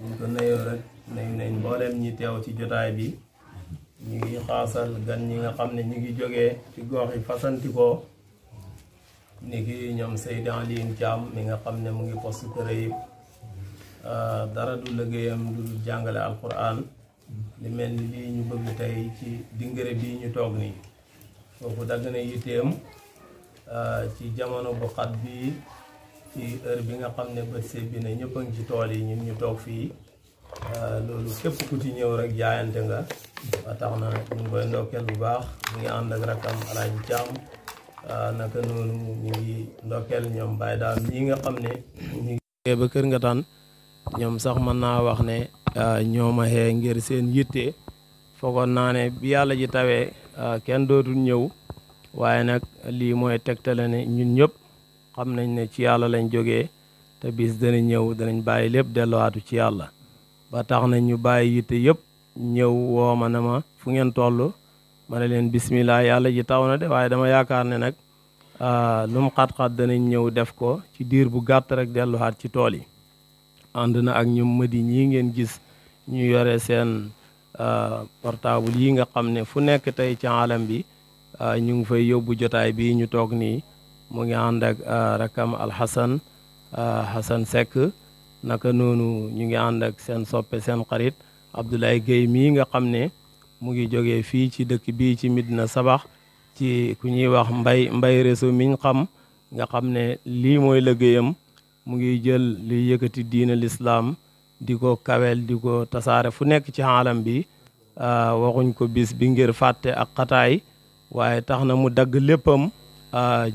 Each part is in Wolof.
ñu ko nuyoo rek nañ mboolem ñi teew ci jotaay bi ñu ngi xaasal gan ñi nga xam ne ñu ngi jógee ci gox yi fasantikoo ni ki ñoom Seydi Aliin Thiam mi nga xam ne mu ngi poste kër yi dara du liggéeyam du jàngale alquran li mel ni lii ñu bëgg tey ci dingare bii ñu toog nii foofu dagg na yitteem ci jamono bu xat bi ci heure bi nga xam ne bët séb bi ne ñëpp a ngi ci tool yi ñun ñu toog fii loolu képp ku ci ñëw rek jaayante nga ba tax na ñu ngi koy ndokkeel bu baax mu ngi ànd ak rakam Alaaji Caam naka noonu ñu ngi ndokkeel ñoom Baye Daam ñi nga xam ne ñu ngi ba Kër Ngataan ñoom sax mën naa wax ne ñooma xee ngir seen yitte foogoon naa ne bi yàlla ji tawee kenn dootul ñëw waaye nag lii mooy tegtale ne ñun ñëpp xam nañ ne ci yàlla lañ jógee te bis dana ñëw danañ bàyyi lépp delluwaatu ci yàlla ba tax na ñu bàyyi yitte yëpp ñëw woo ma ne ma fu ngeen toll ma ne leen bismillah yàlla ji taw na de waaye dama yaakaar ne nag lu mu xat-xat danañ ñëw def ko ci diir bu gàtt rek delluwaat ci tool yi ànd na ak ñoom mëdi ñii ngeen gis ñu yore seen portable yi nga xam ne fu nekk tey ci alam bi ñu ngi fay yóbbu jotaay bi ñu toog nii mu ngi ànd ak rakam alxasan Xasan Seck naka noonu ñu ngi ànd ak seen soppe seen xarit Abdoulaye Guèye mii nga xam ne mu ngi jógee fii ci dëkk bii ci Medina Sabax ci ku ñuy wax mbay réseau miñ xam nga xam ne lii mooy liggéeyam mu ngi jël luy yëkkati diina lislaam di ko kawel di ko tasaare fu nekk ci xaalam bi waxuñ ko bis bi ngir fàtte ak xataay waaye tax na mu dagg léppam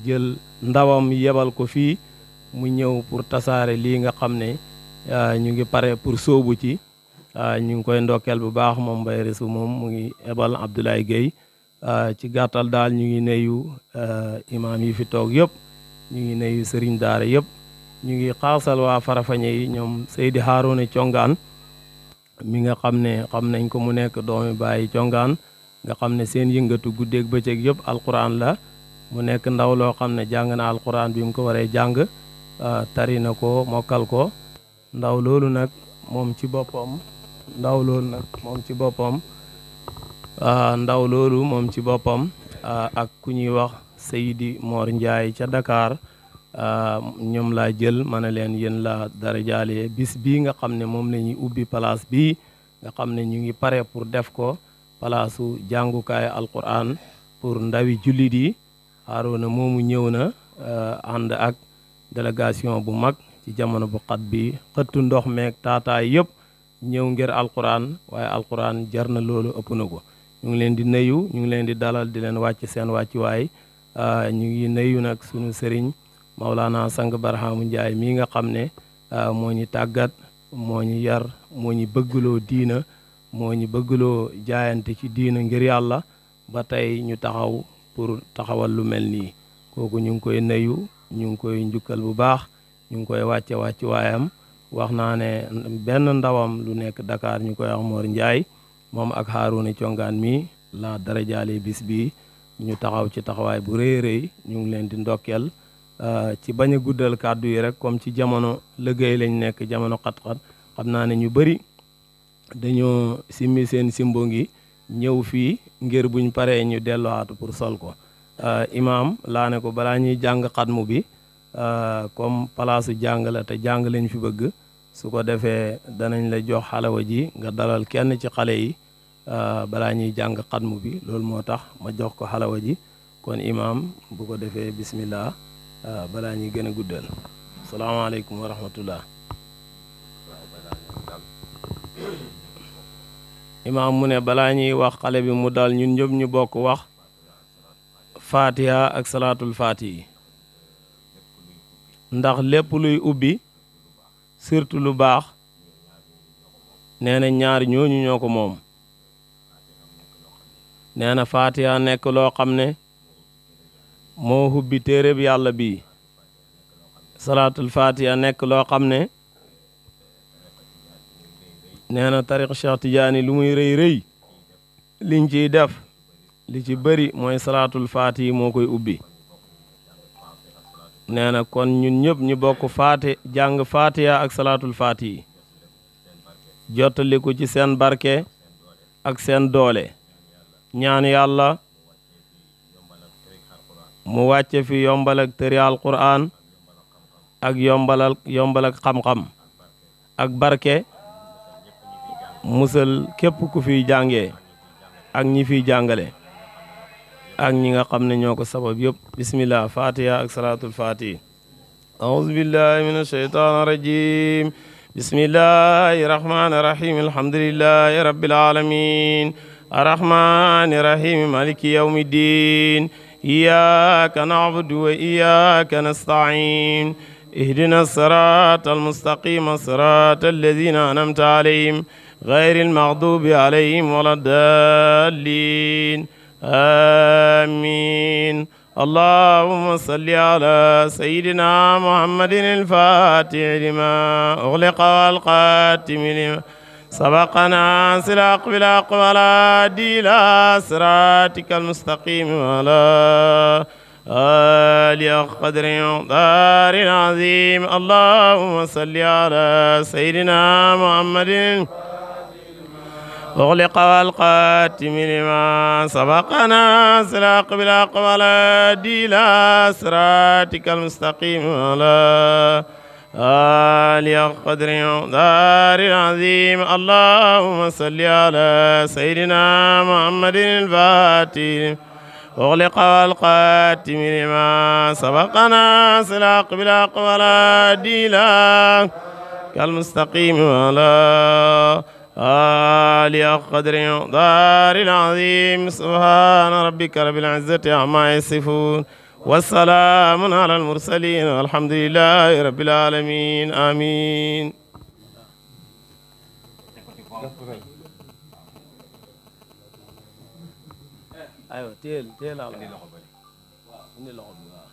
jël ndawam yebal ko fii mu ñëw pour tasaare lii nga xam ne ñu ngi pare pour sóobu ci ñu ngi koy ndokkeel bu baax moom Mbaye Resu moom mu ngi ebal Abdoulaye Guèye ci gàttal daal ñu ngi nuyu imaam yi fi toog yëpp ñu ngi nuyu sëriñ daara yëpp ñu ngi xaasal waa Farafeñe yi ñoom Seydi Harouna Congaan mi nga xam ne xam nañ ko mu nekk doomi bàyyi Congaan nga xam ne seen yëngatu guddeeg bëccëg yëpp alquran la mu nekk ndaw loo xam ne jàng na alquran bi mu ko waree jàng tari na ko mokkal ko ndaw loolu nag moom ci boppam ak ku ñuy wax Seydi Mor Ndiaye ca Dakar ñoom laa jël ma ne leen yéen la dara jaalee bis bii nga xam ne moom la ñuy ubbi place bii nga xam ne ñu ngi pare pour def ko palaasu jàngukaay alquran pour ndawi jullit yi Harouna moomu ñëw na ànd ak délégation bu mag ci jamono bu xat bi xëttu ndox meeg taataay yëpp ñëw ngir alquran waaye alquran jar na loolu ëpp na ko ñu ngi leen di nuyu ñu ngi leen di dalal di leen wàcc seen wàccuwaay ñu ngi nuyu nag sunu sëriñ Maulana Sang Barhamu Ndiaye mii nga xam ne moo ñu tàggat moo ñu yar moo ñu bëggloo diina moo ñu bëggloo jaayante ci diina ngir yàlla ba tey ñu taxaw pour taxawal lu mel nii kooku ñu ngi koy nuyu ñu ngi koy njukkal bu baax ñu ngi koy wàcce waayam wax naa ne benn ndawam lu nekk Dakar ñu koy wax Mor Ndiaye moom ak Harouna Congaan mi la dara jaale bis bi ñu taxaw ci taxawaay bu rëy rëy ñu ngi leen di ndokkeel ci bañ a guddal kàddu yi rek comme ci jamono liggéey lañ nekk jamono xat-xat xam naa ne ñu bëri dañoo simmi seen simbo ngi ñëw fii ngir buñ paree ñu delluwaatu pour sol ko imaam laa ne ko balaa ñuy jàng xatmu bi comme palaasu jàng la te jàng lañ fi bëgg su ko defee danañ la jox xalawa ji nga dalal kenn ci xale yi balaa ñuy jàng xatmu bi loolu moo tax ma jox ko xalawa ji kon imaam bu ko defee bismillah balaa ñuy gën a guddal salaamaaleykum wa rahmatullah imaam mu ne balaa ñuy wax xale bi mu dal ñun ñëpp ñu bokk wax fatiha ak salaatul fatihi ndax lépp luy ubbi surtout lu baax nee na ñaar ñooñu ñoo ko moom nee na fatiha nekk loo xam ne moo hubbi téereb yàlla bi salaatul fatiha nekk loo xam ne nee na tariq Cheikh Tidiane lu muy rëy rëy liñ ciy def li ci bëri mooy salaatul fatiha moo koy ubbi nee na kon ñun ñëpp ñu bokk jàng fatiha ak salaatul fatiha jottaliku ci seen barke ak seen doole ñaan yàlla mu wàcce fi yombal ak tëri alquran ak yombal ak xam-xam ak barke musal képp ku fiy jàngee ak ñi fiy jàngale ak ñi nga xam ne ñoo ko sabab yëpp bismillah fatiha ak salatul fatih a'udhu billahi minash shaitanir rajim bismillahir rahmanir rahim alhamdulillahi rabbil alamin arrahmanir rahim maliki yawmiddin iyyaka na'budu wa iyyaka nasta'in اهدنا الصراط المستقيم صراط الذين أنعمت عليهم غير المغضوب عليهم ولا الضالين آمين اللهم صل على سيدنا محمد الفاتح لما أغلق والقاتم لما سبقنا سلاق بالأقوال إلى صراطك المستقيم وعلى آل قدر دار العظيم اللهم صل على سيدنا محمد أغلق والقاتم لما سبقنا سلاق بالأقوال إلى صراطك المستقيم وعلى آل قدر دار العظيم اللهم صل على سيدنا محمد الفاتح أغلق والقاتم لما سبقنا سلاق بالأقوال إلى كالمستقيم وعلى آل قدر دار العظيم سبحان ربك رب العزة عما يصفون والسلام على المرسلين والحمد لله رب العالمين آمين أيوة تيل على indi loxo bi waaw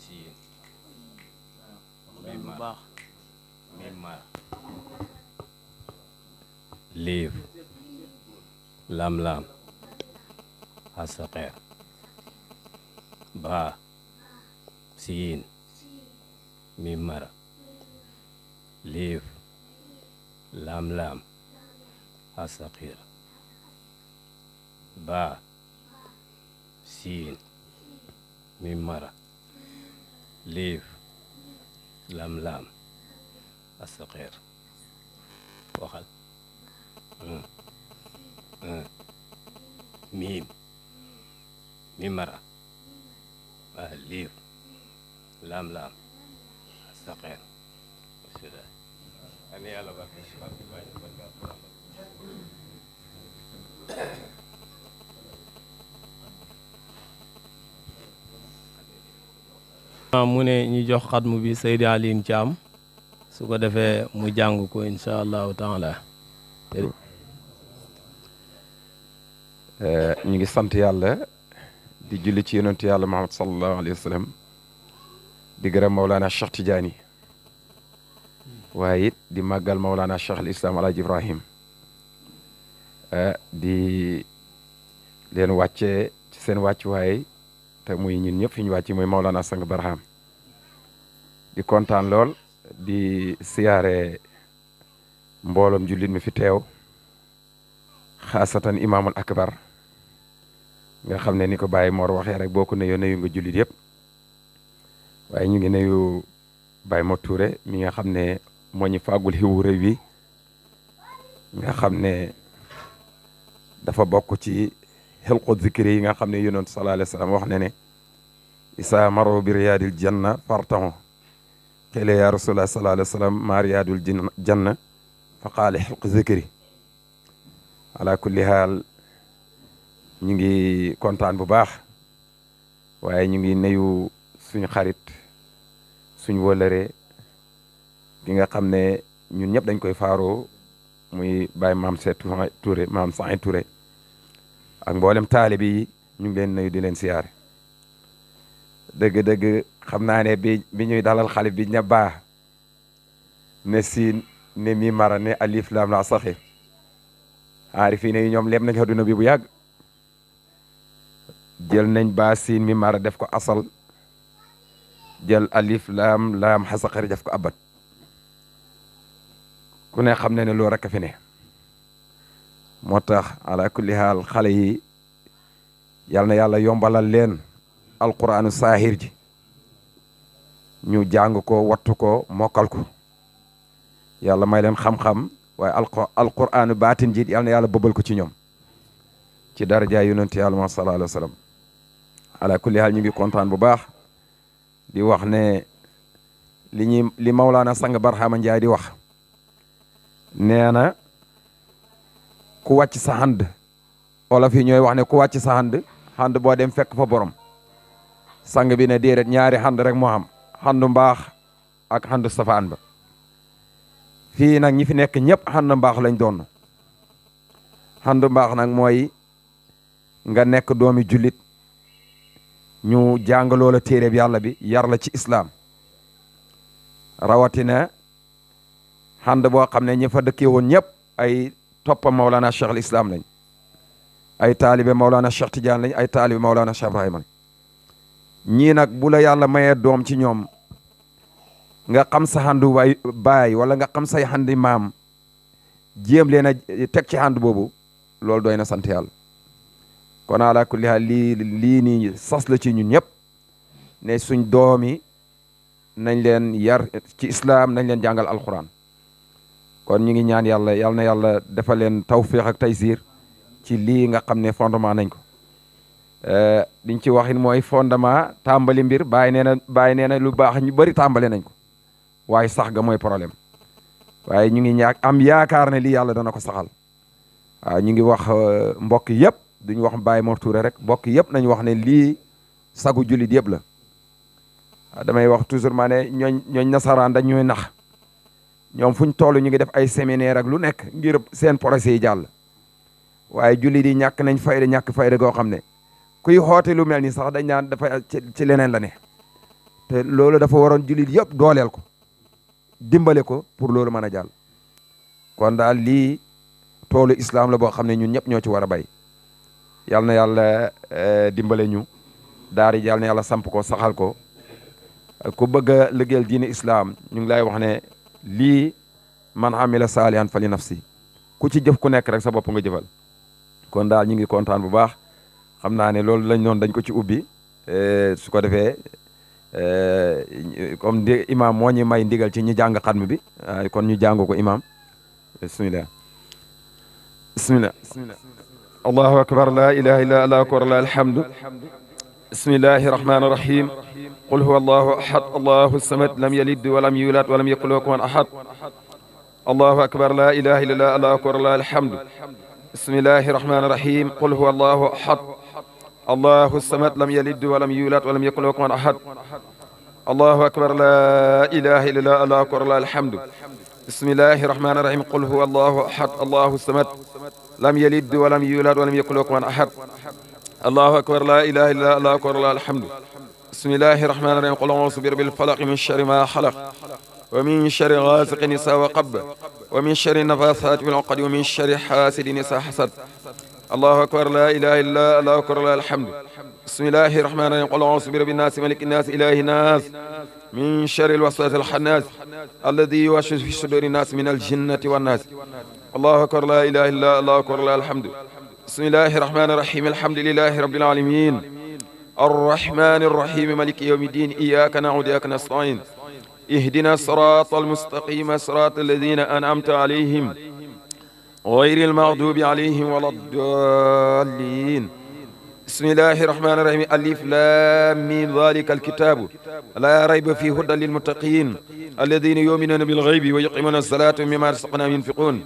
siin bu baax mimma liif lam-lam asaqeer baa siin mimmara liif lam-lam asaqir ba siin mimmara liif lam-lam asaqir waxal miim mimmara liif lam-lam asaqir ani yàlla barke mu ne ñu jox xatmu bi Seydi Aline Thiam su ko defee mu jàng ko insha allahu taala ñu ngi sant yàlla di julli ci yonentu yàlla Muhammad sallallahu alayhi wa sallam di gërëm Mawlana Cheikh Tidiane waaye it di màggal Mawlana Cheikh al Islam Alaaji Ibrahim di leen wàccee ci seen wàccuwaay te muy ñun ñëpp fi ñu wàcc muy Mawlana Sang Barham di kontaan lool di siyaare mbooloom jullit mi fi teew xaasatan imaamul akbar nga xam ne ni ko Baye Mor waxee rek boo ko nuyoo nuyu nga jullit yëpp waaye ñu ngi nuyu Baye Mor Touré mi nga xam ne moo ñu fàggul xiwu réew wi nga xam ne dafa bokk ci xelqu zikri yi nga xam ne yonent sallallahu alayhi wa sallam wax ne ne isa maro bi riyaadil janna fartahu qila ya rasulullah sallallahu alayhi wa sallam ma riyaadul janna fa qaala xelqu zikri ala kulli haal ñu ngi kontaan bu baax waaye ñu ngi nuyu suñu xarit suñu wëlëre gi nga xam ne ñun ñëpp dañ koy faaroo muy Baye Maam Seet Touré Maam Saïd Touré ak mboolem taalibe yi ñu ngi leen nuyu di leen siyaare dëgg-dëgg xam naa ne bi ñuy dalal xalif bi ña baax ne siin ne mi mara ne alif lam la saxi aarifiin yi ñoom leem nañ adduna bi bu yàgg jël nañ baa siin mi mara def ko asal jël alif laam xasaqari def ko abat ku ne xam ne ne loolu rek a fi ne moo tax ala kulli haal xale yi yal na yàlla yombalal leen alquraanu saahir ji ñu jàng ko wattu ko mokkal ko yàlla may leen xam-xam waaye alquraanu baatin ji yal na yàlla bëbbal ko ci ñoom ci daraja yonent yàlla ma sallallahu alayhi wa sallam ala kulli haal ñu ngi kontaan bu baax di wax ne li Mawlaana Sang Barhama Njaay di wax nee na ku wàcc sa xand olof yi ñooy wax ne ku wàcc sa xand boo dem fekk fa borom sang bi ne déedéet ñaari xand rek moo xam xandu mbaax ak xandu safaan ba fii nag ñi fi nekk ñëpp xandu mbaax lañ doon xandu mbaax nag mooy nga nekk doomi jullit ñu jàngaloo la téereb yàlla bi yar la ci islaam rawatina xand boo xam ne ñi fa dëkkee woon ñëpp ay toppa Mawlana Cheikh al Islam lañ ay taalibe Mawlana Cheikh Tidiane lañ ay taalibe Mawlana Cheikh Ibrahima ñii nag bu la yàlla mayee doom ci ñoom nga xam sa xandu baay wala nga xam say xandi maam jéem leen a teg ci xand boobu loolu doy na sant yàlla kon ala kulli haal lii nii sas la ci ñun ñëpp ne suñ doomi nañ leen yar ci islam nañ leen jàngal alquran kon ñu ngi ñaan yàlla yal na yàlla defal leen tawfiq ak taysir ci lii nga xam ne fondement nañ ko diñ ci waxin mooy fondement tàmbali mbir bàyyi nee na lu baax ñu bëri tàmbale nañ ko waaye sax ga mooy problème waaye ñu ngi am yaakaar ne lii yàlla dana ko saxal waaw ñu ngi wax mbokk yëpp duñu wax Baye Mor Touré rek mbokk yëpp nañu wax ne lii sagu jullit yëpp la damay wax toujours maa ne ñooñ nasaraan dañ ñooy nax ñoom fuñ toll ñu ngi def ay séminaire ak lu nekk ngir seen projet yi jàll waaye jullit yi ñàkk nañ ñàkk fayda goo xam ne kuy xoote lu mel ni sax dañ naan dafa ci leneen la ne te loolu dafa waroon jullit yëpp dooleel ko dimbale ko pour loolu mën a jàll kon daal lii toolu islam la boo xam ne ñun ñëpp ñoo ci war a bay yal na yàlla dimbale ñu daari yal na yàlla samp ko saxal ko ku bëgg a liggéeyal diine islam ñu ngi lay wax ne lii man amila saalihan fa li nafsi ku ci jëf ku nekk rek sa bopp nga jëfal kon daal ñu ngi kontaan bu baax xam naa ne loolu lañ noon dañ ko ci ubbi su ko defee comme imam moo ñu may ndigal ci ñu jàng xatm bi kon ñu jàng ko imam bismillah allahu akbar la ilaha illa allah akbar la alhamdu bismillahi rahmani rahim qul huwa allahu ahad allahu samad lam yalid walam yulad walam yakul lahu kufuwan ahad allahu akbar la ilaha illa allah allahu akbar la alhamdu bismillahi rahmani rahim qul huwa allahu ahad allahu samad lam yalid walam yulad walam yakul lahu kufuwan ahad allahu akbar la ilaha illa allah allahu akbar la alhamdu bismillahi rahmani rahim qul huwa allahu ahad allahu samad lam yalid walam yulad walam yakul lahu kufuwan ahad allahu akbar la ilaha illa allah allahu akbar la alhamdu bismillahi rahmani rahim qul a'udhu bi rabbil falaq min sharri ma khalaq wa min sharri ghasiqin idha waqab wa min sharri nafathati fil 'uqad wa min sharri hasidin idha hasad allahu akbar la ilaha illa allahu akbar la alhamdu bismillahi rahmani rahim qul a'udhu bi rabbin nas malikin nas ilahin nas min sharri al-waswas al-khannas alladhi yuwaswisu fi sudurin nas min al-jinnati wan nas allahu akbar la ilaha illa allahu akbar la alhamdu bismillahi rahmani rahim alhamdulillahi rabbil alamin الرحمن الرحيم مالك يوم الدين إياك نعبد وإياك نستعين اهدنا الصراط المستقيم صراط الذين أنعمت عليهم غير المغضوب عليهم ولا الضالين بسم الله الرحمن الرحيم ألف لام ميم ذلك الكتاب لا ريب فيه هدى للمتقين الذين يؤمنون بالغيب ويقيمون الصلاة مما رزقناهم ينفقون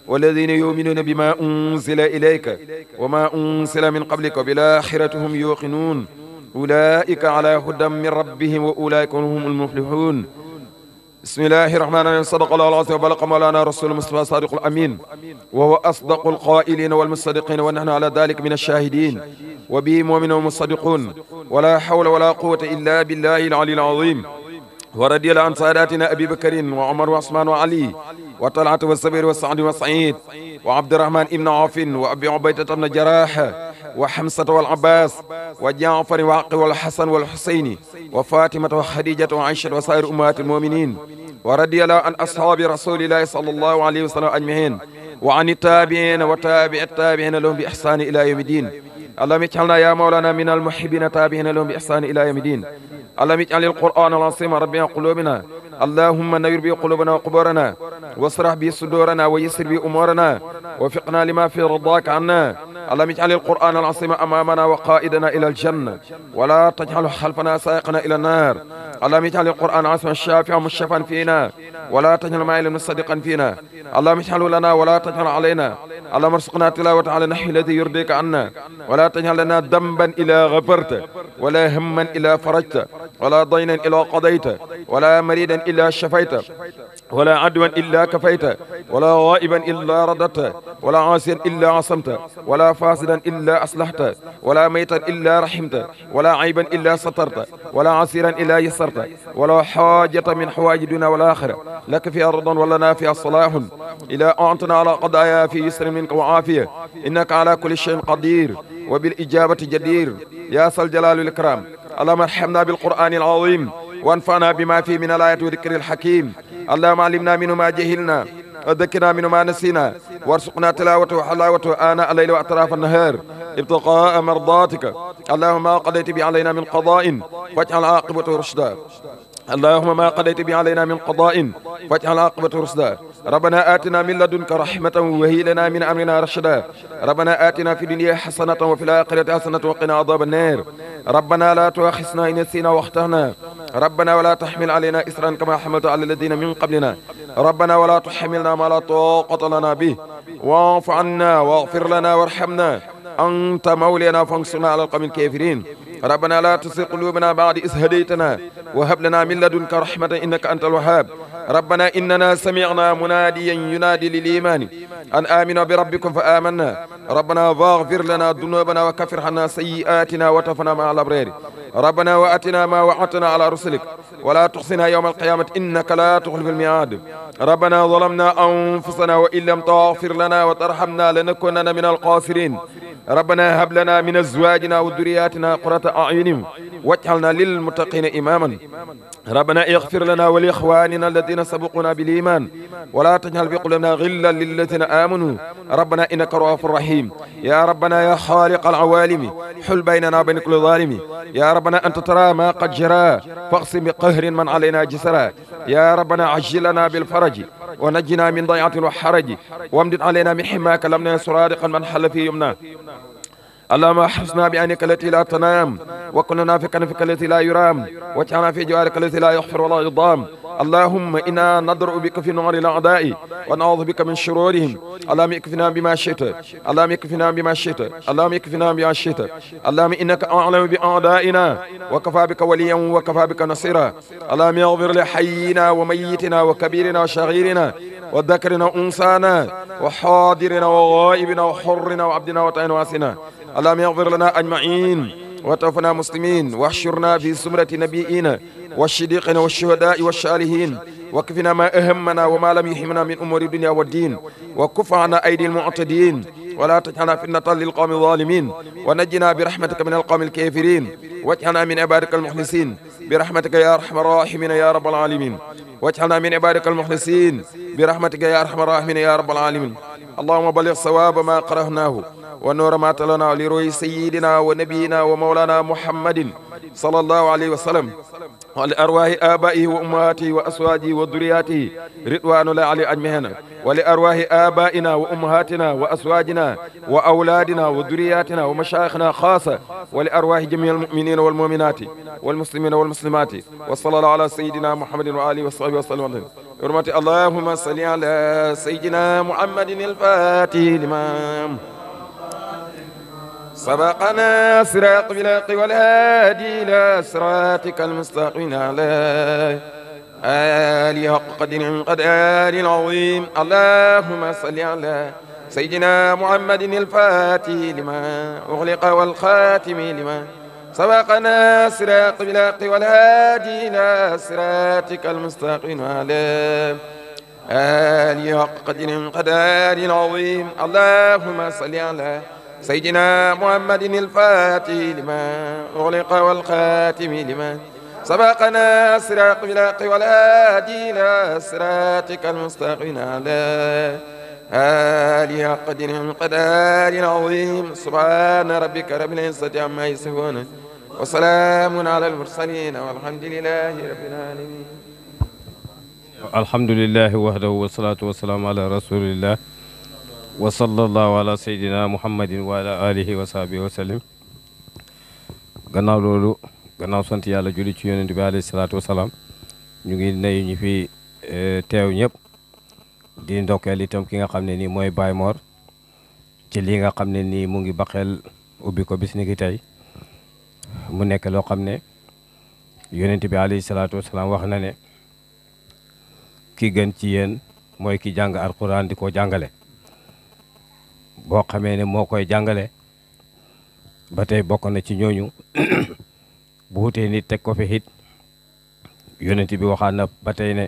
والذين يؤمنون بما أنزل إليك وما أنزل من قبلك وبالآخرة هم يوقنون أولئك على هدى من ربهم وأولئك هم المفلحون بسم الله الرحمن الرحيم صدق الله العظيم وبلغ مولانا رسول المصطفى صادق الأمين وهو أصدق القائلين والمصدقين ونحن على ذلك من الشاهدين وبه مؤمنون ومصدقون ولا حول ولا قوة إلا بالله العلي العظيم ورضي الله عن ساداتنا أبي بكر وعمر وعثمان وعلي وطلحة والزبير والسعد والسعيد وعبد الرحمن بن عوف وأبي عبيدة بن جراح وحمصة والعباس وجعفر وعقل والحسن والحسين وفاطمة وخديجة وعائشة وسائر أمهات المؤمنين ورضي الله عن أصحاب رسول الله صلى الله عليه وسلم أجمعين وعن التابعين وتابع التابعين لهم بإحسان إلى يوم الدين. اللهم اجعلنا يا مولانا من المحبين تابعين لهم بإحسان إلى يوم الدين. اللهم اجعل القرآن العظيم ربيع قلوبنا، اللهم نور به قلوبنا وقبورنا، واسرح به صدورنا، ويسر به أمورنا، وفقنا لما في رضاك عنا. اللهم اجعل القرآن العظيم أمامنا وقائدنا إلى الجنة، ولا تجعله خلفنا سائقنا إلى النار. اللهم اجعل القرآن العظيم الشافع مشفعا فينا، ولا تجعل معي مصدقا فينا. اللهم اجعله لنا ولا تجعل علينا. اللهم ارزقنا تلاوة على النحو الذي يرضيك عنا، ولا تجعل لنا ذنبا إلا غفرت، ولا هما إلا فرجت، ولا ضينا إلا قضيت، ولا مريدا إلا شفيت، ولا عدوا إلا كفيت، ولا غائبا إلا رددت، ولا عاصيا إلا عصمت، ولا فاسدا إلا أصلحت، ولا ميتا إلا رحمت، ولا عيبا إلا سترت، ولا عسيرا إلا يسرت، ولا حاجة من حوائج دون والآخرة لك فيها رضا ولنا فيها صلاح إلى أعنتنا على قضايا في يسر منك وعافية، إنك على كل شيء قدير وبالإجابة جدير يا ذا الجلال والإكرام. اللهم ارحمنا بالقرآن العظيم وانفعنا بما فيه من الآيات والذكر الحكيم. اللهم علمنا منه ما جهلنا وذكرنا منه ما نسينا، وارزقنا تلاوته وحلاوته آناء الليل وأطراف النهار ابتغاء مرضاتك. اللهم ما قضيت به علينا من قضاء فاجعل عاقبته رشدا. اللهم ما قضيت به علينا من قضاء فاجعل عاقبته رشدا. ربنا آتنا من لدنك رحمة وهي لنا من أمرنا رشدا. ربنا آتنا في الدنيا حسنة وفي الآخرة حسنة وقنا عذاب النار. ربنا لا تؤاخذنا إن نسينا واخطأنا. ربنا ولا تحمل علينا إصرا كما حملت على الذين من قبلنا. ربنا ولا تحملنا ما لا طاقة لنا به، واعف عنا واغفر لنا وارحمنا، أنت مولانا فانصرنا على القوم الكافرين. ربنا لا تزغ قلوبنا بعد إذ هديتنا وهب لنا من لدنك رحمة إنك أنت الوهاب. ربنا إننا سمعنا مناديا ينادي للإيمان أن آمنوا بربكم فآمنا. ربنا فاغفر لنا ذنوبنا وكفر عنا سيئاتنا وتوفنا مع الأبرار. ربنا وآتنا ما وعدتنا على رسلك ولا تخزنا يوم القيامة إنك لا تخلف الميعاد. ربنا ظلمنا أنفسنا وإن لم تغفر لنا وترحمنا لنكونن من الخاسرين. ربنا هب لنا من أزواجنا وذرياتنا قرة أعين واجعلنا للمتقين إماما. ربنا اغفر لنا ولإخواننا الذين سبقونا بالإيمان ولا تجعل في قلوبنا غلا للذين آمنوا. ربنا إنك رؤوف رحيم. يا ربنا يا خالق العوالم حل بيننا وبين كل ظالم. يا ربنا أنت ترى ما قد جرى فاقسم بقهر من علينا جسرا. يا ربنا عجل لنا بالفرج ونجنا من ضيعة وحرج وامدد علينا من حماك لمنا سرادقا من حل في يمنا. اللهم احرسنا بعينك التي لا تنام وكلنا في كنفك التي لا يرام واجعلنا في جوارك التي لا يحفر ولا يضام. اللهم إنا ندرأ بك في نار الأعداء ونعوذ بك من شرورهم. اللهم اكفنا بما شئت. اللهم اكفنا بما شئت. اللهم اكفنا بما شئت. اللهم إنك أعلم بأعدائنا وكفى بك وليا وكفى بك نصيرا. اللهم اغفر لحينا وميتنا وكبيرنا وصغيرنا وذكرنا وأنثانا وحاضرنا وغائبنا وحرنا وعبدنا وطائنا واسنا. اللهم اغفر لنا أجمعين وتوفنا مسلمين واحشرنا في زمرة نبينا والصديقين والشهداء والصالحين وكفنا ما أهمنا وما لم يهمنا من أمور الدنيا والدين وكف عنا أيدي المعتدين ولا تجعلنا فتنة للقوم الظالمين ونجنا برحمتك من القوم الكافرين واجعلنا من عبادك المخلصين برحمتك يا أرحم الراحمين يا رب العالمين. واجعلنا من عبادك المخلصين برحمتك يا أرحم الراحمين يا رب العالمين. اللهم بلغ صواب ما قرأناه ونور ما تلنا لروي سيدنا ونبينا ومولانا محمد صلى الله عليه وسلم ولأرواح آبائه وأمهاته وأزواجه وذرياته رضوان الله عليه أجمعين. ولأرواح آبائنا وأمهاتنا وأزواجنا وأولادنا وذرياتنا ومشايخنا خاصة ولأرواح جميع المؤمنين والمؤمنات والمسلمين والمسلمات. وصلى الله على سيدنا محمد وآله وصحبه وسلم. حرمة اللهم صل على سيدنا محمد الفاتح لما سبقنا صراط بالحق والهادي إلى صراطك المستقيم على آله حق قدر قدر العظيم. اللهم صل على سيدنا محمد الفاتح لما أغلق والخاتم لما سبقنا صراط بالحق والهادي إلى صراطك المستقيم على آله حق قدر قدر العظيم. اللهم صل على سيدنا محمد الفاتح لما أغلق والخاتم لما سبقنا صراط بالحق والهادي إلى صراطك المستقيم على آله قدر قدر عظيم سبحان ربك رب العزة عما يصفون وسلام على المرسلين والحمد لله رب العالمين. الحمد لله وحده والصلاة والسلام على رسول الله وصلى الله على سيدنا محمد وعلى آله وصحبه وسلم. gannaaw loolu gannaaw sant yàlla julli ci yonent bi alayhi salaatu wasalaam ñu ngi nuyu ñi fi teew ñëpp di ndokkeel itam ki nga xam ne nii mooy Baye Mor ci li nga xam ne nii mu ngi baxeel ubbi ko bis ni ki tey mu nekk loo xam ne yonent bi alayhi salaatu wasalaam wax na ne ki gën ci yéen mooy ki jàng alquran di ko jàngale boo xamee ne moo koy jàngale ba tey bokk na ci ñooñu bu wutee nit teg ko fi it yonent bi waxaat na ba tey ne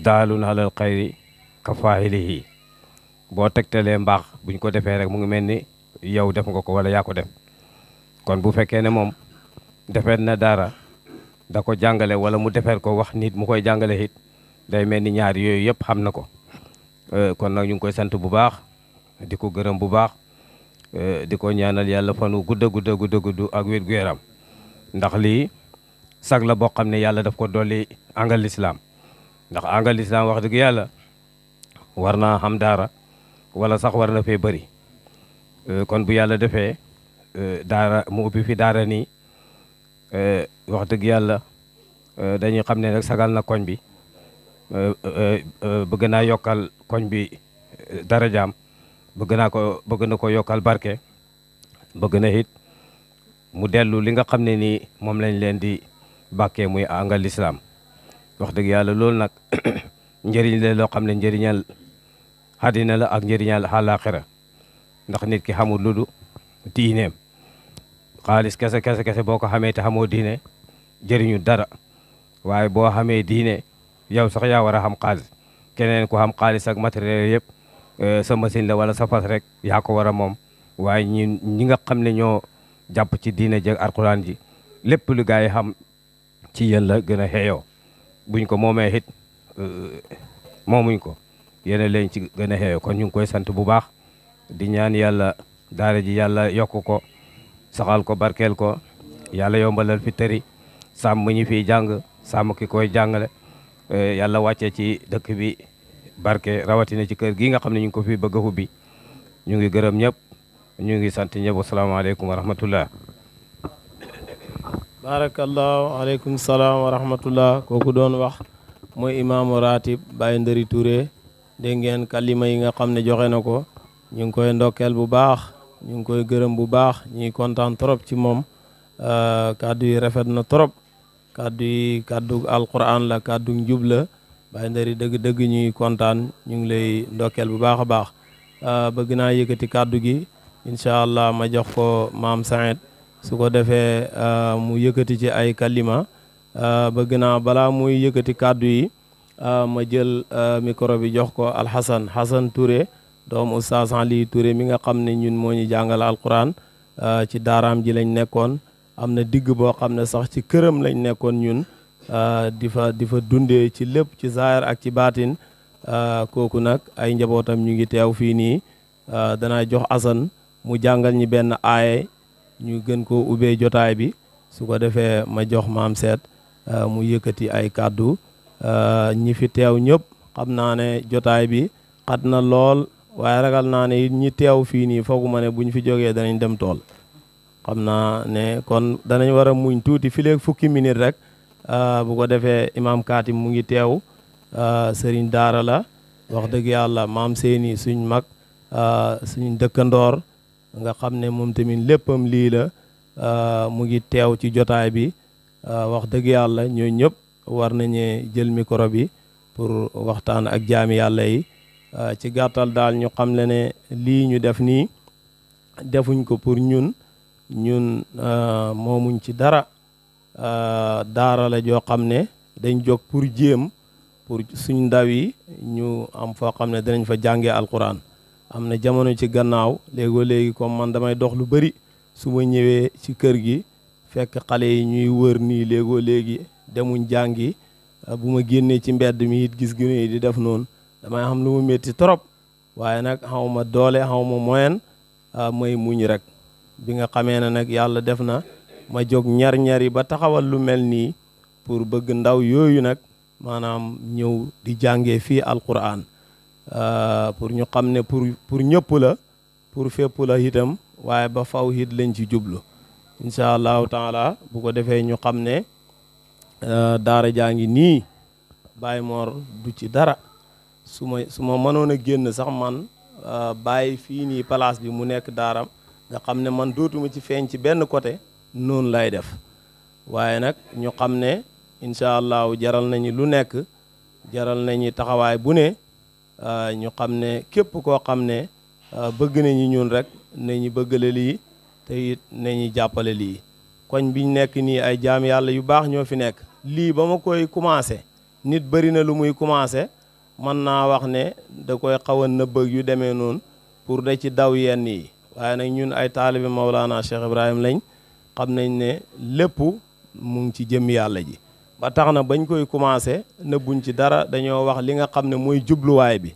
daalun alal xayri ka faahilihi boo tegtalee mbaax buñ ko defee rek mu ngi mel ni yow def nga ko wala yaa ko def kon bu fekkee ne moom defeet na dara da ko jàngale wala mu defeet ko wax nit mu koy jàngale it day mel ni ñaar yooyu yëpp xam na ko kon nag ñu ngi koy sant bu baax di ko gërëm bu baax di ko ñaanal yàlla fanu gudd ak wér gu yaram ndax lii sag la boo xam ne yàlla daf ko dolli angal lislaam ndax angal lislaam wax dëgg yàlla war naa xam daara wala sax war na fee bëri kon bu yàlla defee daara mu ubbi fi daara nii wax dëgg yàlla dañuy xam ne rek sagal na koñ bi bëgg naa yokkal koñ bi darajaam bëgg na ko yokkal barke bëgg na it mu dellu li nga xam ne nii moom lañ leen di bàkkee muy angal lislaam wax dëgg yàlla loolu nag njëriñ la loo xam ne njëriñal àddina la ak njëriñal àllaaxira ndax nit ki xamul lu du diineem xaalis kese boo ko xamee te xamoo diine jëriñu dara waaye boo xamee diine yow sax yaa war a xam xaalis keneen ku xam xaalis ak matériel yëpp sa machine la wala sa fas rek yaa ko war a moom waaye ñi nga xam ne ñoo jàpp ci diine jeg alquran ji lépp lu gaa yi xam ci yéen la gën a xeeyoo buñ ko moomee it moomuñ ko yéen leen ci gën a xeeyoo kon ñu ngi koy sant bu baax di ñaan yàlla daara ji yàlla yokk ko saxal ko barkeel ko yàlla yombalal fi tëri sàmm ñi fiy jàng sàmm ki koy jàngale yàlla wàccee ci dëkk bi barke rawatina ci kër gi nga xam ne ñu ngi ko fi bëgg a ubbi ñu ngi gërëm ñëpp ñu ngi sant ñëpp asalaamaaleykum wa rahmatullah. barakallahu aleykum salaam wa rahmatullah kooku doon wax mooy imaamu ratib Baye Ndëri Touré dégg ngeen kalima yi nga xam ne joxe na ko ñu ngi koy ndokkeel bu baax ñu ngi koy gërëm bu baax ñu ngi kontaan trop ci moom kaddu yi rafet na trop kaddu yi kaddu alquran la kaddu njub la Baye Ndëri dëgg-dëgg ñuy kontaan ñu ngi lay ndokkeel bu baax a baax bëgg naa yëkkati kaddu gi incha allah ma jox ko maam Saïd su ko defee mu yëkkati ci ay kalima bëgg naa balaa muy yëkkati kaddu yi ma jël micro bi jox ko Alxasan Xasan Touré doomu Oustaz Ali Touré mi nga xam ne ñun moo ñu jàngal alquran ci daaraam ji lañ nekkoon am na digg boo xam ne sax ci këram lañ nekkoon ñun di fa dundee ci lépp ci zaahir ak ci baatin kooku nag ay njabootam ñu ngi teew fii nii danaa jox Asan mu jàngal ñi benn aaye ñu gën koo ubbee jotaay bi su ko defee ma jox maam seet mu yëkkati ay kàddu ñi fi teew ñëpp xam naa ne jotaay bi xat na lool waaye ragal naa ne ñi teew fii nii fooguma ne bu ñu fi jógee danañ dem tool xam naa ne kon danañ war a muñ tuuti fileeg fukki minute rek bu ko defee imam Katim mu ngi teew sëriñ daara la wax dëgg yàlla maam seeni suñ mag suñ dëkkandoor nga xam ne moom tamit léppam lii la mu ngi teew ci jotaay bi wax dëgg yàlla ñoo ñëpp war nañu jël micro bi pour waxtaan ak jaami yàlla yi ci gàttal daal ñu xam le ne lii ñu def nii defuñ ko pour ñun moomuñ ci dara daara la joo xam ne dañ jóg pour jéem pour suñ ndaw yi ñu am foo xam ne dinañ fa jàngee alquran am na jamono ci gannaaw léegoo léegi comme man damay dox lu bëri su ma ñëwee ci kër gi fekk xale yi ñuy wër nii léegoo léegi demuñ jàngi bu ma génnee ci mbedd mi it gis gune yi di def noonu damay xam lu mu métti trop waaye nag xaw ma doole xaw ma moyen may muñ rek bi nga xamee ne nag yàlla def na ma jóg ñar-ñari ba taxawal lu mel nii pour bëgg ndaw yooyu nag maanaam ñëw di jàngee fii alquran pour ñu xam ne pour ñëpp la pour fépp la itam waaye ba faw it lañ ci jublu incha allahu taala bu ko defee ñu xam ne daara jaa ngi nii Baye Mor du ci dara su ma mënoon a génn sax man bàyyi fii nii place bi mu nekk daaram nga xam ne man dootuma ci feeñ ci benn côté noonu lay def waaye nag ñu xam ne incha allahu jaral nañu lu nekk jaral nañu taxawaay bu ne ñu xam ne képp koo xam ne bëgg nañu ñun rek nañu bëggale lii te it nañu jàppale lii koñ biñ nekk nii ay jaam yàlla yu baax ñoo fi nekk lii ba ma koy commencé nit bëri na lu muy commencé mën naa wax ne da koy xaw a nëbbëg yu demee noonu pour da ci daw yenn yi waaye nag ñun ay taalibe Mawlana Cheikh Ibrahim lañ xam nañ ne lépp mu ngi ci jëm yàlla ji ba tax na bañ koy commencé nëbbuñ ci dara dañoo wax li nga xam ne mooy jubluwaay bi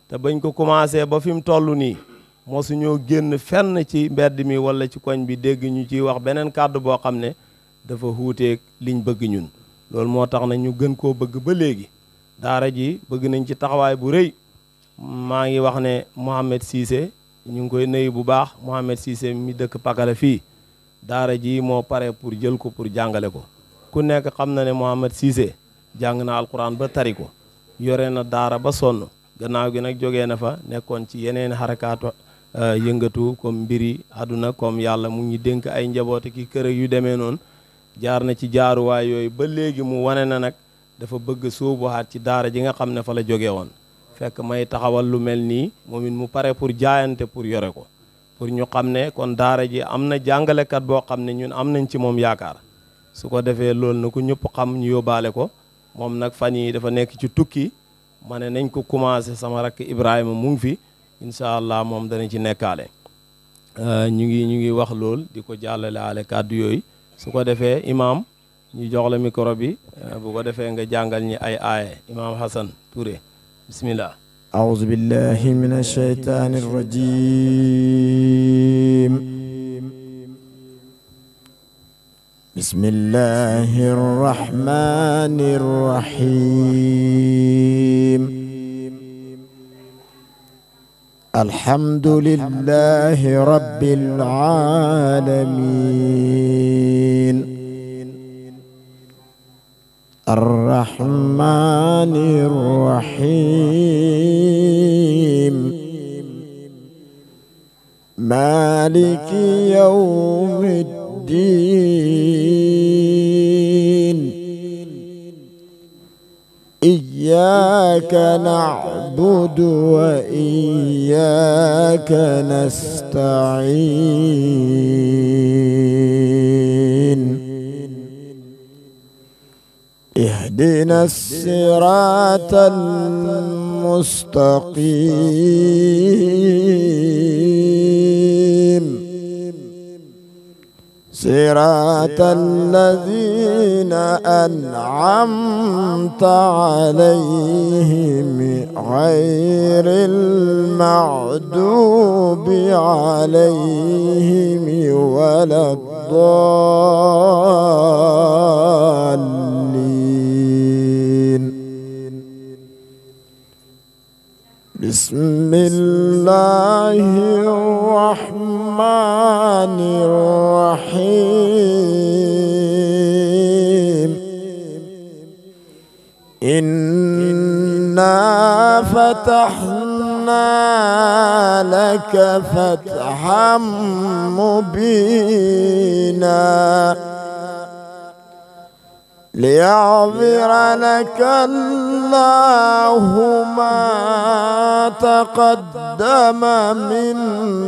te bañ ko commencé ba fi mu toll nii mosuñoo génn fenn ci mbedd mi wala ci koñ bi dégg ñu ciy wax beneen kàddu boo xam ne dafa xuuteeg liñ bëgg ñun loolu moo tax na ñu gën koo bëgg ba léegi daara ji bëgg nañ ci taxawaay bu rëy maa ngi wax ne Mohamed Cissé ñu ngi koy nuyu bu baax Mohamed Cissé mi dëkk Pakala fii daara ji moo pare pour jël ko pour jàngale ko ku nekk xam na ne Mohamed Cissé jàng na alquran ba tari ko yore na daara ba sonn gannaaw gi nag jógee na fa nekkoon ci yeneen xarakaatu yëngatu comme mbiri àdduna comme yàlla mu ngi dénk ay njabooti ki kër yu demee noonu jaar na ci jaaruwaay yooyu ba léegi mu wane na nag dafa bëgg sóobuwaat ci daara ji nga xam ne fa la jóge woon fekk may taxawal lu mel nii moom it mu pare pour jaayante pour yore ko pour ñu xam ne kon daara ji am na jàngalekat boo xam ne ñun am nañ ci moom yaakaar su ko defee loolu na ko ñëpp xam ñu yóbbaale ko moom nag fan yi dafa nekk ci tukki ma ne nañ ko commencé sama rakk Ibrahima mu ngi fi incha allah moom dana ci nekkaale ñu ngi wax lool di ko jàllale ale kàddu yooyu su ko defee imam ñu jox la micro bi bu ko defee nga jàngal ñi ay aaye imam Hassan Touré bismillah أعوذ بالله من الشيطان الرجيم بسم الله الرحمن الرحيم الحمد لله رب العالمين الرحمن الرحيم مالك يوم الدين إياك نعبد وإياك نستعين اهدنا الصراط المستقيم صراط الذين أنعمت عليهم غير المغضوب عليهم ولا الضالين بسم الله الرحمن الرحيم إنا فتحنا لك فتحا مبينا ليغفر لك الله ما تقدم من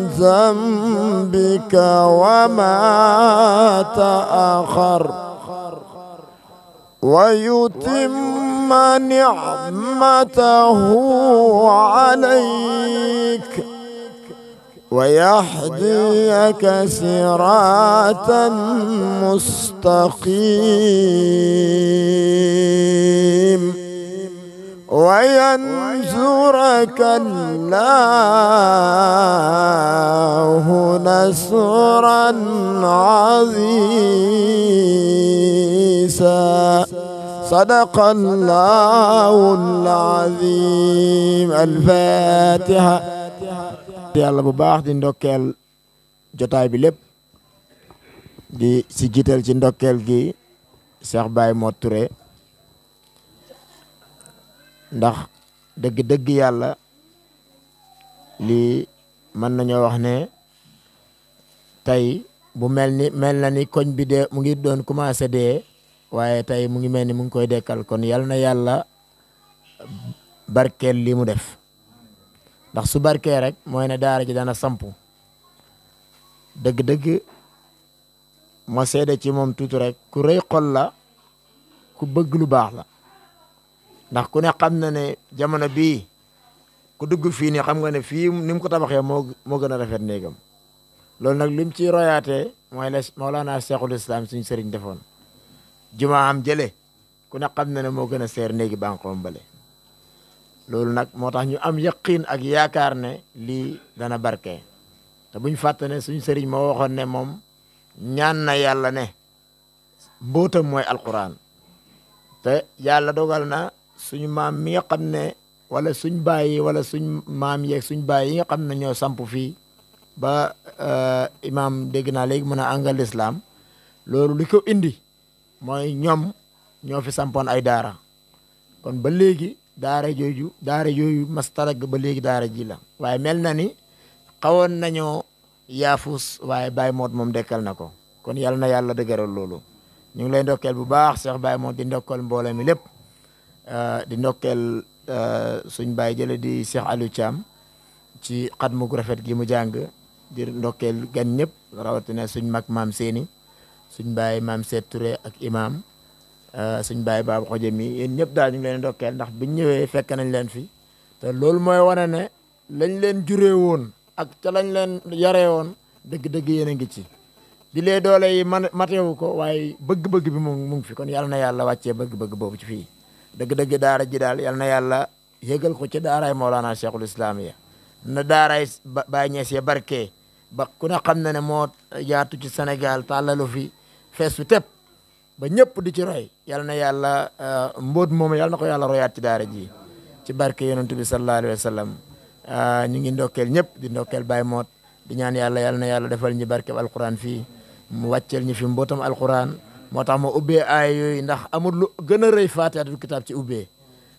ذنبك وما تأخر ويتم نعمته عليك ويهديك صراطا مستقيم وينصرك الله نصرا عزيزا صدق الله العظيم. الفاتحة. yàlla bu baax di ndokkeel jotaay bi lépp di si jiital ci ndokkeel gi Cheikh Baye Mor Touré ndax dëgg-dëgg yàlla lii mën nañoo wax ne tey bu mel na ni koñ bi de mu ngi doon commencé dee waaye tey mu ngi mel ni mu ngi koy dekkal kon yal na yàlla barkeel lii mu def ndax su barkee rek mooy ne daara ji dana sampu dëgg-dëgg moo seede ci moom tuuti rek ku rëy xol la ku bëgg lu baax la ndax ku ne xam na ne jamono bii ku dugg fii nii xam nga ne fii ni mu ko tabaxee moo gën a rafet néegam loolu nag lim ci royaatee mooy la Mawlana Cheikhul Islam suñu sëriñ defoon jumaa am jële ku ne xam na ne moo gën a seer néegi banqoom bale loolu nag moo tax ñu am yaqiin ak yaakaar ne lii dana barke te buñ fàtte ne suñ sëriñ moo waxoon ne moom ñaan na yàlla ne mbootam mooy alquran te yàlla dogal na suñu maam mi nga xam ne wala suñ baay wala suñ maam yeeg suñ baay yi nga xam ne ñoo samp fii ba imam dégg naa léegi mën a àngal islam loolu li ko indi mooy ñoom ñoo fi sampoon ay daara kon ba léegi daara jooju mastarag ba léegi daara ji la waaye mel na ni xawoon nañoo yaafus waaye Baye Mor moom dekkal na ko kon yal na yàlla dëgëral loolu ñu ngi lay ndokkeel bu baax Cheikh Baye Mor di ndokkeel mbooloo mi lépp di ndokkeel suñ baay jële di Cheikh Aliou Thiam ci xatmu gu rafet gi mu jàng di ndokkeel gan ñëpp rawatina suñ mag maam Séni suñ baay maam Seet Touré ak imam suñ baay baaba xoje mi yéen ñëpp daal ñu ngi leen ndokkeel ndax biñ ñëwee fekk nañ leen fi te loolu mooy wane ne lañ leen juree woon ak ca lañ leen yaree woon dëgg-dëgg yéen a ngi ci di lee doole yi matewu ko waaye bëgg-bëgg bi mu ngi fi kon yal na yàlla wàccee bëgg-bëgg boobu ci fii dëgg-dëgg daara ji daal yal na yàlla yégal ko ci daaraay Mawlana Cheikhul Islam ya na daaraay Baye Niass ya barke ba ku ne xam na ne moo yaatu ci Sénégal tàllalu fi fees fi tepp ba ñëpp di ci roy yal na yàlla mbóot moom yal na ko yàlla royaat ci daara ji ci barke yonent bi sallallahu alayhi wa sallam ñu ngi ndokkeel ñëpp di ndokkeel Baye Mor di ñaan yàlla yal na yàlla defal ñi barkeb alquran fii mu wàcceel ñi fi mbootam alquran moo tax ma ubbee aay yooyu ndax amul lu gën a rëy faatihatul kitaab ci ubbee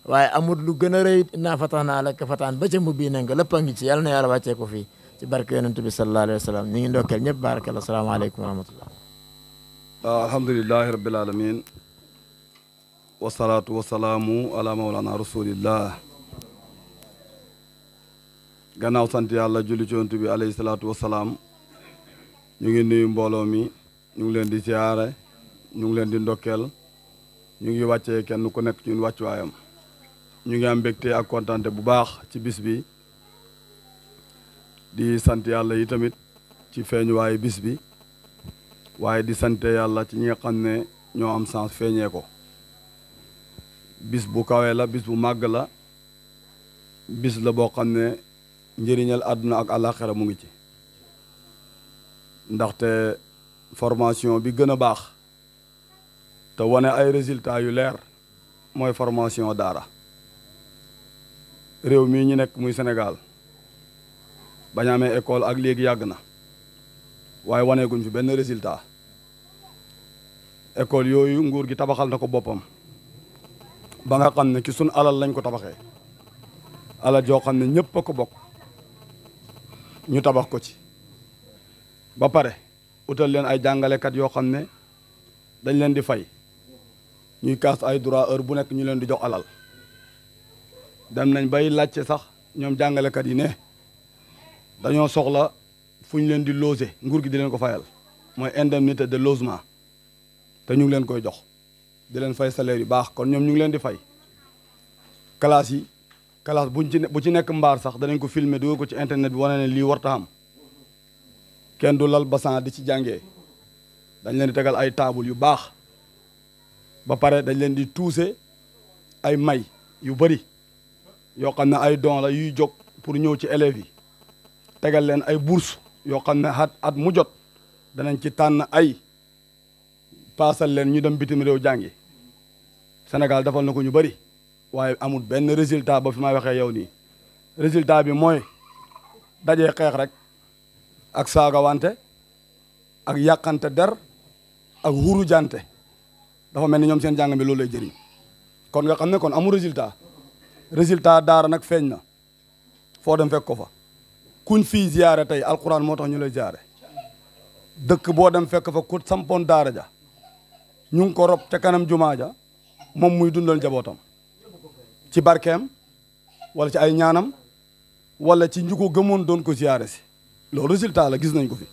waaye amul lu gën a rëy innaa fatahnaa laka fatahan ba ca mubbi na nga lépp a ngi ci yal na yàlla wàccee ko fii ci barke yonent bi sallallahu alayhi wa sallam ñu ngi ndokkeel ñëpp barakallah asalaamaaleykum wa rahmatullah alhamdulillahi rabbil alamin wasalaatu wasalaamu ala mawlana rasulillah gannaaw sant yàlla julli ci yonent bi alayhi salaatu wasalaam ñu ngi nuyu mbooloo mi ñu ngi leen di siyaare ñu ngi leen di ndokkeel ñu ngi wàccee kenn ku nekk ci ñun wàccuwaayam ñu ngi am mbégte ak kontante bu baax ci bis bi di sant yàlla yi tamit ci feeñuwaayu bis bi waaye di sant yàlla ci ñi nga xam ne ñoo am sens feeñee ko bis bu kawe la bis bu màgg la bis la boo xam ne njëriñal àdduna ak àllaaxira mu ngi ci ndaxte formation bi gën a baax te wane ay résultats yu leer mooy formation daara réew mii ñu nekk muy Sénégal bañ a amee école ak léegi yàgg na waaye waneeguñ fi benn résultat école yooyu nguur gi tabaxal na ko boppam ba nga xam ne ci sun alal lañ ko tabaxee alal joo xam ne ñëpp a ko bokk ñu tabax ko ci ba pare utal leen ay jàngalekat yoo xam ne dañ leen di fay ñuy kaas ay droit heure bu nekk ñu leen di jox alal dem nañ bay laajte sax ñoom jàngalekat yi ne dañoo soxla fu ñu leen di loger nguur gi di leen ko fayal mooy indemnité de logement te ñu ngi leen koy jox di leen fay salaire yu baax kon ñoom ñu ngi leen di fay classe yi classe bu ci nekk mbaar sax danañ ko filmer dugal ko ci internet bi wane ne lii warta am kenn du lal basan di ci jàngee dañ leen di tegal ay taabul yu baax ba pare dañ leen di tuuse ay may yu bëri yoo xam ne ay don la yuy jóg pour ñëw ci élèves yi tegal leen ay bourse yoo xam ne at mu jot danañ ci tànn ay paasal leen ñu dem bitim réew jàngi Sénégal defal na ko ñu bëri waaye amul benn résultat ba fi may waxee yow nii résultat bi mooy dajee xeex rek ak saagawante ak yàqante der ak huru jante dafa mel ni ñoom seen jàng bi loolu lay jëriñ kon nga xam ne kon amul résultat daara nag feeñ na foo dem fekk ko fa kuñ fii ziyaare tey alquran moo tax ñu lay ziyaare dëkk boo dem fekk fa ku sampoon daara ja ñu ngi ko rob ca kanam jumaa ja moom muy dundal njabootam ci barkeem wala ci ay ñaanam wala ci ñu ko gëmoon doon ko ziyaare si loolu résultat la gis nañ ko fi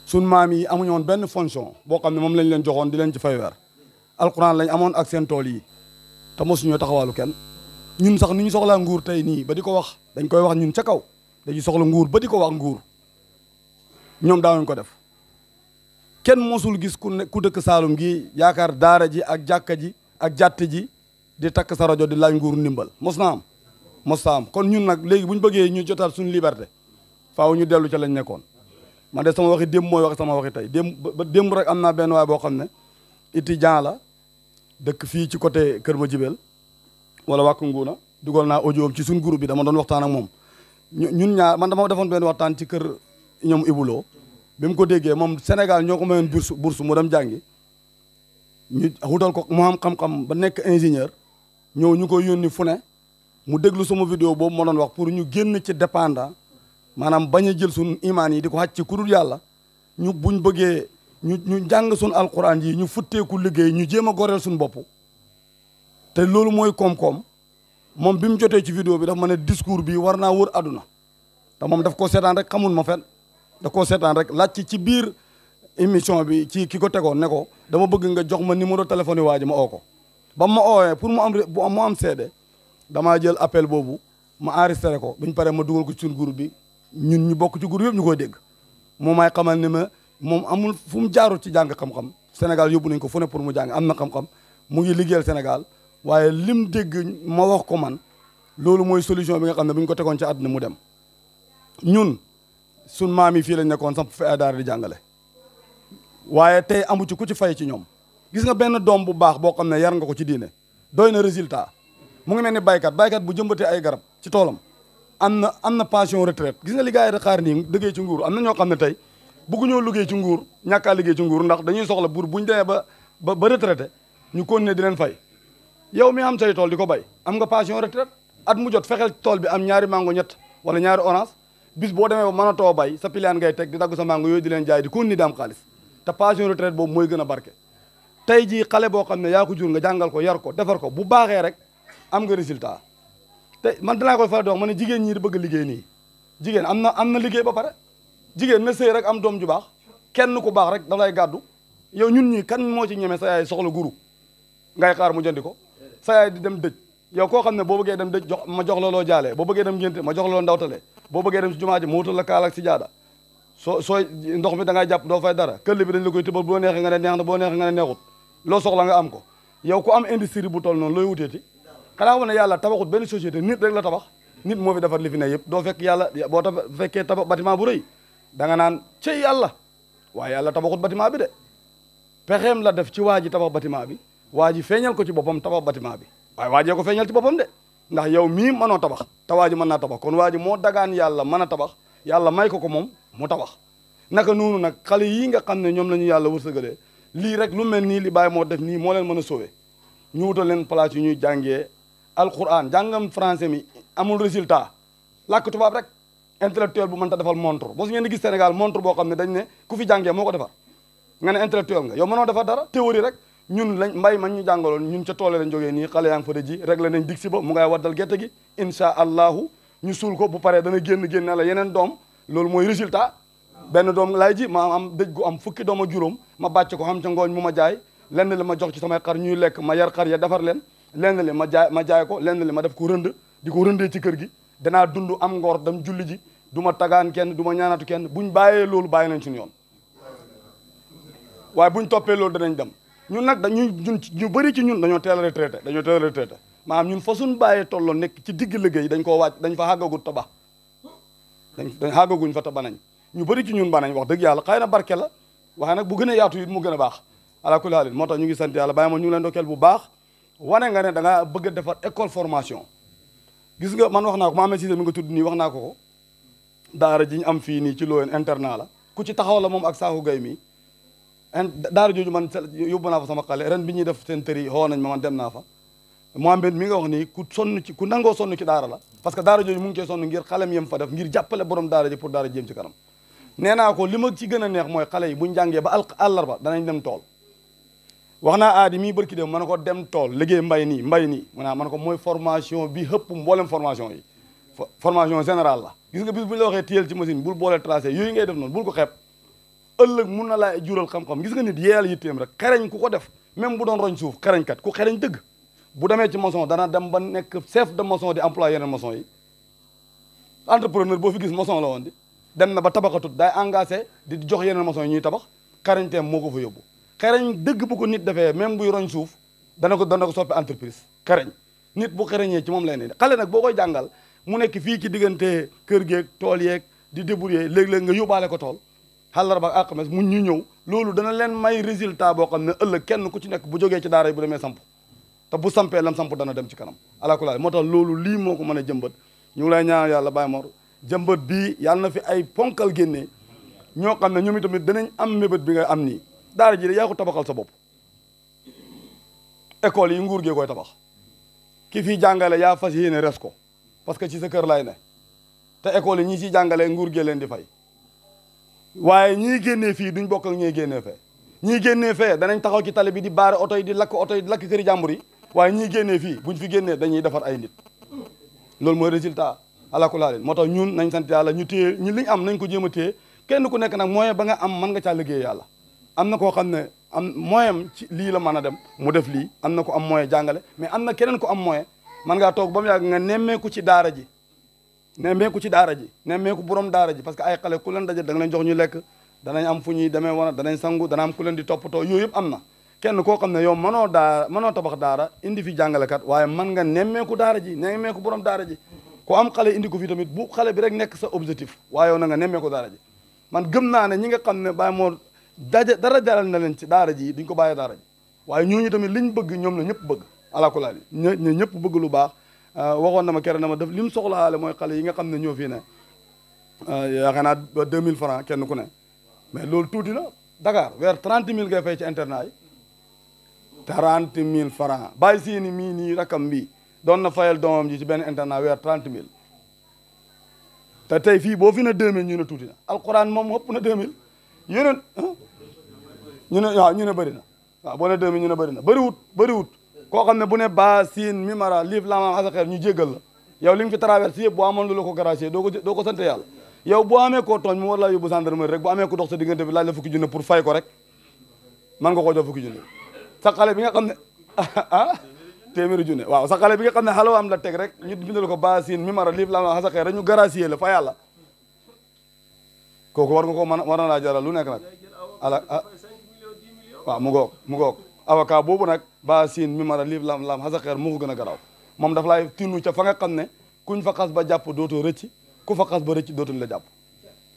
sun maam yi amuñu woon benn fonction boo xam ne moom lañ leen joxoon di leen ci fay weer alquran lañ amoon ak seen tool yi te mosuñoo taxawaalu kenn ñun sax ni ñu soxlaa nguur tey nii ba di ko wax dañ koy wax ñun ca kaw dañuy soxla nguur ba di ko wax nguur ñoom daawuñ ko def kenn mosul gis ku dëkk Saalum gi yaakaar daara ji ak jàkka ji ak jàtt ji di takk sa rajo di laaj nguur ndimbal mos na am kon ñun nag léegi bu ñu bëggee ñu jotaat suñu liberté faaw ñu dellu ca lañ nekkoon man de sama waxi démb mooy wax sama waxi tey démb rek am naa benn waay boo xam ne étudiant la dëkk fii ci côté Kër Madiabel wala wàkk nguuna dugal naa audio ci suñ groupe bi dama doon waxtaan ak moom ñun ñaar man dama defoon benn waxtaan ci kër ñoom Ibuloo bi mu ko déggee moom Sénégal ñoo ko mayoon bourse mu dem jàngi ñu wutal ko mu am xam-xam ba nekk ingénieur ñëw ñu koy yónni fu ne mu déglu sama vidéo boobu ma doon wax pour ñu génn ci dépendant maanaam bañ a jël suñ imaan yi di ko xàcc ci kudul yàlla ñu buñ bëggee ñu jàng suñ alquran yi ñu futteeku liggéey ñu jéem a goreel suñ bopp te loolu mooy koom-koom moom bi mu jotee ci vidéo bi daf ma ne discours bi war naa wër àdduna te moom daf koo seetaan rek xamul ma fen daf koo seetaan rek laaj ci biir émission bi ci ki ko tegoon ne ko dama bëgg nga jox ma numéro téléphone yi waa ji ma oo ko ba ma oowee pour mu am seede damaa jël appel boobu ma enregistré ko biñu paree ma dugal ko ci suñu groupe bi ñun ñu bokk ci groupe yëpp ñu koy dégg moom may xamal ne ma moom amul fu mu jaarul ci jàng xam-xam Sénégal yóbbu nañ ko fu ne pour mu jàng am na xam-xam mu ngi liggéeyal Sénégal waaye lim dégg ma wax ko man loolu mooy solution bi nga xam ne bu ñu ko tegoon ci àdduna mu dem ñun sun maam yi fii lañ nekkoon samp fi ay daara di jàngale waaye tey amu ci ku ci fay ci ñoom gis nga benn doom bu baax boo xam ne yar nga ko ci diine doy na résultat mu ngi mel ni baykat bu jëmbatee ay garab ci toolam am na pension retraite gis nga li gars yi di xaar nii liggéey ci nguur am na ñoo xam ne tey bëgguñoo liggéey ci nguur ñàkkaa liggéey ci nguur ndax dañuy soxla buur buñ demee ba retraité ñu continuer di leen fay yow mi am say tool di ko bay am nga pension retraite at mu jot fexeel tool bi am ñaari mango ñett wala ñaari orange bis boo demee ba mën a too bay sa pilaan ngay teg di dagg sa mango yooyu di leen jaay di continuer di am xaalis te pension retraite boobu mooy gën a barke tey jii xale boo xam ne yaa ko jur nga jàngal ko yar ko defar ko bu baaxee rek am nga résultat te man danaa koy faral di wax ma ne jigéen ñi di bëgg liggéey nii jigéen am na liggéey ba pare jigéen na sëy rek am doom ju baax kenn ku baax rek da lay gàddu yow ñun ñi kan moo ci ñeme sa yaay soxla guru ngay xaar mu jëndi ko sa yaay di dem dëj yow koo xam ne boo bëggee dem dëj ma jox la loo jaalee boo bëggee dem ngénte ma jox la loo ndawtalee boo bëggee dem si jumaa ji ma wutal la kaal ak si jaada sooy ndox mi da ngay jàpp doo fay dara këll bi dañ la koy tëbal boo neexee nga ne neex na boo neexee nga ne neexut loo soxla nga am ko yow ku am industrie bu toll noonu looy wuteeti xanaa wane yàlla tabaxut benn société nit rek la tabax nit moo fi defar li fi ne yëpp doo fekk yàlla boo fekkee tabax bâtiment bu rëy da nga naan ci yàlla waaye yàlla tabaxut bâtiment bi de pexeem la def ci waa ji tabax bâtiment bi waa ji feeñal ko ci boppam tabax bâtiment bi waaye waa jee ko feeñal ci boppam de ndax yow mii mënoo tabax te waa ji mën naa tabax kon waa ji moo dagaan yàlla mën a tabax yàlla may ko moom mu tabax naka noonu nag xale yii nga xam ne ñoom la ñu yàlla wërsëgalee lii rek lu mel nii li Baye moo def nii moo leen mën a sauver ñu wutal leen place yu ñuy jàngee alquran jàngam français mi amul résultat làkk tubaab rek intellectuel bu mënta defal montre mos ngeen di gis Sénégal montre boo xam ne dañ ne ku fi jàngee moo ko defar nga ne intellectuel nga yow mënoo defar dara théorie rek ñun lañ mbay man ñu jàngaloon ñun ca toole lañ jógee nii xale yaa ngi fa de ji réglé nañ dig si ba mu ngay waddal gerte gi insha allahu ñu suul ko bu paree dana génne la yeneen doom loolu mooy résultat benn doom laay ji ma am dëj gu am fukki doom ak juróom ma bàcc ko xam ca ngooñ mu ma jaay lenn li ma jox ci samay xar ñuy lekk ma yar xar ya defar leen lenn li ma jaay ko lenn li ma def ko rënd di ko rëndee ci kër gi danaa dund am ngor dem julli ji du ma tagaan kenn du ma ñaanatu kenn buñ bàyyee loolu bàyyi nañ suñu yoon waaye buñ toppee loolu danañ dem ñun nag ñu bëri ci ñun dañoo teel a retraité maanaam ñun fa suñ bàyyee tolloo nekk ci digg liggéey dañ koo wàcc dañ fa xàggagut ta ba dañ xàggaguñ fa ta ba nañ ñu bëri ci ñun ba nañ wax dëgg yàlla xëy na barke la waaye nag bu gën a yaatu it mu gën a baax ala kulli haal moo tax ñu ngi sant yàlla bàyyi ma ñu ngi leen dokkeel bu baax wane nga ne da nga bëgg a defar école formation gis nga man wax naa ko Mohamed Cissé mi nga tudd nii wax naa ko daara ji ñu am fii nii ci Loyenne internat la ku ci taxaw la moom ak Sakho Gueye mi daara jooju man yóbbu naa fa sama xale ren bi ñuy def seen tëri xoo nañ ma man dem naa fa Mohamed mi nga wax nii ku nangoo sonn ci daara la parce que daara jooju mu ngi cee sonn ngir xalem yem fa def ngir jàppale borom daara ji pour daara ji jëm ci kanam nee naa ko li ma ci gën a neex mooy xale yi buñ jàngee ba àllarba danañ dem tool wax naa aadi mii bërki dem mën na ko dem tool liggéey mbay nii mu naa mën ko mooy formation bi hëpp mboolem formation yi formation générale la gis nga bis bu ñu la waxee téyel ci machine bul boole tracé yooyu ngay def noonu bul ko xeeb ëllëg mun na laa jural xam-xam gis nga nit yeel yitteem rek xereñ ku ko def même bu doon roñ suuf xereñkat ku xereñ dëgg bu demee ci maçon dana dem ba nekk chef de maçon di employé yeneen maçon yi entrepreneur boo fi gis maçon la woon di dem na ba tabaxatut day engagé di jox yeneen maçon yi ñuy tabax xereñteem moo ko fa yóbbu xereñ dëgg bu ko nit defee même buy roñ suuf dana ko soppi entreprise xereñ nit bu xereñee ci moom lay ne xale nag boo koy jàngal mu nekk fii ci diggante kër geeg tool yeeg di débrouiller léeg-léeg nga yóbbaale ko tool àllarba ak alxames mu ñu ñëw loolu dana leen may résultat boo xam ne ëllëg kenn ku ci nekk bu jógee ci daara yi bu demee samp te bu sampee lam samp dana dem ci kanam alaakulaa moo tax loolu lii moo ko mën a jëmbat ñu ngi lay ñaan yàlla Baye Mor jëmbat bii yàlla na fi ay ponkal génnee ñoo xam ne ñoom itamit danañ am mébét bi nga am nii daara ji de yaa ko tabaxal sa bopp école yi nguur gee koy tabax ki fii jàngale yaa fas yéene res ko parce que ci sa kër lay ne te école yi ñi ciy jàngale nguur gee leen di fay waaye ñii génnee fii duñ bokk ak ñiy génnee fee ñii génnee fee danañ taxaw ci tali bi di baare oto yi di lakk oto yi di lakk këri jàmbur yi waaye ñii génnee fii buñ fi génnee dañuy defar ay nit loolu mooy résultat alakulaa moo tax ñun nañ sant yàlla ñu téye ñu liñ am nañ ko jéem a téye kenn ku nekk nag moyen ba nga am mën nga caa liggéey yàlla am na koo xam ne am moyen ci lii la mën a dem mu def lii am na ko am moyen jàngale mais am na keneen ko am moyen man ngaa toog ba mu yàgg nga nemmeeku ci daara ji nemmeeku borom daara ji parce que ay xale ku leen daje da nga leen jox ñu lekk danañ am fu ñuy demee wana danañ sangu dana am ku leen di toppatoo yooyu yëpp am na kenn koo xam ne yow mënoo tabax daara indi fi jàngalekat waaye man nga nemmeeku daara ji nemmeeku borom daara ji ko am xale indi ko fi tamit bu xale bi rek nekk sa objectif waaye yow na nga nemmeeku daara ji man gëm naa ne ñi nga xam ne Baye Mor dara jaral na leen ci daara ji duñ ko bàyyi daara ji waaye ñooñu tamit liñ bëgg ñoom la ñëpp bëgg alaakulaa ñu ñëpp bëgg lu baax waxoon na ma kere na ma def li mu soxlaale mooy xale yi nga xam ne ñoo fii ne yaakaar naa 2000 francs kenn ku ne mais loolu tuuti na Dakar weer 30 000 ngay fay ci internat yi 30 000 francs bàyyi seeni mii nii rakam bii doon na fayal doomam ji ci benn internat weer 30 000 te tey fii boo fi ne 2000 ñu ne tuuti na alquran moom ëpp na 2000 yeneen ñu ne bëri na waaw boo ne 2000 ñu ne bëri na bëriwut koo xam ne bu ne ba siin mimara liif lamam asaxeer ñu jéggal la yow li nga fi traversé yëpp boo amoon lu la ko gracier doo ko sant yàlla yow boo amee koo tooñ mu war laa yóbbu gendarmerie rek boo amee ko dox sa diggante bi laaj la fukki junne pour fay ko rek man nga koo jox fukki junne sa xale bi nga xam ne téeméeri junne waaw sa xale bi nga xam ne xalaw am la teg rek ñu bindal ko ba siin mimara liif lamam asaxeer rek ñu gracier la fa yàlla kooku war nga ko mën war na laa jaral lu nekk nag waaw mu ngoog avocat boobu nag ba siin mimara liif lam xasaxeer mu ko gën a garaw moom daf laay tinu ca fa nga xam ne kuñ fa xas ba jàpp dootoo rëcc ku fa xas ba rëcc dootuñ la jàpp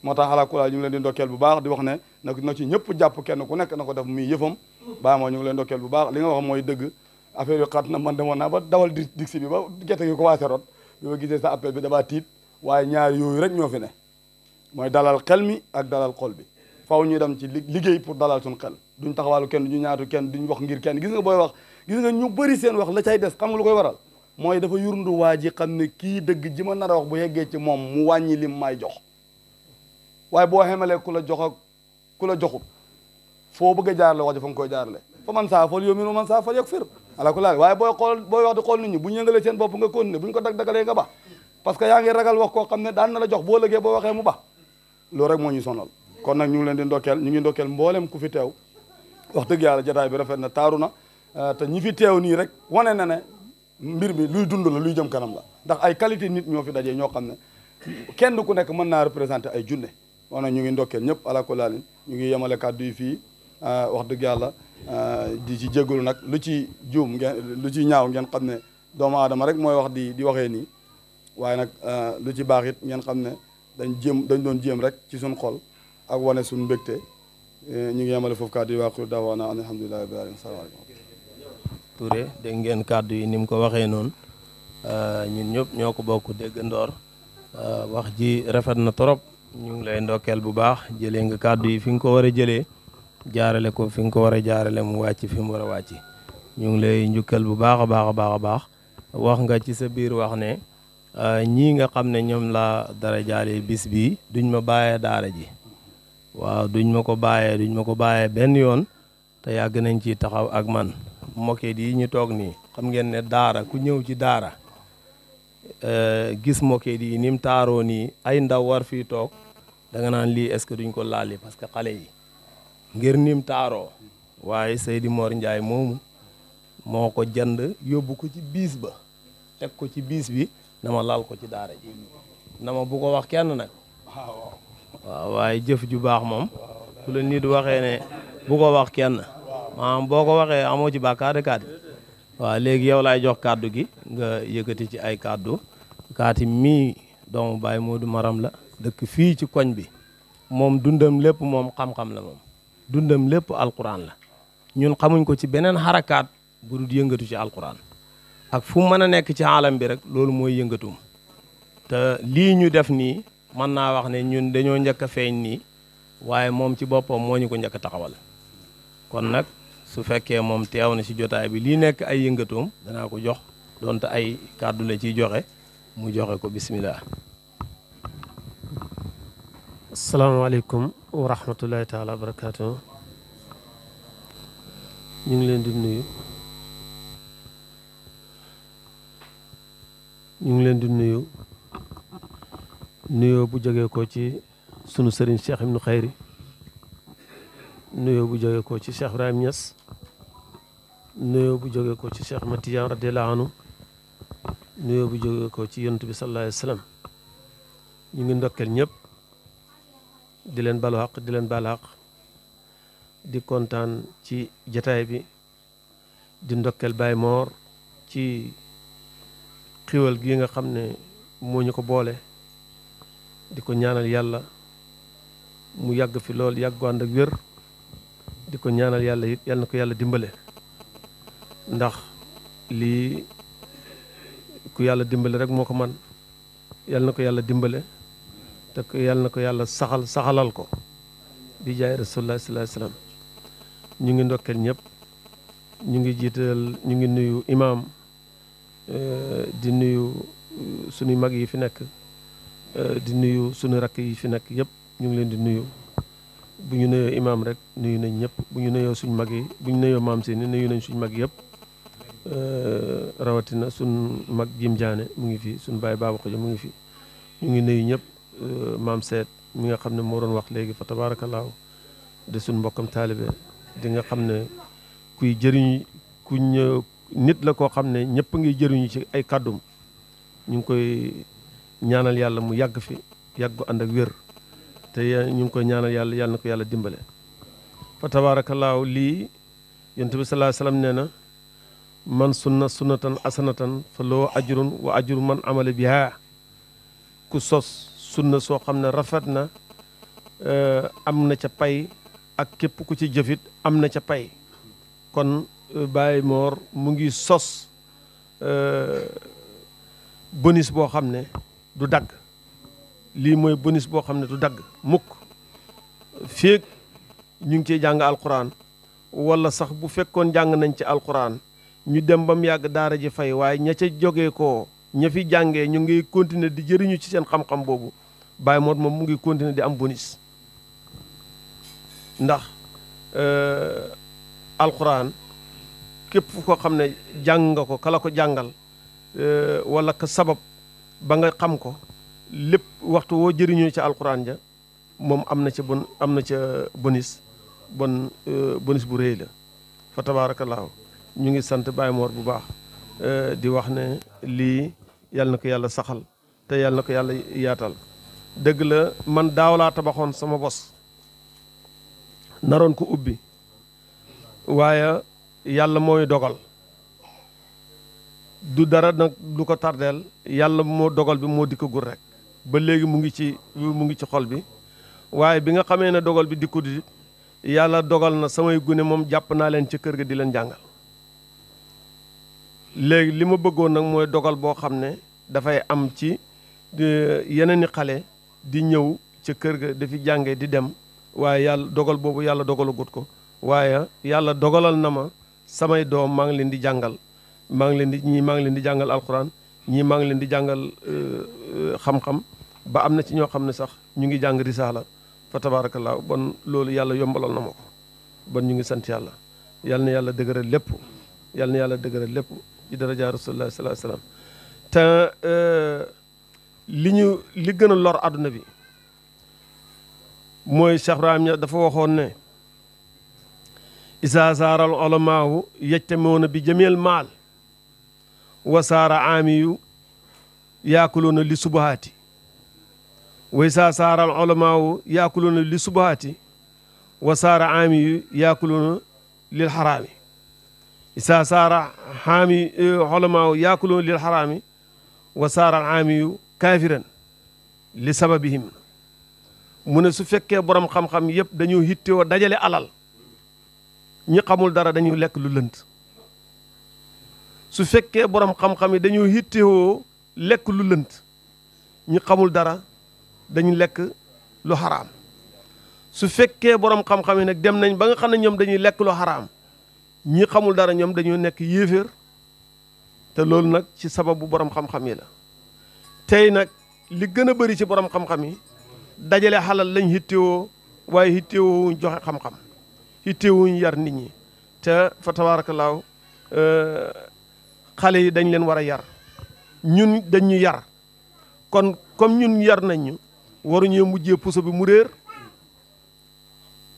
moo tax alaakulaa ñu ngi leen di ndokkeel bu baax di wax ne na ci ñëpp jàpp kenn ku nekk na ko def muy yëfam baa moo ñu ngi leen ndokkeel bu baax li nga wax mooy dëgg affaire yu xat na man demoon naa ba dawal diksi bi ba gerte gi commencé rot bi ma gisee sa appel bi damaa tiit waaye ñaar yooyu rek ñoo fi ne mooy dalal xel mi ak dalal xol bi faw ñu dem ci liggéey pour dalal suñu xel duñ taxawaalu kenn duñu ñaatu kenn duñ wax ngir kenn gis nga booy wax gis nga ñu bëri seen wax la cay des xam nga lu koy waral mooy dafa yurndu waa ji xam ne kii dëgg ji ma nar a wax bu yeggee ci moom mu wàññi lim may jox waaye boo xemalee ku la jox ak ku la joxut foo bëgg a jaarale wax ji fa nga koy jaarale fa man saa fal yow mi man saa fal yog fir ala ku laal waaye booy wax di xool nit ñi bu ñu yëngalee seen bopp nga continuer bu ñu ko dag-dagalee nga ba parce que yaa ngi ragal wax koo xam ne daan na la jox boo lëgee boo waxee mu ba loolu rek moo ñu sonal kon nag ñu ngi leen di ndokkeel ñu ngi ndokkeel mboolem ku fi teew wax dëgg yàlla jotaay bi rafet na taaru na te ñi fi teew nii rek wane na ne mbir mi luy dund la luy jëm kanam la ndax ay qualité nit ñoo fi dajee ñoo xam ne kenn ku nekk mën naa représenté ay junne wax na ñu ngi ndokkeel ñëpp ala ko laalin ñu ngi yemale kàddu yi fii wax dëgg yàlla di ci jégalu nag lu ci juum ngeen lu ci ñaaw ngeen xam ne doomu aadama rek mooy wax di waxee nii waaye nag lu ci baax it ngeen xam ne dañ doon jéem rek ci suñ xol ak wane suñ mbégte ñu ngi yemale foofu kàddu yi waaxir daawaana an alhamdulillahi rabbil alamin salaamaaleykum Touré dégg ngeen kàddu yi ni mu ko waxee noonu ñun ñëpp ñoo ko bokk dégg ndoor wax ji rafet na trop ñu ngi lay ndokkeel bu baax jëlee nga kàddu yi fi nga ko war a jëlee jaarale ko fi nga ko war a jaarale mu wàcc fi mu war a wàcc ñu ngi lay njukkal bu baax a baax a baax a baax wax nga ci sa biir wax ne ñii nga xam ne ñoom la dara jaale bis bi duñ ma bàyyee daara ji waaw duñ ma ko bàyyee benn yoon te yàgg nañ ci taxaw ak man moket yi ñu toog nii xam ngeen ne daara ku ñëw ci daara gis moket yi ni mu taaroo nii ay ndaw war fii toog da nga naan lii est-ce que duñ ko laali parce que xale yi ngir ni mu taaroo waaye Seydi Mor Ndiaye moomu moo ko jënd yóbbu ko ci biis ba teg ko ci biis bi na ma lal ko ci daara ji na ma bu ko wax kenn nag waaw waaye jëf ju baax moom ku la nit waxee ne bu ko wax kenn maanaam boo ko waxee amoo ci bàkkaar kàddu waaw léegi yow laay jox kàddu gi nga yëkkati ci ay kàddu kaati mii doomu Baye Modou Maram la dëkk fii ci koñ bi moom dundam lépp moom xam-xam la moom dundam lépp alquran la ñun xamuñ ko ci beneen xarakaat bu dul yëngatu ci alquran ak fu mu mën a nekk ci alam bi rek loolu mooy yëngatum te lii ñu def nii mën naa wax ne ñun dañoo njëkk a feeñ nii waaye moom ci boppam moo ñu ko njëkk a taxawal kon nag su fekkee moom teew na ci jotaay bi lii nekk ay yëngatoom danaa ko jox donte ay kàddu la ciy joxe mu joxe ko bismillah. asalaamaaleykum wa rahmatullahi taala wa barakaatu. ñu ngi leen di nuyu nuyoo bu jógee ko ci sunu sëriñ Cheikh Ibnu Xayri nuyoo bu jógee ko ci Cheikh Ibrahim Niass nuyoo bu jógee ko ci Cheikh Matiyaan radiyallahu anhu nuyoo bu jógee ko ci yonent bi sallallahu alayhi wa sallam ñu ngi ndokkeel ñëpp di leen balu xaq di leen baal xaq di kontaan ci jataay bi di ndokkeel Baye Mor ci xiwal gi nga xam ne moo ñu ko boole di ko ñaanal yàlla mu yàgg fi lool yàggu ànd ak wér di ko ñaanal yàlla it yàlla na ko yàlla dimbale ndax lii ku yàlla dimbale rek moo ko man yàlla na ko yàlla dimbale te ko yàlla na ko yàlla saxalal ko di jaay rasulullah sallallahu alayhi wasallam ñu ngi ndokkeel ñëpp ñu ngi jiital ñu ngi nuyu imaam di nuyu suñu mag yi fi nekk di nuyu suñu rakk yi fi nekk yëpp ñu ngi leen di nuyu bu ñu nuyoo imaam rek nuyu nañ ñëpp bu ñu nuyoo suñ mag yi bu ñu nuyoo maam si ni nuyu nañ suñ mag yëpp rawatina suñ mag jim jaane mu ngi fi suñ baay baaba xojo mu ngi fi ñu ngi nuyu ñëpp maam seet mi nga xam ne moo doon wax léegi fa tabaarakallaahu de suñ mbokkam taalibe di nga xam ne kuy jëriñ nit la koo xam ne ñëpp ngi jëriñu ci ay kàddum ñu ngi koy ñaanal yàlla mu yàgg fi yàgg ànd ak wér te ñu ngi koy ñaanal yàlla yàlla na ko yàlla dimbale fa tabaarakallaahu lii yonent bi sallallahu alayhi wasallam nee na man sunna sunnatan asanatan fa loo ajrun wa ajru man amala biha ku sos sunna soo xam ne rafet na am na ca pay ak képp ku ci jëfit am na ca pay kon Baye Mor mu ngi sos bonus boo xam ne du dagg lii mooy bonus boo xam ne du dagg mukk féeg ñu ngi ciy jàng alquran wala sax bu fekkoon jàng nañ ci alquran ñu dem ba mu yàgg daara ji fay waaye ña ca jógee koo ña fi jàngee ñu ngi continuer di jëriñu ci seen xam-xam boobu Baye Mor moom mu ngi continuer di am bonus ndax alquran képp fu ko xam ne jàng nga ko kala ko jàngal wala ka sabab ba nga xam ko lépp waxtu woo jëriñoo ci alquran ja moom am na ca bonus bonus bu rëy la fa tabaarakallaahu ñu ngi sant Baye Mor bu baax di wax ne lii yàlla na ko yàlla saxal te te yàlla na ko yàlla yaatal. dëgg la man daaw laa tabaxoon sama bos naroon ko ubbi waaye yàlla mooy dogal du dara nag du ko tardeel yàlla moo dogal bi moo dikkagul rek ba léegi mu ngi ci xol bi waaye bi nga xamee ne dogal bi dikku di yàlla dogal na samay gune moom jàpp naa leen ci kër ga di leen jàngal léegi li ma bëggoon nag mooy dogal boo xam ne dafay am ci yeneen i xale di ñëw ca kër ga dafi jànge di dem waaye yàlla dogal boobu yàlla dogalagut ko waaye yàlla dogalal na ma samay doom maa ngi leen di jàngal maa ngi leen di jàngal alxuraan ñii maa ngi leen di jàngal xam-xam ba am na ci ñoo xam ne sax ñu ngi jàng risaala fa tabaarakallaa bon loolu yàlla yombalal na ma ko bon ñu ngi sant yàlla yal na yàlla dëgëral lépp yal na yàlla dëgëral lépp ci daraja rasulullah sallallahu alayhi wasallam te li gën a lor àdduna bi mooy Cheikh Ibrahim Niass dafa waxoon ne isa saaral ulamaahu yajtamiuuna bi jamil maal wa saara aamiyu yaakuluuna li subahaati wa isa saaral ulamaahu yaakuluuna li subahaati wa saara aamiyu yaakuluuna lil xaraami isa saara ulamaahu yaakuluuna lil xaraami wa saara aamiyu kaafiran li sababihim mu ne su fekkee borom xam-xam yëpp dañu hittewoo dajale alal ñi xamul dara dañuy lekk lu lënt su fekkee borom xam-xam yi dañu hittewoo lekk lu lënt ñi xamul dara dañu lekk lu xaraam su fekkee borom xam-xam yi nag dem nañ ba nga xam ne ñoom dañuy lekk lu xaraam ñi xamul dara ñoom dañoo nekk yéeféer te loolu nag ci sababu borom xam-xam yi la tey nag li gën a bëri ci borom xam-xam yi dajale xalal lañ hittewoo waaye hittewoo wuñ joxe xam-xam hittewoo wuñ yar nit ñi te fa tabaarakallaahu xale yi dañ leen war a yar ñun dañ ñu yar kon comme ñun yar nañ ñu waruñoo mujjee puso bi mu réer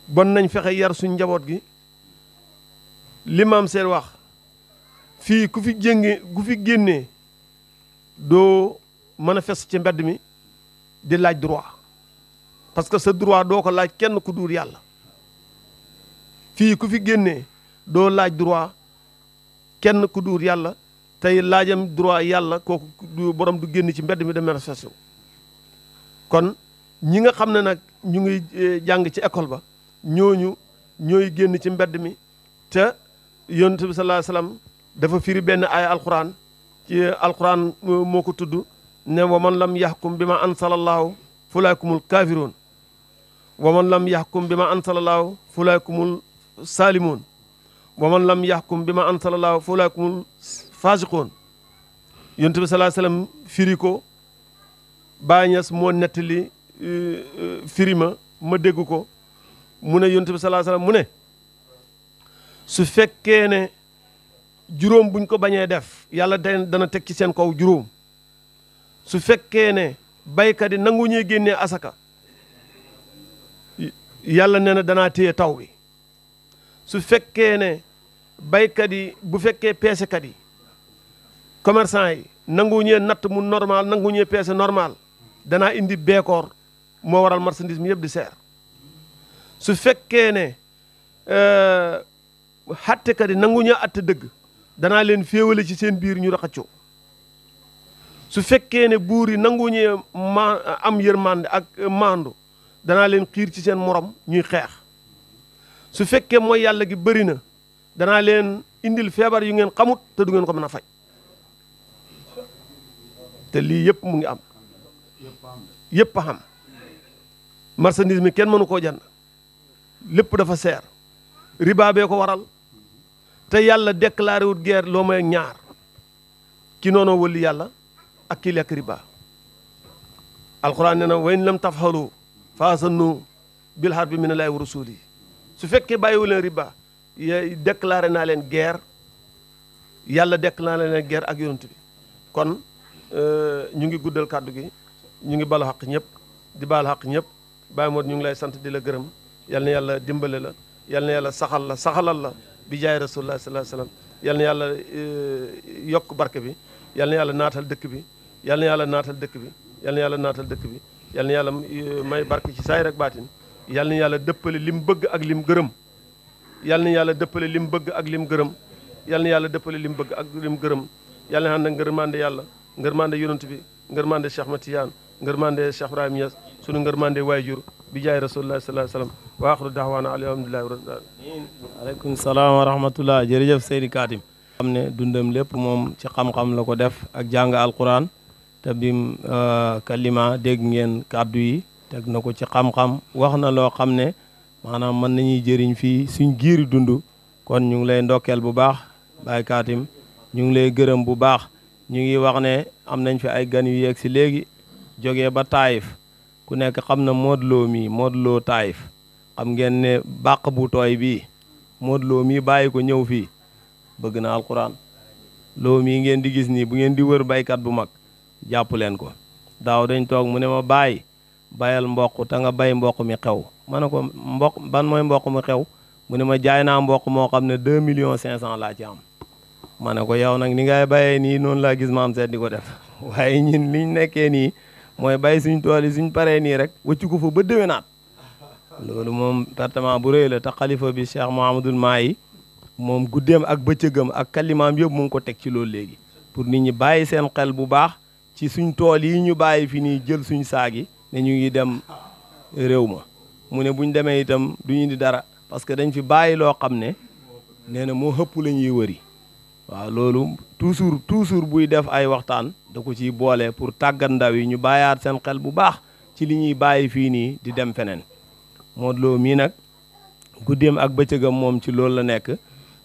bon nañ fexe yar suñ njaboot gi li maam seen wax fii ku fi génnee doo mën a fes ci mbedd mi di laaj droit parce que sa droit doo ko laaj kenn ku dul yàlla fii ku fi génnee doo laaj droit kenn ku dul yàlla tey laajam droit yàlla kooku du borom du génn ci mbedd mi de manifestation kon ñi nga xam ne nag ñu ngi jàng ci école ba ñooy génn ci mbedd mi te yonent bi sallallahu alayhi wasallam dafa firi benn ay alquran ci alquran moo ko tudd ne wa man lam yaxkum bi ma ansalallahu fulaakumul kaafiroon wa man lam yaxkum bi ma ansalallahu fulaakumul saalimoon wa man lam yaxkum bi ma ansalallahu fulaakumul faasiqoon yonent bi sallallahu alayhi wasallam firi ko Baay Ñas moo nettali firi ma dégg ko mu ne yonent bi sallallahu alayhi wasallam mu ne su fekkee ne juróom buñ ko bañee def yàlla dana teg ci seen kaw juróom su fekkee ne baykat yi nangu ñuy génnee asaka yàlla nee na danaa téye taw bi su fekkee ne baykat yi bu fekkee peesekat yi commerçant yi nangu ñee natt mu normal nangu ñee peese normal danaa indi beekoor moo waral marchandise mi yëpp di seer su fekkee ne xattekat yi nangu ñee atte dëgg danaa leen féewale ci seen biir ñu raxacoo su fekkee ne buur yi nangu ñee am yërmande ak maandu danaa leen xiir ci seen morom ñuy xeex su fekkee mooy yàlla gi bëri na danaa leen indil feebar yu ngeen xamut te du ngeen ko mën a faj te lii yëpp mu ngi am yëpp a xam marchandise mi kenn mënu koo jënd lépp dafa seer riba bee ko waral te yàlla déclaré wut guerre loo may ñaar ki noonoo wëlli yàlla ak ki lekk riba alquran nee na wa in lam tafhalu faasanu bil harbi minallahi wa rasuli su fekkee bàyyiwu leen riba déclaré naa leen guerre yàlla déclaré leen guerre ak yonent bi kon ñu ngi guddal kàddu gi ñu ngi balu xaq ñëpp di baal xaq ñëpp Baye Modou ñu ngi lay sant di la gërëm yal na yàlla dimbale la yal na yàlla saxalal la bi jaay rasulullah sallallahu alayhi wasallam yal na yàlla yokk barke bi yal na yàlla naatal dëkk bi yal na yàlla naatal dëkk bi yal na yàlla naatal dëkk bi yal na yàlla may barke ci saay rek baatin yal na yàlla dëppale lim bëgg ak lim gërëm yal na yàlla dëppale lim bëgg ak lim gërëm yal na yàlla dëppale lim bëgg ak lim gërëm yal na ànd ak ngërmande yàlla ngërmande yonent bi ngërmande Cheikh Ahmad Tidiane ngërmande Cheikh Ibrahim Niass sunu ngërmande waajur bi jaay rasulullah sallallahu alayhi wa sallam wa axiru daawaana alhamdulillahi rabbil alamin. aleykum salaam wa rahmatullah jërëjëf Seydi Katim. xam ne dundam lépp moom ci xam-xam la ko def ak jàng alquran te bim kalima dégg ngeen kàddu yi teg na ko ci xam-xam wax na loo xam ne maanaam mën nañuy jëriñ fii suñ giiri dund kon ñu ngi lay ndokkeel bu baax Baye Katim ñu ngi lay gërëm bu baax ñu ngi wax ne am nañ fi ay gan yu yegg si léegi jógee ba Taïf ku nekk xam na Modou Lo mii Modou Lo Taïf xam ngeen ne bàq bu tooy bii Modou Lo mii bàyyi ko ñëw fii bëgg na alquran loo mii ngeen di gis nii bu ngeen di wër baykat bu mag jàpp leen ko daaw dañ toog mu ne ma bàyyi bayal mboq te nga bay mboq mi xew ma ne ko mboq ban mooy mboq mi xew mu ne ma jaay naa mboq moo xam ne 2 millions 500 laa ci am ma ne ko yow nag ni ngay bayee nii noonu laa gis maam seet di ko def waaye ñun liñ nekkee nii mooy bay suñ tool yi suñ paree nii rek wëccu ko fa ba déwénaat loolu moom pertement bu rëy la te xalifa bi Cheikh Mouhamadoul Mahi moom guddeem ak bëccëgam ak kalimaam yëpp mu ngi ko teg ci loolu léegi pour nit ñi bàyyi seen xel bu baax ci suñ tool yi ñu bàyyi fi nii jël suñ saag yi ne ñu ngi dem réew ma mu ne buñ demee itam duñu indi dara parce que dañ fi bàyyi loo xam ne nee na moo xëpp la ñuy wëri waaw loolu toujours buy def ay waxtaan da ko ciy boole pour tàggat ndaw yi ñu bàyyaat seen xel bu baax ci li ñuy bàyyi fii nii di dem feneen Modou Lo mii nag guddeem ak bëccëgam moom ci loolu la nekk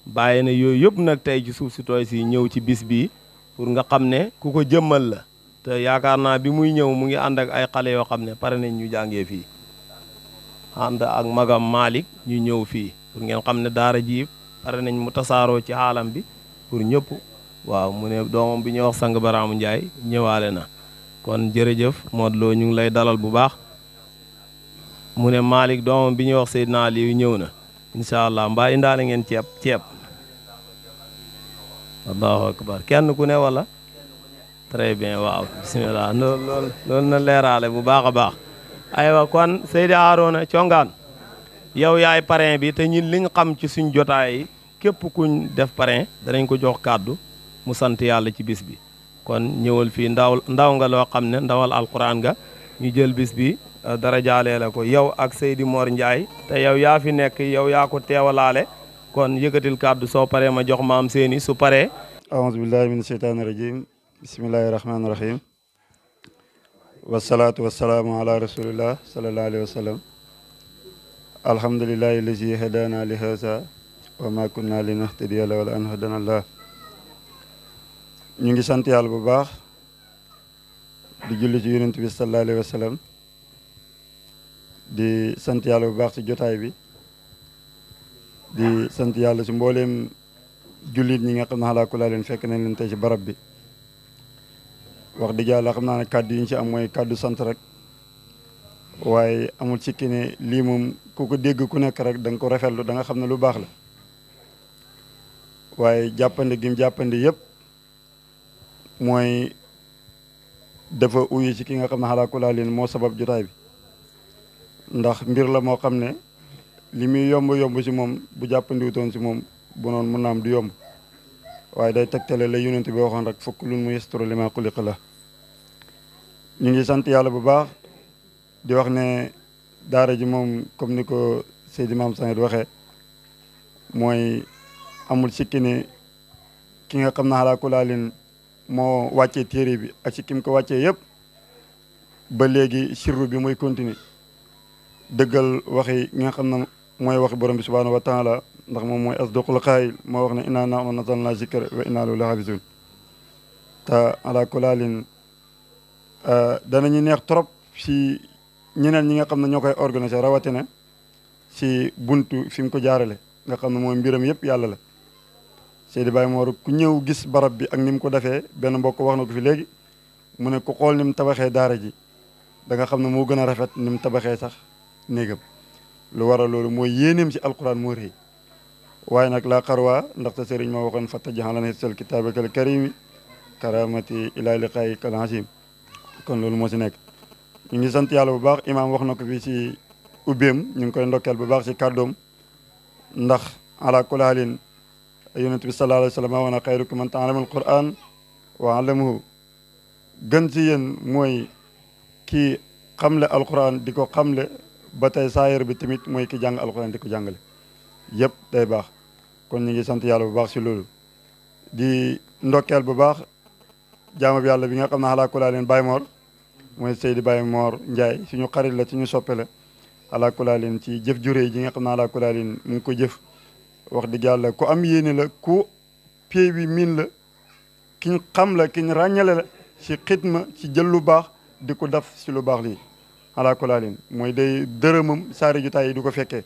bàyyi na yooyu yëpp nag tey ci suuf si tooy si ñëw ci bis bii pour nga xam ne ku ko jëmmal la te yaakaar naa bi muy ñëw mu ngi ànd ak ay xale yoo xam ne pare nañ ñu jàngee fii ànd ak magam Malick ñu ñëw fii pour ngeen xam ne daara ji pare nañ mu tasaaroo ci xaalam bi pour ñëpp waaw mu ne doomam bi ñuy wax sang Baraamu Njaay ñëwaale na kon jërëjëf Modou Lo ñu ngi lay dalal bu baax mu ne Malick doomam bi ñuy wax Seydina Aliou ñëw na incha allah mbaa indaale ngeen ceeb allahu akbar kenn ku ne wala très bien waaw bismillah loolu na leeraale bu baax a baax aywa kon Seydi Harouna Thiongaan yow yaay parrain bi te ñun liñ xam ci suñ jotaay yi képp kuñ def parrain danañ ko jox kàddu mu sant yàlla ci bis bi kon ñëwal fii ndaw nga loo xam ne ndawal alquran nga ñu jël bis bi dara jaalee la ko yow ak Seydi Mor Ndiaye te yow yaa fi nekk yow yaa ko teewalaale kon yëkkatil kàddu soo paree ma jox maam seeni su paree aouzu billahi min sheytaani rajim bismillahi rahmaani rahim wasalaatu wasalaamu ala rasulillah sallallahu alayhi wa sallam alhamdulillahi allazi hadana li haza wa ma kunna linahtadiya lawla an hadana allah ñu ngi sant yàlla bu baax di julli ci yonent bi sallallahu alayhi wa sallam di sant yàlla bu baax ci jotaay bi di sant yàlla ci mbooleem jullit ñi nga xam ne xalaa ku laa leen fekk nañ leen tey ci barab bi wax dëgg yàlla xam naa ne kàddu yi ñu ci am mooy kàddu sant rek waaye amul ci ki ne lii moom ku ko dégg ku nekk rek da nga ko rafetlu da nga xam ne lu baax la waaye jàppande gi mu jàppande yëpp mooy dafa uyu ci ki nga xam ne xalaa ku laa leen moo sabab jotaay bi ndax mbir la moo xam ne li muy yomb ci moom bu jàppandiwutoon ci moom bu noonu mën naa am du yomb waaye day tegtale la yonent bi waxoon rek fokk lun mu yestoro li ma xuliqa la ñu ngi sant yàlla bu baax di wax ne daara ji moom comme ni ko Seydi Maam Saïd waxee mooy amul sikki ne ki nga xam ne xalaa ku laa leen moo wàccee téere bi ak ci kim ko wàccee yëpp ba léegi sirru bi mooy continuer dëggal waxi ñi nga xam ne mooy waxi borom bi subhanahu wa taala ndax moom mooy asdaqul qaayil moo wax ne inna nahnu nazzalna zikra wa inna lahu lahafizun te ala kulaalin danañu neex trop si ñeneen ñi nga xam ne ñoo koy organiser rawatina si buntu fi mu ko jaarale nga xam ne mooy mbiram yëpp yàlla la Seydi Baye Mor ku ñëw gis barab bi ak ni mu ko defee benn mbokk wax na ko fi léegi mu ne ku xool ni mu tabaxee daara ji da nga xam ne moo gën a rafet ni mu tabaxee sax néegam lu waral loolu mooy yéeneem ci alquran moo rëy waaye nag laa xarwaa ndaxte sëriñ ma waxoon fatta jaxalana sel kitaabakal karimi karamati ila liqaayi kal azim kon loolu moo si nekk. ñu ngi sant yàlla bu baax imaam wax na ko fii si ubbeem ñu ngi koy ndokkeel bu baax si kàddoom ndax ala kulli haalin yonent bi sallallahu alayhi wa sallam wa ana xayrukum man ta'allama al-Qur'an wa 'allamahu gën si yéen mooy kii xamle alquran di ko xamle ba tey saayir bi tamit mooy ki jàng alquran di ko jàngale yëpp day baax kon ñu ngi sant yàlla bu baax si loolu di ndokkeel bu baax jaamab yàlla bi nga xam ne ala kulli haalin Baye Mor mooy Seydi Baye Mor Ndiaye suñu xarit la suñu soppe la ala kulli haalin ci jëf juré ji nga xam ne ala kulli haalin mu ngi ko jëf wax dëgg yàlla ku am yéene la ku pied bi miin la kiñ xam la kiñ ràññale la si xitma si jël lu baax di ko def si lu baax lii ala kulli haalin mooy day dërëmam saari jotaay yi du ko fekkee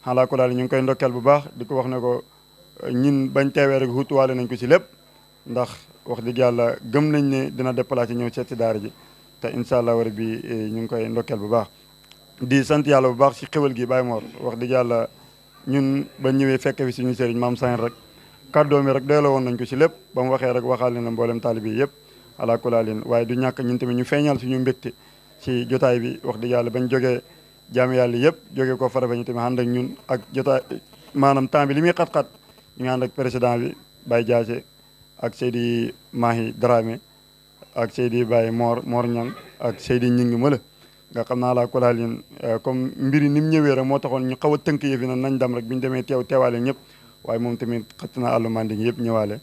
ala kulli haalin ñu ngi koy ndokkeel bu baax di ko wax ne ko ñin bañ teewee rek hutuwaale nañ ko si lépp ndax wax dëgg yàlla gëm nañ ne dina déplacé ñëw seet si daara ji te incha allah war bi ñu ngi koy ndokkeel bu baax di sant yàlla bu baax si xéwal gi Baye Mor wax dëgg yàlla ñun ba ñëwee fekk fi suñu sëriñ maam Sañ rek kàddoo mi rek doyloo woon nañ ko si lépp ba mu waxee rek waxaal ne na mboolem taalibe yi yëpp ala kulli haalin waaye du ñàkk ñun tamit ñu feeñal suñu mbégte si jotaay bi wax dëgg yàlla bañ jógee jaami yàlla yëpp jógee ko farafa ñu tamit ànd ak ñun ak jotaay maanaam temps bi li muy xat-xat ñu ngi ànd ak président bi Baye Diassé ak Seydi Mahi Dramé ak Seydi Baye Mor Niang ak Seydi Ñing Mala nga xam naa ala kulli haalin comme mbiri ni mu ñëwee rek moo taxoon ñu xaw a tënk yëf yi nañ dem rek bi ñu demee teewaale ñëpp waaye moom tamit xëtt na àllu manding yëpp ñëwaale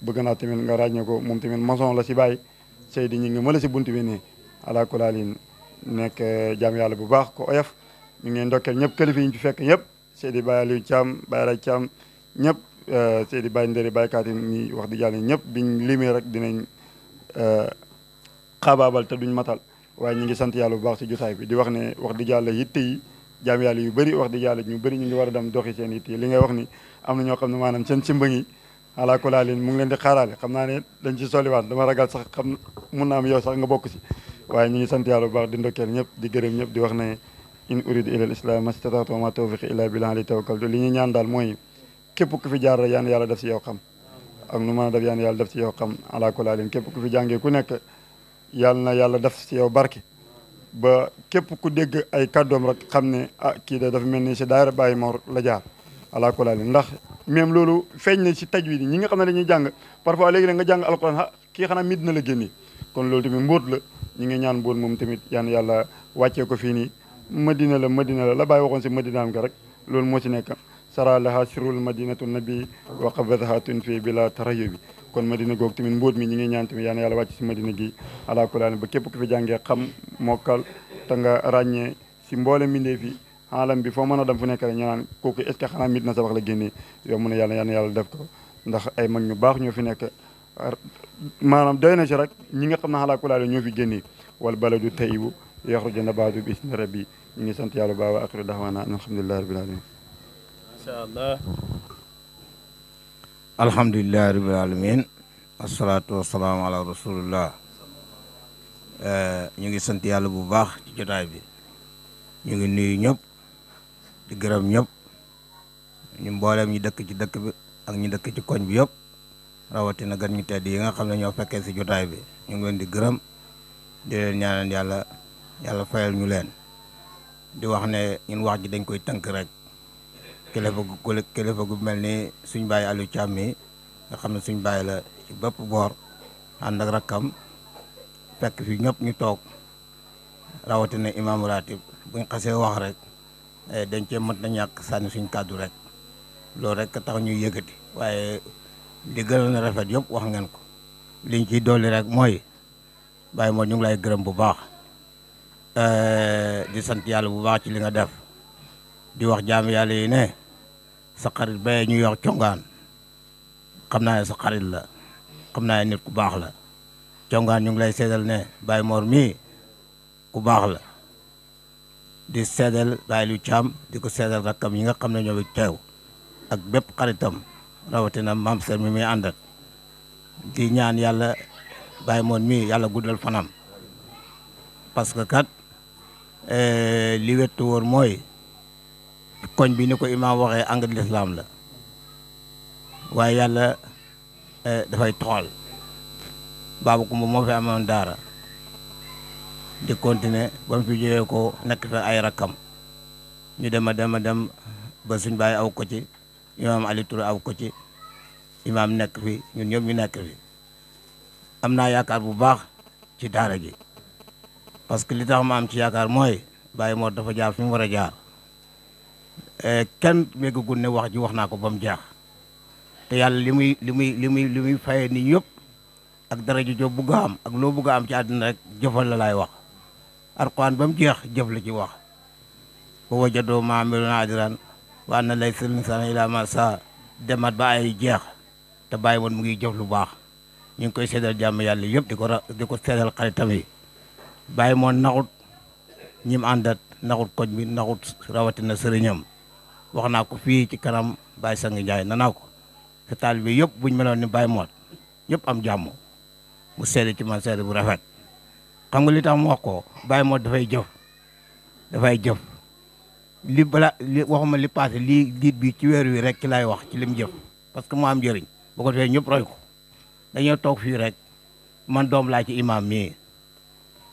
bëgg naa tamit nga ràññee ko moom tamit maçon la si Baye Seydi Ñing Mala si buntu bi nii ala kulli haalin nekk jaam yàlla bu baax ko oyof ñu ngi ndokkeel ñëpp kilifa yi ñu fi fekk ñëpp Seydi Baye Aliou Thiam Baye Ray Thiam ñëpp Seydi Baye Nderi Baye Katim ñi wax dëgg yàlla ñëpp biñ limee rek dinañ xaabaabal te duñ matal waaye ñu ngi sant yàlla bu baax si jotaay bi di wax ne wax dëgg yàlla yitte yi jaam yàlla yu bëri wax dëgg yàlla ñu bëri ñu ngi war a dem doxi seen yitte yi li ngay wax ni am na ñoo xam ne maanaam seen simba ngi ala kulli haalin mu ngi leen di xaaraale xam naa ne dañ ci soliwaat dama ragal sax xam mun naa am yow sax nga bokk si waaye ñu ngi sant yàlla bu baax di ndokkeel ñëpp di gërëm ñëpp di wax ne in uridu ila al islam mastata'tu wa ma tawfiqi illa billah alayhi tawakkaltu li ñuy ñaan daal mooy képp ku fi jaar rek yaan yàlla def si yow xam ak nu mën a def yaan yàlla def si yow xam ala kulli haalin képp ku fi jàngee ku nekk yàlla na yàlla def si yow barke ba képp ku dégg ay kàddoom rek xam ne ah kii de dafa mel ni si daayira Baye Mor la jaar ala kulli haalin ndax même loolu feeñ na si tajwid ñi nga xam ne dañuy jàng parfois léegi nag nga jàng alquran ah kii xanaa mit na la génne kon loolu tamit mbóot la ñu ngi ñaan mbóot moom tamit yaan yàlla wàccee ko fii nii madina la Baye waxoon si madinaam ga rek loolu moo si nekk sara laha sirul madinatu nabi wa qabadaha tun fii bila tarayu bi kon madina googu tamit mbóot mi ñi ngi ñaan tamit yaan yàlla wàcc si madina gi ala kulli haalin ba képp ku fi jàngee xam mokkal te nga ràññee si mboole mbindee fi alam bi foo mën a dem fu nekk rek ñu naan kooku est ce que xanaa mit na sa wax la génnee yow mu ne yàlla yaan yàlla def ko ndax ay mag ñu baax ñoo fi nekk maanaam doy na si rek ñi nga xam ne ala kulli haalin ñoo fi génnee wal baladu tayyibu yaxruju nabaatu bi ismi rabbi ñu ngi sant yàlla baax wa axiru daxwaana alhamdulillahi rabbil alamin incha allah alhamdulillahi rabbil alamin asalaatu wasalaamu ala rasulillah ñu ngi sant yàlla bu baax ci jotaay bi ñu ngi nuyu ñëpp di gërëm ñëpp ñu mbooleem ñi dëkk ci dëkk bi ak ñi dëkk ci koñ bi yëpp rawatina gan ñu tedd yi nga xam ne ñoo fekkee si jotaay bi ñu ngi leen di gërëm di leen ñaanal yàlla fayal ñu leen di wax ne ñun wax ji dañ koy tënk rek kilifa gu mel ni suñ bàyyi Aliou Thiam mi nga xam ne suñ bàyyi la ci bépp boor ànd ak rakkam fekk fi ñëpp ñu toog rawatina imaamu ratib buñ xasee wax rek dañ cee mën na ñàkk sànni suñ kàddu rek loolu rek tax ñuy yëkkati waaye li gën na rafet yëpp wax ngeen ko liñ ciy dolli rek mooy Baye Mor ñu ngi lay gërëm bu baax di sant yàlla bu baax ci li nga def di wax jaam yàlla yi ne sa xarit ba ñu yor congaan xam naa ne sa xarit la xam naa ne nit ku baax la congaan ñu ngi lay seedal ne Baye Mor mii ku baax la di seedal Baye Aliou Thiam di ko seedal rakkam yi nga xam ne ñoo fi teew ak bépp xaritam rawatina maam Ser mi muy àndat di ñaan yàlla Baye Mor mii yàlla guddal fanam parce que kat li wettu woon mooy koñ bi ni ko imaam waxee àng lislaam la waaye yàlla dafay toxal Baba Kumba moo fi amoon daara di continuer ba mu fi jógee ko nekk fa ay rakkam ñu dem a dem ba suñ bàyyi aw ko ci imaam Ali Touré aw ko ci imaam nekk fi ñun ñëpp ñu nekk fi am naa yaakaar bu baax ci daara ji parce que li tax ma am ci yaakaar mooy Baye Mor dafa jaar fi mu war a jaar kenn méggagul ne wax ji wax naa ko ba mu jeex te yàlla li muy fayee ni yëpp ak dara ji joo bugg a am ak loo bugg a am ci àddina rek jëfal la laay wax Alxuraan ba mu jeex jëf la ci wax wa wajadoo maa amilu naadiran wa anna laysa l-insaana illaa maa saa demat ba ay jeex te Baye Mor mu ngi jëf lu baax ñu ngi koy seedal jàmm yàlla yëpp di ko seedal xaritam yi Baye Mor naxut ñim àndat naxut koñ bi naxut rawatina sëriñam wax naa ko fii ci kanam Baye Sang Ndiaye nanaa ko te taalibe bi yëpp buñ meloon ni Baye Mor ñëpp am jàmm mu seede ci man seede bu rafet xam nga li tax mu wax ko Baye Mor dafay jëf li waxuma li passé lii diit bi ci weer wi rek ci lay wax ci lim jëf parce que mu am njëriñ bu ko defee ñëpp roy ko dañoo toog fii rek man doom laa ci imam mii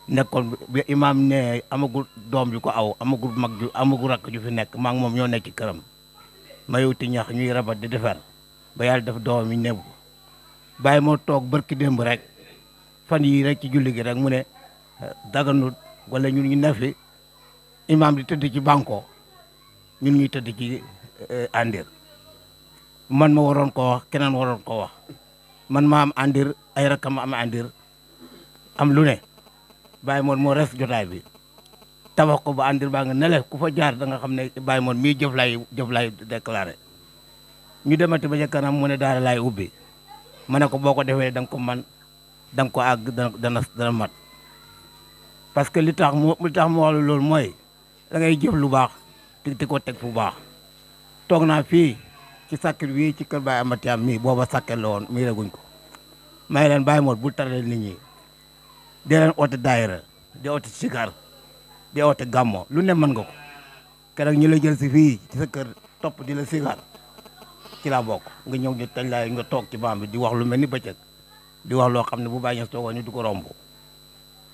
nekkoon bi imam ne amagul doom ju ko aw amagul mag ju amagul rakk ju fi nekk maa ngi moom ñoo nekk ci këram ma yowti ñax ñuy rabat di defar ba yàlla def doom yi nebu Baye Mor toog barki démb rek fan yii rek ci julli gi rek mu ne daganut wala ñun ñu ne fi imam di tëdd ci banko ñun ñuy tëdd ci andir man ma waroon ko wax keneen waroon ko wax man ma am andir ay rakam am andir am lu ne Baye Mor moo res jotaay bi tabax ko ba andir baa nga nele ku fa jaar da nga xam ne Baye Mor mii jëf lay déclaré ñu demati ba ca kanam mu ne daara laay ubbi ma ne ko boo ko defee da nga ko man da nga ko àgg dana mat parce que li tax mu wax loolu mooy da ngay jëf lu baax di ko teg fu baax toog naa fii ci sàkkil bii ci kër Baye Amatiam mii booba sàkkel la woon mii reguñ ko may leen Baye Mor bu tarale nit ñi di leen oote daayira di oote sikar di oote gàmmo lu ne mën nga ko keroog ñu la jël si fii ci sa kër topp di la sikar ci laa bokk nga ñëw ñu tañ laay nga toog ci baam bi di wax lu mel ni bëccëg di wax loo xam ne bu Baye Niass toogoon ñu du ko romb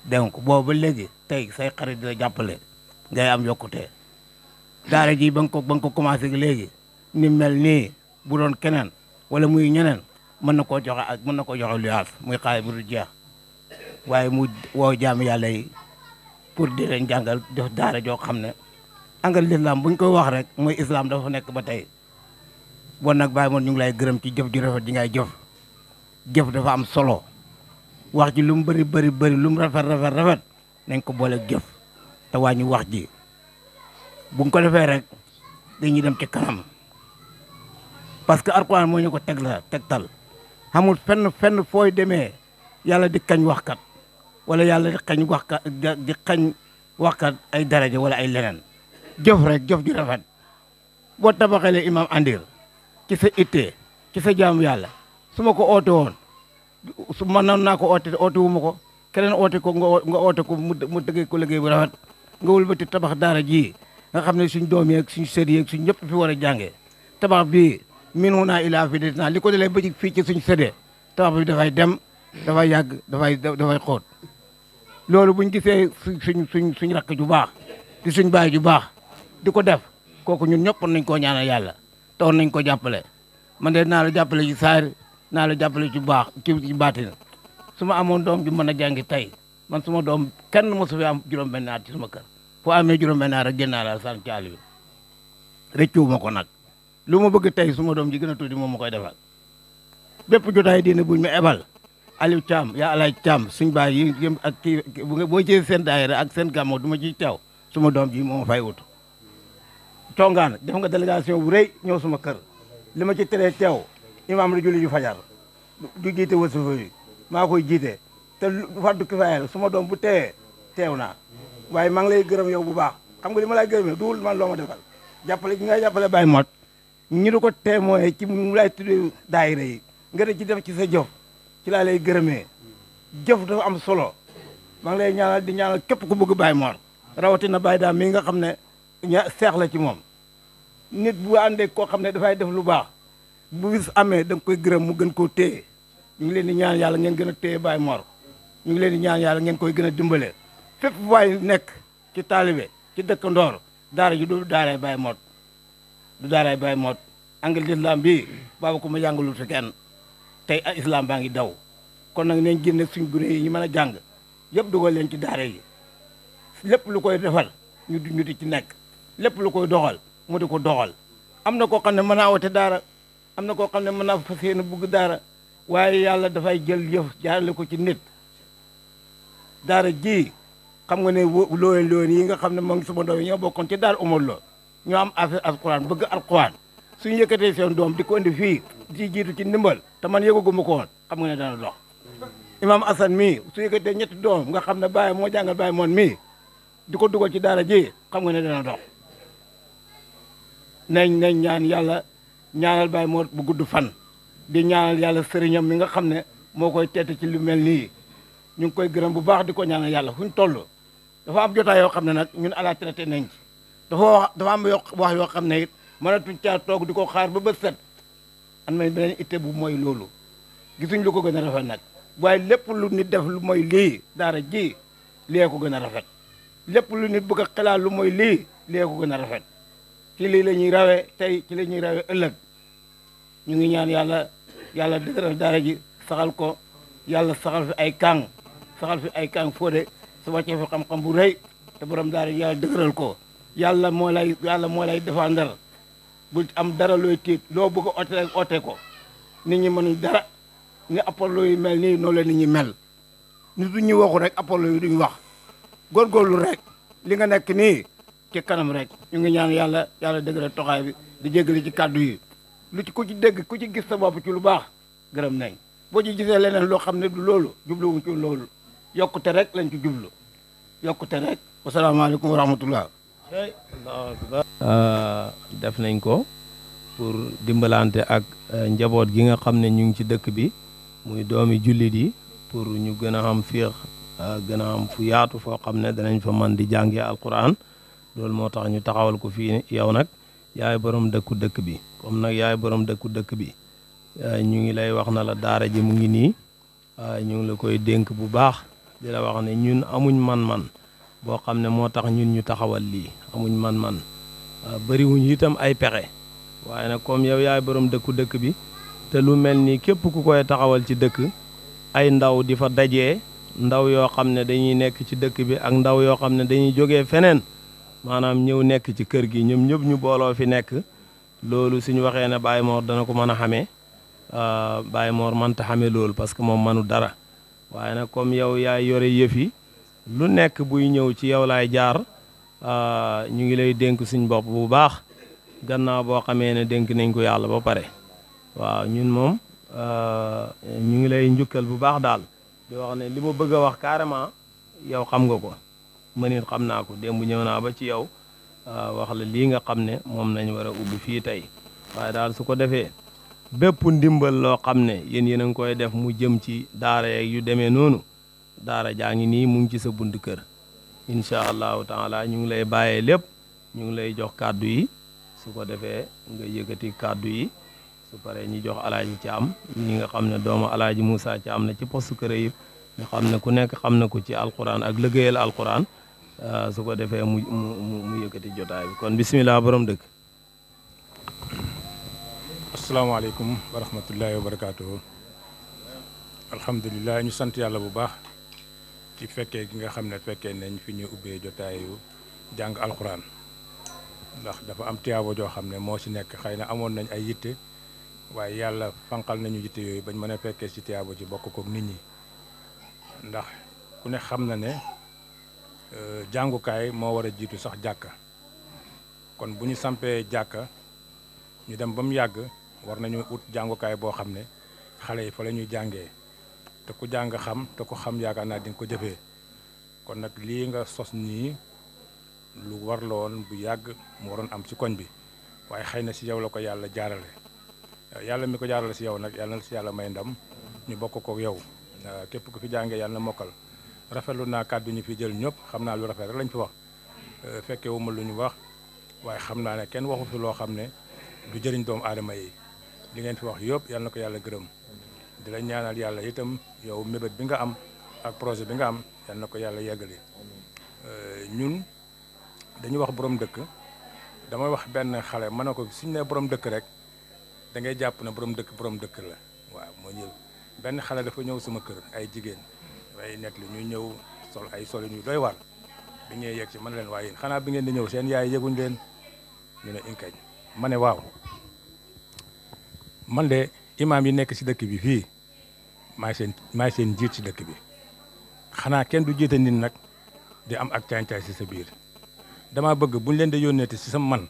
donc boobu ba léegi tey say xarit di la jàppale ngay am yokkute daara ji ba nga ko commencé léegi ni mel nii bu doon keneen wala muy ñeneen mën na koo joxe luyaas muy xaalis bu du jeex waaye mu woo jaam yàlla yi pour di leen jàngal def daara joo xam ne angal l'islam buñ koy wax rek mooy islam dafa nekk ba tey bon nag Baye Mor ñu ngi lay gërëm ci jëf ju rafet ji ngay jëf dafa am solo wax ji lu mu bëri lu mu rafet nañ ko boole jëf te wàññi wax ji buñ ko defee rek dañuy dem ci kanam parce que Alxuraan moo ñu ko tegtal xamul fenn fooy demee yàlla di kañ waxkat wala yàlla di xañ waxkat ay daraja wala ay leneen jëf rek jëf ju rafet boo tabaxalee imam andir ci sa ittee ci sa jaamu yàlla su ma ko oote woon su ma noon naa ko oote wu ma ko keneen oote ko nga oote ko mu tëggee ko liggéey bu rafet nga wëlbati tabax daara ji nga xam ne suñ doom yeeg suñ sët yeeg suñ ñëpp fi war a jàngee tabax bii min naa ilaa fi dinaa li ko dalee ba fii ci suñ séddee tabax bi dafay dem dafay yàgg dafay xóot loolu buñ gisee suñ rakk ju baax di suñ baay ju baax di ko def kooku ñun ñëpp nañ koo ñaanal yàlla te war nañ ko jàppale man de naa la jàppale ci saar naa la jàppale ci baax ci baatin su ma amoon doom ju mën a jàngi tey man suma doom kenn mosu fi am juróom-benn at ci suma kër foo amee juróom-benn at rek génnaa la san ci àll bi rëccuwuma ko nag lu ma bëgg tey suma doom ji gën a tuuti moom ma koy defal bépp jotaay diine buñ ma ebal Aliou Thiam yaa Alaaj Thiam suñ baay yi ak kii boo jëlee seen daayira ak seen gàmmo du ma ciy teew suma doom ji moo ma fay wut congaan def nga délégation bu rëy ñëw suma kër li ma ci teree teew imaam la julli ju fajar du jiite wasifa yi maa koy jiite te faddu kifaaya suma doom bu teewee teew naa waaye maa ngi lay gërëm yow bu baax xam nga li ma lay gërëmee duwul man loo ma defal jàppale gi ngay jàppale Baye Mor ñu du ko témoin ci mu lay tuddee daayira yi nga de ci def ci sa jëf ci laa lay gërëmee jëf dafa am solo maa ngi lay ñaanal di ñaanal képp ku bëgg Baye Mor rawatina Baye daam mi nga xam ne seex la ci moom nit bu àndee koo xam ne dafay def lu baax bu bis amee da nga koy gërëm mu gën koo téye ñu ngi leen di ñaan yàlla ngeen gën a téye Baye Mor ñu ngi leen di ñaan yàlla ngeen koy gën a dimbale fépp waay nekk ci taalibe ci dëkk Ndoor daara ji du daaray Baye Mor du daaray Baye Mor angal l'islam bi baabu ko ma jàngalul fi kenn tey islam baa ngi daw kon nag nañ génne suñ gune yi ñu mën a jàng yëpp dugal leen ci daara yi lépp lu koy defal ñu di ci nekk lépp lu koy doxal mu di ko doxal am na koo xam ne mën naa wote daara am na koo xam ne mën naa fas yéene bugg daara waaye yàlla dafay jël yëf jaarale ko ci nit daara ji xam nga ne looyeen yi nga xam ne moo ngi suma doom yi ñoo bokkoon ci daara Umar Lo ñoo am affaire alquran bëgg alquran suñu yëkkatee seen doom di ko indi fii di jiitu ci ndimbal te man yëgaguma ko woon xam nga ne dana dox imam Assane mii su yëkkatee ñetti doom nga xam ne Baye moo jàngal Baye moon mii di ko dugal ci daara ji xam nga ne dana dox nañ ñaan yàlla ñaanal Baye moo bu gudd fan di ñaanal yàlla sëriñam mi nga xam ne moo koy tette ci lu mel nii ñu ngi koy gërëm bu baax di ko ñaanal yàlla fu ñu toll dafa am jotaay yoo xam ne nag ñun à la traité nañ ci dafa am wax yoo xam ne it mënatuñ caa toog di ko xaar ba bët set am nañ beneen itte bu mooy loolu gisuñ lu ko gën a rafet nag waaye lépp lu nit def lu mooy lii daara ji lee ko gën a rafet lépp lu nit bëgg a xalaat lu mooy lii lee ko gën a rafet ci lii la ñuy rawee tey ci la ñuy rawee ëllëg ñu ngi ñaan yàlla dëgëral daara ji saxal ko yàlla saxal fi ay kàng Fodé su wàccee fi xam-xam bu rëy te borom daara ji yàlla dëgëral ko yàlla moo lay défendre bu am dara looy tiit loo bëgg a oote rek oote ko nit ñi mënuñ dara ni Apollo yi mel nii noonu la nit ñi mel nit du ñuy waxu rek Apollo yi duñu wax góorgóorlu rek li nga nekk nii ci kanam rek ñu ngi ñaan yàlla dëgëral toxaay bi di jégali ci kàddu yi lu ci ku ci dégg ku ci gis sa bopp ci lu baax gërëm nañ boo ci gisee leneen loo xam ne du loolu jubluwuñ ci loolu yokkute rek lañ ci jublu yokkute rek wasalaamaaleykum wa rahmatullah def nañ ko pour dimbalante ak njaboot gi nga xam ne ñu ngi ci dëkk bi muy doomi jullit yi pour ñu gën a am féex gën a am fu yaatu foo xam ne danañ fa man di jàngee alquran loolu moo tax ñu taxawal ko fii yow nag yaay borom dëkk bi comme nag yaay borom dëkk bi ñu ngi lay wax na la daara ji mu ngi nii ñu ngi la koy dénk bu baax di la wax ne ñun amuñ man-man boo xam ne moo tax ñun ñu taxawal lii amuñ man-man bëriwuñ itam ay pexe waaye nag comme yow yaay borom dëkk bi te lu mel ni képp ku koy taxawal ci dëkk ay ndaw di fa dajee ndaw yoo xam ne dañuy nekk ci dëkk bi ak ndaw yoo xam ne dañuy jógee feneen maanaam ñëw nekk ci kër gi ñoom ñëpp ñu booloo fi nekk loolu suñu waxee ne Baye Mor dana ko mën a xamee Baye Mor mënta xamee loolu parce que moom mënu dara waaye nag comme yow yaay yore yëf yi lu nekk buy ñëw ci yow laay jaar ñu ngi lay dénk suñ bopp bu baax gannaaw boo xamee ne dénk nañ ko yàlla ba pare waaw ñun moom ñu ngi lay njukkal bu baax daal di wax ne li ma bëgg a wax carrément yow xam nga ko man it xam naa ko démb ñëw naa ba ci yow wax la lii nga xam ne moom nañ war a ubbi fii tey waaye daal su ko defee bépp ndimbal loo xam ne yéen a ngi koy def mu jëm ci daara yeeg yu demee noonu daara jaa ngi nii mu ngi ci sa bunt kër incha allahu taala ñu ngi lay bàyyee lépp ñu ngi lay jox kàddu yi su ko defee nga yëkkati kàddu yi su paree ñu jox alaaji Caam ñi nga xam ne doomu alaaji Moussa Caam la ci postu kër yi nga xam ne ku nekk xam na ko ci alquran ak liggéeyal alquran su ko defee mu yëkkati jotaay bi kon bisimilah borom dëkk. asalaamaaleykum wa rahmatullahi wa barakaatuhu. alhamdulilah ñu sant yàlla bu baax ci fekkee gi nga xam ne fekkee nañ fi ñu ubbee jotaayu jàng alquran ndax dafa am tiyaabo joo xam ne moo ci nekk xëy na amoon nañ ay yitte waaye yàlla fanqal nañu yitte yooyu bañ mën a fekkee ci tiyaabo ji bokk kook nit ñi ndax ku ne xam na ne jàngukaay moo war a jiitu sax jàkka kon bu ñu sampee jàkka ñu dem ba mu yàgg war nañu ut jàngukaay boo xam ne xale yi fa la ñuy jàngee te ku jàng xam te ku xam yaakaar naa di nga ko jëfee kon nag lii nga sos nii lu war la woon bu yàgg mu waroon am ci koñ bi waaye xëy na si yow la ko yàlla jaarale yàlla mi ko jaarale si yow nag yàlla na si yàlla may ndam ñu bokk ko yow képp ku fi jàngee yàlla na mokkal rafetlu naa kàddu ñu fi jël ñëpp xam naa lu rafet rek lañ fi wax fekke wu ma lu ñu wax waaye xam naa ne kenn waxu fi loo xam ne du jëriñ doomu aadama yi li ngeen fi wax yëpp yàlla na ko yàlla gërëm di la ñaanal yàlla itam yow mébét bi nga am ak projet bi nga am yàlla na ko yàlla yeggali ñun dañuy wax borom dëkk damay wax benn xale ma ne ko suñu nee borom dëkk rek da ngay jàpp ne borom dëkk la waaw moo ñëw benn xale dafa ñëw sama kër ay jigéen ay net li ñuy ñëw sol ay sol ñu doy waar bi ñëwee yegg si man leen waaye yéen xanaa bi ngeen di ñëw seen yaay yëguñ leen ñu ne inkañ ma ne waaw man de imaam yi nekk si dëkk bi fii maay seen jiit si dëkk bi xanaa kenn du jiite nit nag di am ak caay-caay si sa biir dama bëgg buñ leen di yónneeti si sa man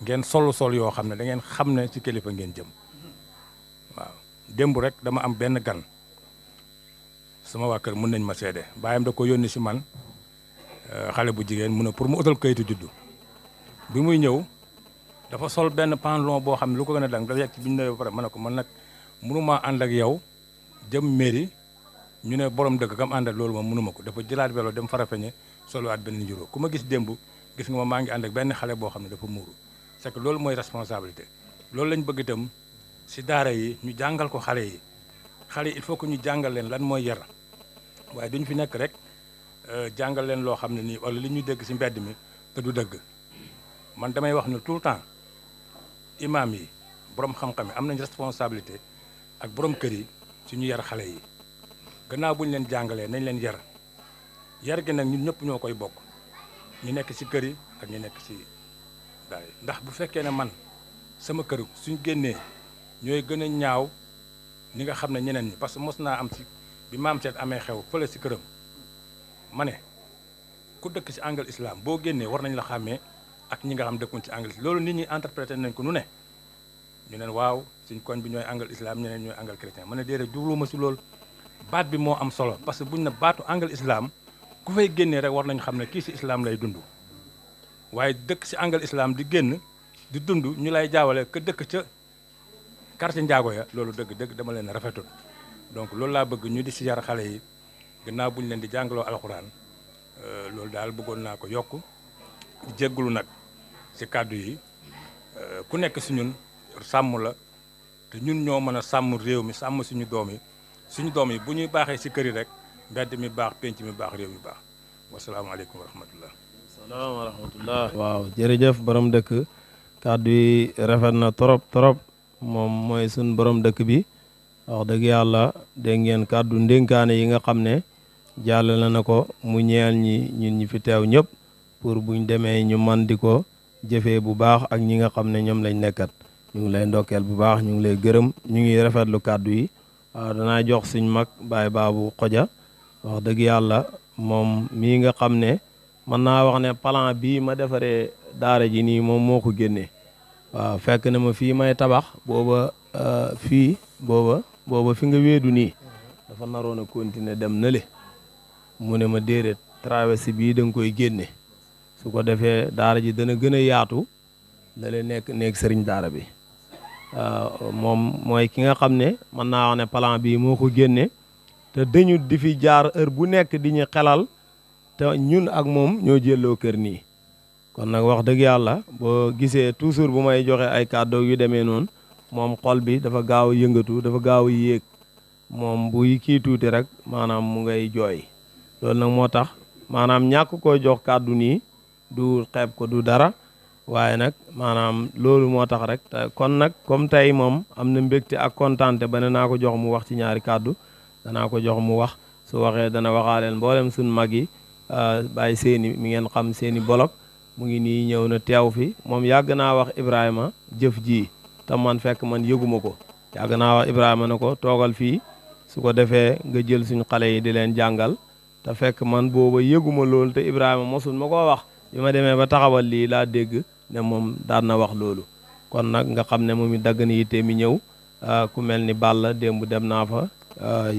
ngeen sol yoo xam ne da ngeen xam ne ci kilifa ngeen jëm waaw démb rek dama am benn gan sama waa kër mën nañ ma seede baayam da ko yónni si man xale bu jigéen mu ne pour mu utal kayitu juddu bi muy ñëw dafa sol benn pantalon boo xam ne lu ko gën a dang dafa yegg ci bi ñu ne ba pare ma ne ko man nag mënumaa ànd ak yow jëm mairie ñu ne borom dëkk kam ànd ak loolu moom mënuma ko dafa jëlaat vélo dem Farafeñe soluwaat benn juróom ku ma gis démb gis nga ma maa ngi ànd ak benn xale boo xam ne dafa muuru c'est que loolu mooy responsabilité loolu lañ bëgg itam si daara yi ñu jàngal ko xale yi il faut que ñu jàngal leen lan mooy yar waaye duñ fi nekk rek jàngal leen loo xam ne nii wala li ñu dégg si mbedd mi te du dëgg man damay wax ne tout le temps imaam yi borom xam-xam yi am nañ responsabilité ak borom kër yi ci ñu yar xale yi gannaaw bu ñu leen jàngalee nañ leen yar gi nag ñun ñëpp ñoo koy bokk ñu nekk ci kër yi ak ñu nekk ci daara yi ndax bu fekkee ne man sama kër suñ génnee ñooy gën a ñaaw ni nga xam ne ñeneen ñi parce que mos naa am ci bi maam seet amee xew fële ci këram ma ne ku dëkk ci angle islam boo génnee war nañ la xàmmee ak ñi nga xam dëkkuñ ci angle loolu nit ñi interprété nañ ko nu ne ñu neen waaw suñ koñ bi ñooy angle islam ñeneen ñooy angle chrétien ma ne déedéet jubluwuma ci loolu baat bi moo am solo parce que buñ ne baatu angle islam ku fay génnee rek war nañu xam ne kii ci islam lay dund waaye dëkk ci angle islam di génn di dund ñu lay jaawale que dëkk ca quartier njaago ya loolu dëgg dama leen rafetul donc loolu laa bëgg ñu di ci yar xale yi gannaaw bu ñu leen di jàngaloo alxuraan loolu daal bëggoon naa ko yokk jéggulu nag ci kàddu yi ku nekk ci ñun sàmm la te ñun ñoo mën a sàmm réew mi sàmm suñu doom yi bu ñuy baaxee ci kër yi rek mbedd mi baax penc mi baax réew mi baax wasalaamaaleykum wa rahmatullah salaam wa rahmatullah waaw jërëjëf borom dëkk kàddu yi rafet na trop moom mooy suñ borom dëkk bi wax dëgg yàlla dégg ngeen kàddu ndénkaane yi nga xam ne jàllale na ko mu ñeel ñun ñi fi teew ñëpp pour buñ demee ñu man di ko jëfee bu baax ak ñi nga xam ne ñoom lañ nekkat ñu ngi lay ndokkeel bu baax ñu ngi lay gërëm ñu ngi rafetlu kàddu yi waaw danaa jox suñ mag baay baabu xoja wax dëgg yàlla moom mii nga xam ne mën naa wax ne plan bii ma defaree daara ji nii moom moo ko génnee waaw fekk na ma fii may tabax booba fi nga wéedu nii dafa naroon a continuer dem na le mu ne ma déedéet traversé bii da nga koy génne su ko defee daara ji dana gën a yaatu la le nekk sëriñ daara bi moom mooy ki nga xam ne mën naa wax ne plan bii moo ko génne te dañu di fi jaar heure bu nekk di ñu xelal te ñun ak moom ñoo jëlloo kër nii kon nag wax dëgg yàlla boo gisee toujours bu may joxe ay kàddu yu demee noonu moom xol bi dafa gaaw a yëngatu dafa gaaw a yéeg moom buy kii tuuti rek maanaam mu ngay jooy loolu nag moo tax maanaam ñàkk koo jox kàddu nii du xeeb ko du dara waaye nag maanaam loolu moo tax rek kon nag comme tey moom am na mbégte ak kontaante ba ne naa ko jox mu wax ci ñaari kàddu danaa ko jox mu wax su waxee dana waxaaleel mboolem suñ mag yi bàyyi seeni mi ngeen xam seeni bolok mu ngi nii ñëw na teew fi moom yàgg naa wax Ibrahima jëf ji te man fekk man yëguma ko yàgg naa wax Ibrahima ne ko toogal fii su ko defee nga jël suñu xale yi di leen jàngal te fekk man booba yëguma loolu te Ibrahima mosul ma koo wax bi ma demee ba taxawal lii laa dégg ne moom daan na wax loolu kon nag nga xam ne moom it dagg na yitte mi ñëw ku mel ni Balla démb dem naa fa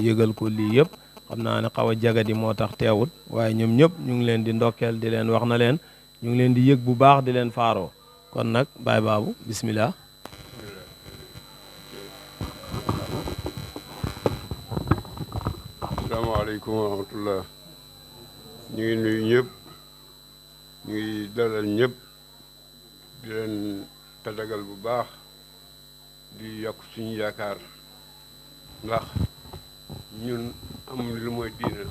yëgal ko lii yëpp xam naa ne xaw a jagadi moo tax teewut waaye ñoom ñëpp ñu ngi leen di ndokkeel di leen wax na leen ñu ngi leen di yëg bu baax di leen faaroo kon nag baay baabu bismillah asalaamaaleykum wa rahmatullah ñu ngi nuyu ñëpp ñu ngi dalal ñëpp di leen tadagal bu baax di yokk suñu yaakaar ndax ñun amul lu mooy diina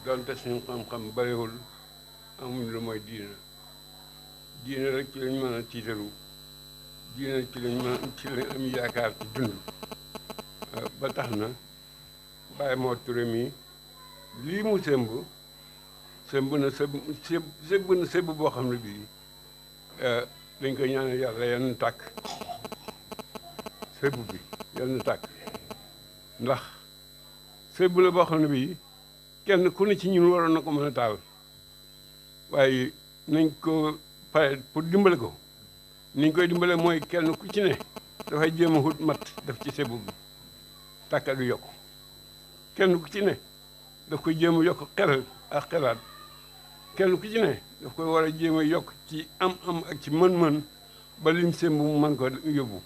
donte suñu xam-xam bariwul amuñ lu mooy diina rek ci lañ mën a tiitaru diina ci lañ am yaakaar ci dund ba tax na Baye Mor Touré mi lii mu sëmb na sëmb boo xam ne bii dañ koy ñaanal yàlla yan na tàkk sëmb bi yan na tàkk ndax sëmb la boo xam ne bii kenn ku ne ci ñun waroon na ko mën a taal waaye nañ ko pare pour dimbale ko niñ koy dimbale mooy kenn ku ci ne dafay jéem a xut mat def ci sëmb bi tàkka du yokk kenn ku ci ne daf koy jéem a yokk xel ak xelaat kenn ku ci ne daf koy war a jéem a yokk ci am ak ci mën-mën ba lim sëmb mu mën ko yóbbu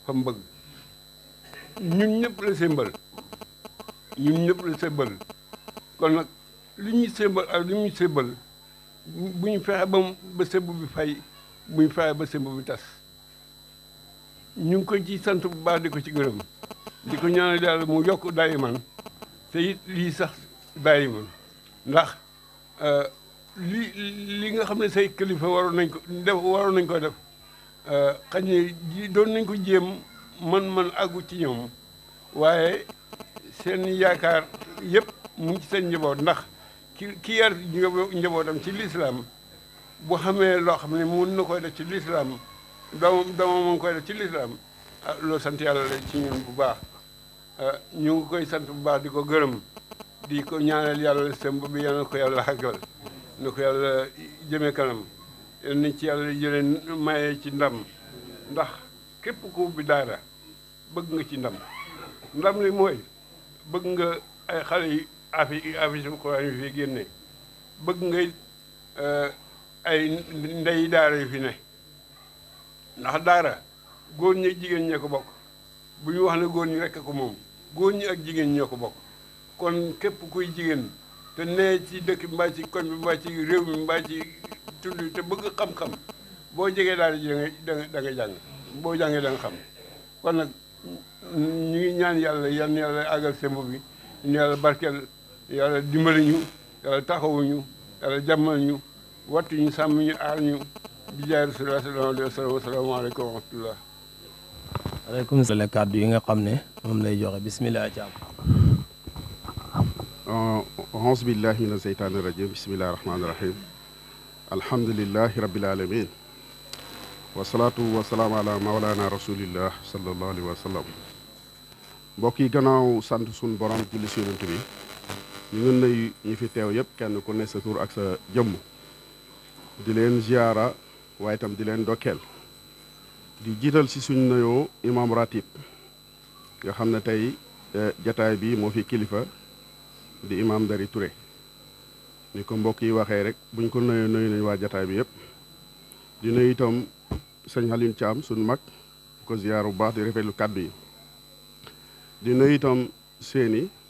fa mu bëgg ñun ñëpp la sëmbal kon nag li ñuy sëmbal ak li ñuy sëmbal bu ñu fexe ba sëmb bi fay bu ñu fexe ba sëmb bi tas ñu ngi ko ci sant bu baax di ko ci gërëm di ko ñaanal yàlla mu yokk dayi man te it lii sax dayi man ndax li nga xam ne say kilifa waroon nañ ko def xañ ne doon nañ ko jéem man àggu ci ñoom waaye seen yaakaar yëpp mu ngi ci seen njaboot ndax ki yar njabootam ci lislaam bu xamee loo xam ne mun na koy def ci lislaam doomam mu ngi koy def ci lislaam loolu sant yàlla la ci ñun bu baax ñu ngi koy sant bu baax di ko gërëm di ko ñaanal yàlla sëmb bi yal na ko yàlla xàggal na ko yàlla jëmee kanam yal nañ ci yàlla jëlee maye ci ndam ndax képp ku ubbi daara bëgg nga ci ndam li mooy bëgg nga ay xale yi afisul Quran yu fi génne bëgg nga ay ndey daara yu fi ne ndax daara góor ñi jigéen ñee ko bokk bu ñu wax ne góor ñi rekk ko moom góor ñi ak jigéen ñoo ko bokk kon képp kuy jigéen te nee ci dëkk bi mbaa ci koñ bi mbaa ci réew mi mbaa ci tund te bëgg xam-xam boo jegee daara ji da nga jàng boo jàngee da nga xam kon nag ñu ngi ñaan yàlla yan yàlla àggal semb bi ñu yàlla barkeel yàlla dimbali ñu yàlla taxawuñu yàlla jàmmal ñu wattu ñu sàmm ñu aar ñu bi jaay rasulullah sallallahu alayhi wa sallam asalaamaaleykum wa rahmatullah aleykum salaam kàddu yi nga xam ne moom lay joxe bismillah caam auzu billahi mina seytaani rajim bismillahi rahmaani rahim alhamdulillahi rabbil alamin wasalaatu wasalaam ala maolana rasulillah sallallahu alayhi wa sallam mbokk yi gannaaw sant suñ borom julli si yonent bi ñu ngi nuyu ñi fi teew yëpp kenn ku ne sa tur ak sa jëmm di leen ziyaara waaye itam di leen dokkeel di jiital si suñ nuyoo imam ratib nga xam ne tey jataay bi moo fi kilifa di imam Dari Touré ni ko mbokk yi waxee rek buñ ko nuyu nañ waa jataay bi yëpp di nuyu itam sëñ Alioune Thiam suñu mag ko ziyaar bu baax di rafetlu kàddu yi di nuyu itam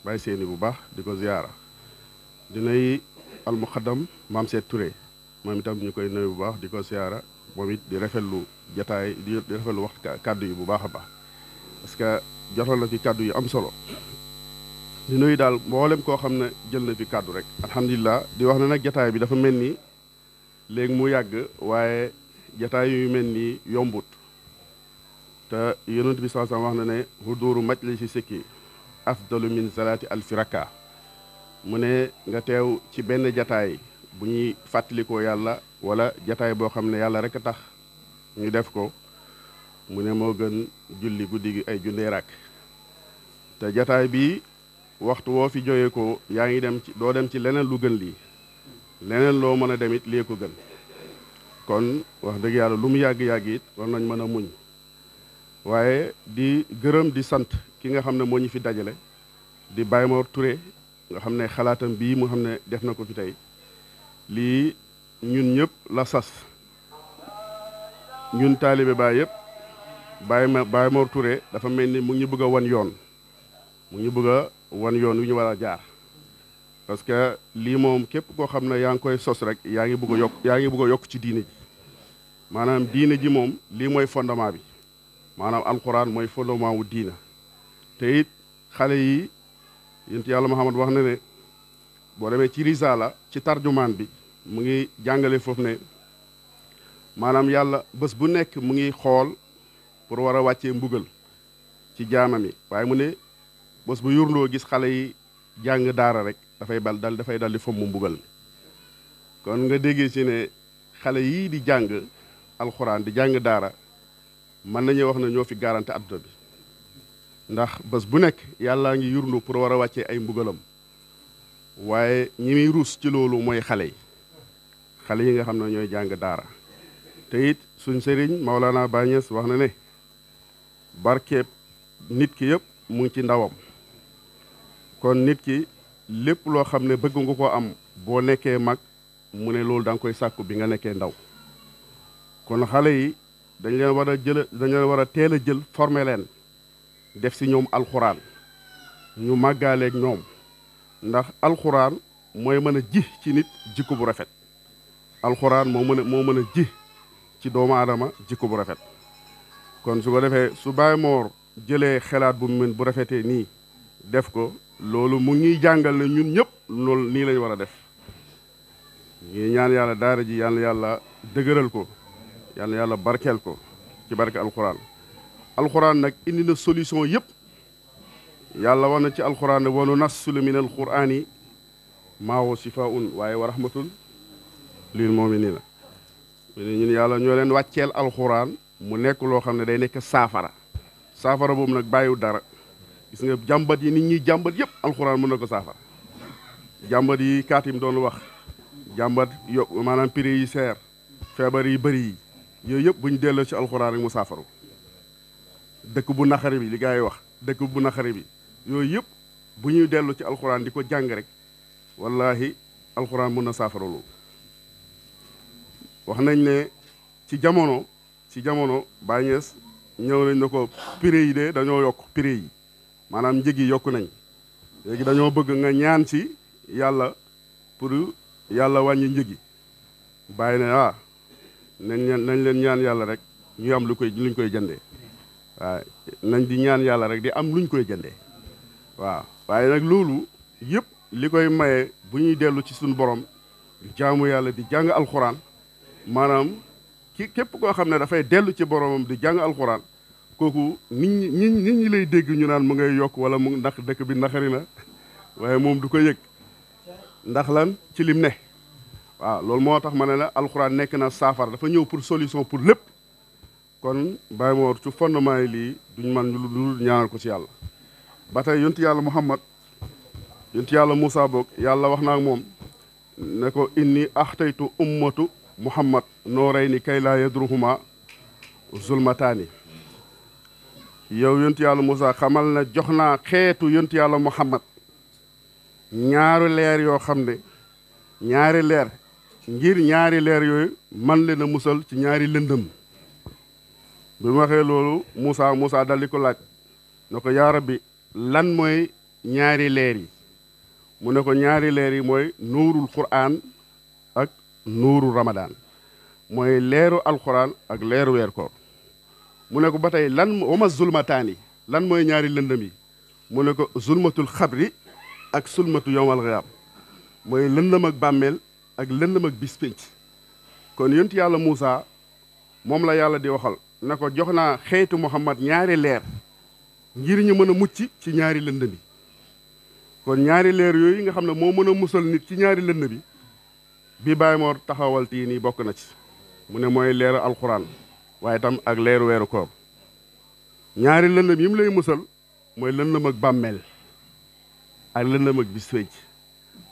bàyyi seeni bu baax di ko ziyaara di nuyu almuxaddam maam Seet Touré moom itam ñu koy nuyu bu baax di ko ziyaara moom it di rafetlu jataay di rafetlu wax kàddu yi bu baax a baax parce que jotoon na fi kàddu yu am solo di nuyu daal mboolem koo xam ne jël na fi kàddu rek alhamdulilah di wax ne nag jataay bi dafa mel ni léegi mu yàgg waaye jataay yu mel ni yombut te yonent bi saa wax na ne huduuru majlisi sikki afdalu min salaati alfi rakka mu ne nga teew ci benn jataay bu ñuy fàttalikoo yàlla wala jataay boo xam ne yàlla rek a tax ñu def ko mu ne moo gën julli guddi gi ay jundee rakk te jataay bi waxtu woo fi jógee ko yaa ngi dem ci doo dem ci leneen lu gën lii leneen loo mën a dem it lii ko gën kon wax dëgg yàlla lu mu yàgg-yàgg it war nañ mën a muñ waaye di gërëm di sant ki nga xam ne moo ñu fi dajale di Baye Mor Touré nga xam ne xalaatam bii mu xam ne def na ko fi tey lii ñun ñëpp la sas ñun taalibe Baay yëpp Baye Mor Touré dafa mel ni mu ngi ñu bëgg a wan yoon mu ngi ñu bëgg a wan yoon wi ñu war a jaar parce que lii moom képp koo xam ne yaa ngi koy sos rek yaa ngi bëgg a yokk ci diine ji maanaam diine ji moom lii mooy fondement bi maanaam alquran mooy fondement wu diina te it xale yi yént yàlla Muhammad wax na ne boo demee ci risala ci tarjumaan bi mu ngi jàngale foofu ne maanaam yàlla bés bu nekk mu ngi xool pour war a wàccee mbugal ci jaamam yi waaye mu ne bés bu yurndoo gis xale yi jàng daara rek dafay dal di fomm mbugal mi kon nga déggee ci ne xale yii di jàng alxuraan di jàng daara mën nañu wax ne ñoo fi garanti adduna bi ndax bés bu nekk yàllaa ngi yurndu pour war a wàccee ay mbugalam waaye ñi muy ruus ci loolu mooy xale yi nga xam ne ñooy jàng daara te it suñ sëriñ Maolana Baye Niass wax na ne barkeeb nit ki yëpp mu ngi ci ndawam kon nit ki lépp loo xam ne bëgg nga ko am boo nekkee mag mu ne loolu da nga koy sàkku bi nga nekkee ndaw kon xale yi dañ leen war a teel a jël former leen def si ñoom alxuraan ñu màggaaleeg ñoom ndax alxuraan mooy mën a ji ci nit jikko bu rafet alxuraan moo mën a ji ci doomu aadama jikko bu rafet kon su ko defee su Baye Mor jëlee xelaat bu mën bu rafetee nii def ko loolu mu ngi jàngal ne ñun ñëpp loolu nii lañ war a def ñi ñaan yàlla daara ji yàlla yàlla dëgëral ko yàlla yàlla barkeel ko ci barke alxuraan nag indi na solution yëpp yàlla wax na ci alxuraan ne wa nunazzilu min alqur'ani maa huwa shifaa'un waaye wa rahmatun lil mu'miniina ñun yàlla ñoo leen wàcceel alxuraan mu nekk loo xam ne day nekk saafara boobu nag bàyyiwu dara gis nga jàmbat yi nit ñi jàmbat yëpp alxuraan mën na ko saafara jàmbat yi kaatim doon wax jàmbat maanaam prix yi seer feebar yi bëri yi yooyu yëpp buñ delloo ci alxuraan rek mu saafaru dëkk bu naqari bi li gaa yi wax dëkk bu naqari bi yooyu yëpp bu ñuy dellu ci alxuraan di ko jàng rek wallahi alxuraan mën na saafara loolu wax nañ ne ci jamono Baye Niass ñëw nañ na ko prix yi de dañoo yokk prix yi maanaam njëg yi yokku nañ léegi dañoo bëgg nga ñaan ci yàlla pour yàlla wàññi njëg yi bàyyi ne nañ leen ñaan yàlla rek ñu am luñ koy jëndee waaw nañ di ñaan yàlla rek di am luñ koy jëndee waaw waaye nag loolu yëpp li koy maye bu ñuy dellu ci suñu borom di jaamu yàlla di jàng alxuraan maanaam képp koo xam ne dafay dellu ci boromam di jàng alxuraan kooku nit ñi lay dégg ñu naan mu ngay yokk wala mu ndax dëkk bi naxari na waaye moom du ko yëg ndax lan ci lim ne waaw loolu moo tax ma ne la alxuraan nekk na saafara dafa ñëw pour solution pour lépp kon Baye Mor ci fondement yi lii duñ man lu ñaanal ko ci yàlla ba tey yontu yàlla Muhammad yontu yàlla Moussa boog yàlla wax na ak moom ne ko inni axtaytu ummatu Muhammad noorayni kay laa yadruhuma zulmataani yow yontu yàlla Moussa xamal na jox naa xeetu yontu yàlla Muhammad ñaari leer yoo xam ne ñaari leer ngir ñaari leer yooyu man leen a musal ci ñaari lëndëm bi mu waxee loolu Moussa dal di ko laaj ne ko yaa rabbi lan mooy ñaari leer yi mu ne ko ñaari leer yi mooy nuurul Qur'an ak nuuru Ramadan mooy leeru alquran ak leeru weer koor mu ne ko ba tey lan wama zulmataani lan mooy ñaari lëndëm yi mu ne ko zulmatul xabri ak sulmatu yowmal xiyaam mooy lëndëm ak bàmmeel ak lëndëm ak bis pénc kon yonent yàlla Moussa moom la yàlla di waxal ne ko jox naa xeetu Muhammad ñaari leer ngir ñu mën a mucc ci ñaari lëndëm yi kon ñaari leer yooyu nga xam ne moo mën a musal nit ci ñaari lëndëm yi bi Baye Mor taxawal tii nii bokk na ci mu ne mooy leeru alxuraan waaye tam ak leeru weeru koor ñaari lëndëm yi mu lay musal mooy lëndëm ak bàmmeel ak lëndëm ak bis pénc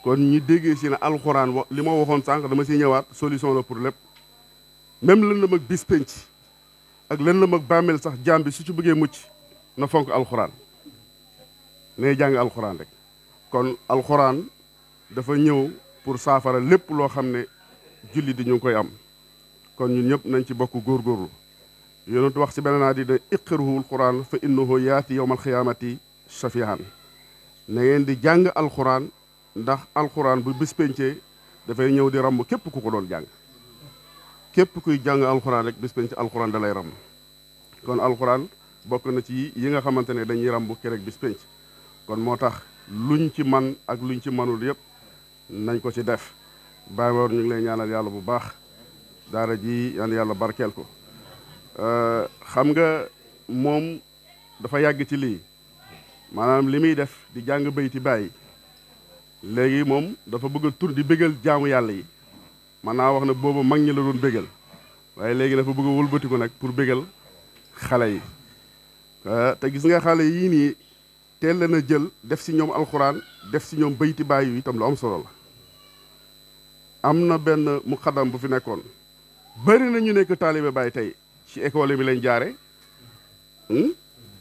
kon ñu déggee si ne alxuraan li ma waxoon sànq dama si ñëwaat solution la pour lépp même lëndëm ak bis pénc ak lëndëm ak bàmmeel sax jaam bi su ci bëggee mucc na fonk alxuraan nay jàng alxuraan rek kon alxuraan dafa ñëw pour saafara lépp loo xam ne julli di ñu ngi koy am kon ñun ñëpp nañ ci bokk góorgóorlu yonent wax ci beneen di ne iqruhul quran fa innahu yaati yawmal xiyaamati shafihan na ngeen di jàng alxuraan ndax alxuraan bu bis pencee dafay ñëw di ramb képp ku ko doon jàng képp kuy jàng alxuraan rek bis penc alxuraan da lay ramb kon alxuraan bokk na ci yi nga xamante ne dañuy ramb kerek bis penc kon moo tax luñ ci man ak luñ ci manul yëpp nañ ko ci def Baye Mor ñu ngi lay ñaanal yàlla bu baax daara ji yan yàlla barkeel ko xam nga moom dafa yàgg ci lii maanaam li muy def di jàng bayti bàyyi léegi moom dafa bëgg a tur di bégal jaamu yàlla yi man naa wax ne boobu mag ñi la doon bégal waaye léegi dafa bëgg a wëlbati ko nag pour bégal xale yi te gis nga xale yii nii teel leen a jël def si ñoom alxuraan def si ñoom bayti bàyyi yu itam lu am solo la am na benn muqaddam bu fi nekkoon bëri na ñu nekk taalibe Baay tey ci école bi lañ jaare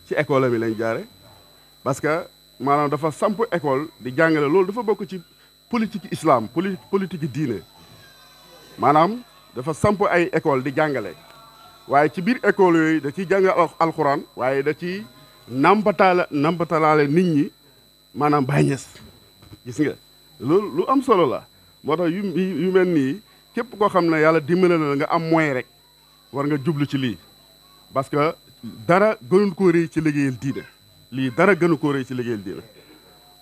ci école bi lañ jaare parce que maanaam dafa samp école di jàngale loolu dafa bokk ci politique islam politique diine maanaam dafa samp ay école di jàngale waaye ci biir école yooyu da ciy jàngal alxuraan waaye da ci nampatalaale nit ñi maanaam Baay Ñas gis nga loolu lu am solo la moo tax yu mel nii képp koo xam ne yàlla dimbale na nga am moyen rek war nga jublu ci lii parce que dara gënul koo rëy ci liggéeyal diine lii dara gënu koo rëy ci liggéeyal diine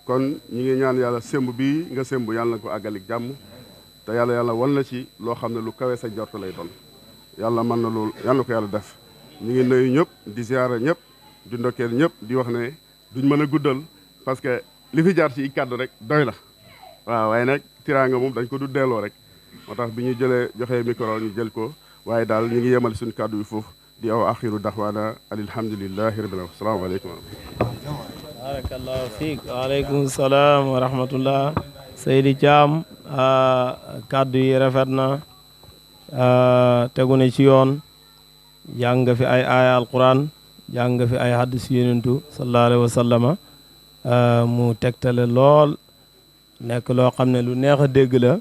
kon ñu ngi ñaan yàlla semb bi nga semb yàlla na ko àggalik jàmm te yàlla wan na ci loo xam ne lu kawe sa jort lay doon yàlla mën na loolu yàlla na ko yàlla def ñu ngi nuyu ñëpp di ziara ñëpp di ndokkeel ñëpp di wax ne duñ mën a guddal parce que li fi jaar ci kàddu rek doy na waaw waaye nag tiraanga moom dañ ko du delloo rek moo tax bi ñu joxee micro ñu jël ko waaye daal ñu ngi yemal suñu kàddu yi foofu di aw axiru daxwaana alhamdulillahi rabbil alamin asalaamaaleykum barakallahu fiik waaleykum salaam wa rahmatullah Seydi Thiam kàddu yi rafet na tegu na ci yoon jàng nga fi ay aaya alquran jàng nga fi ay hadis yonentu sallallahu alayhi wa sallama mu tegtale lool nekk loo xam ne lu neex a dégg la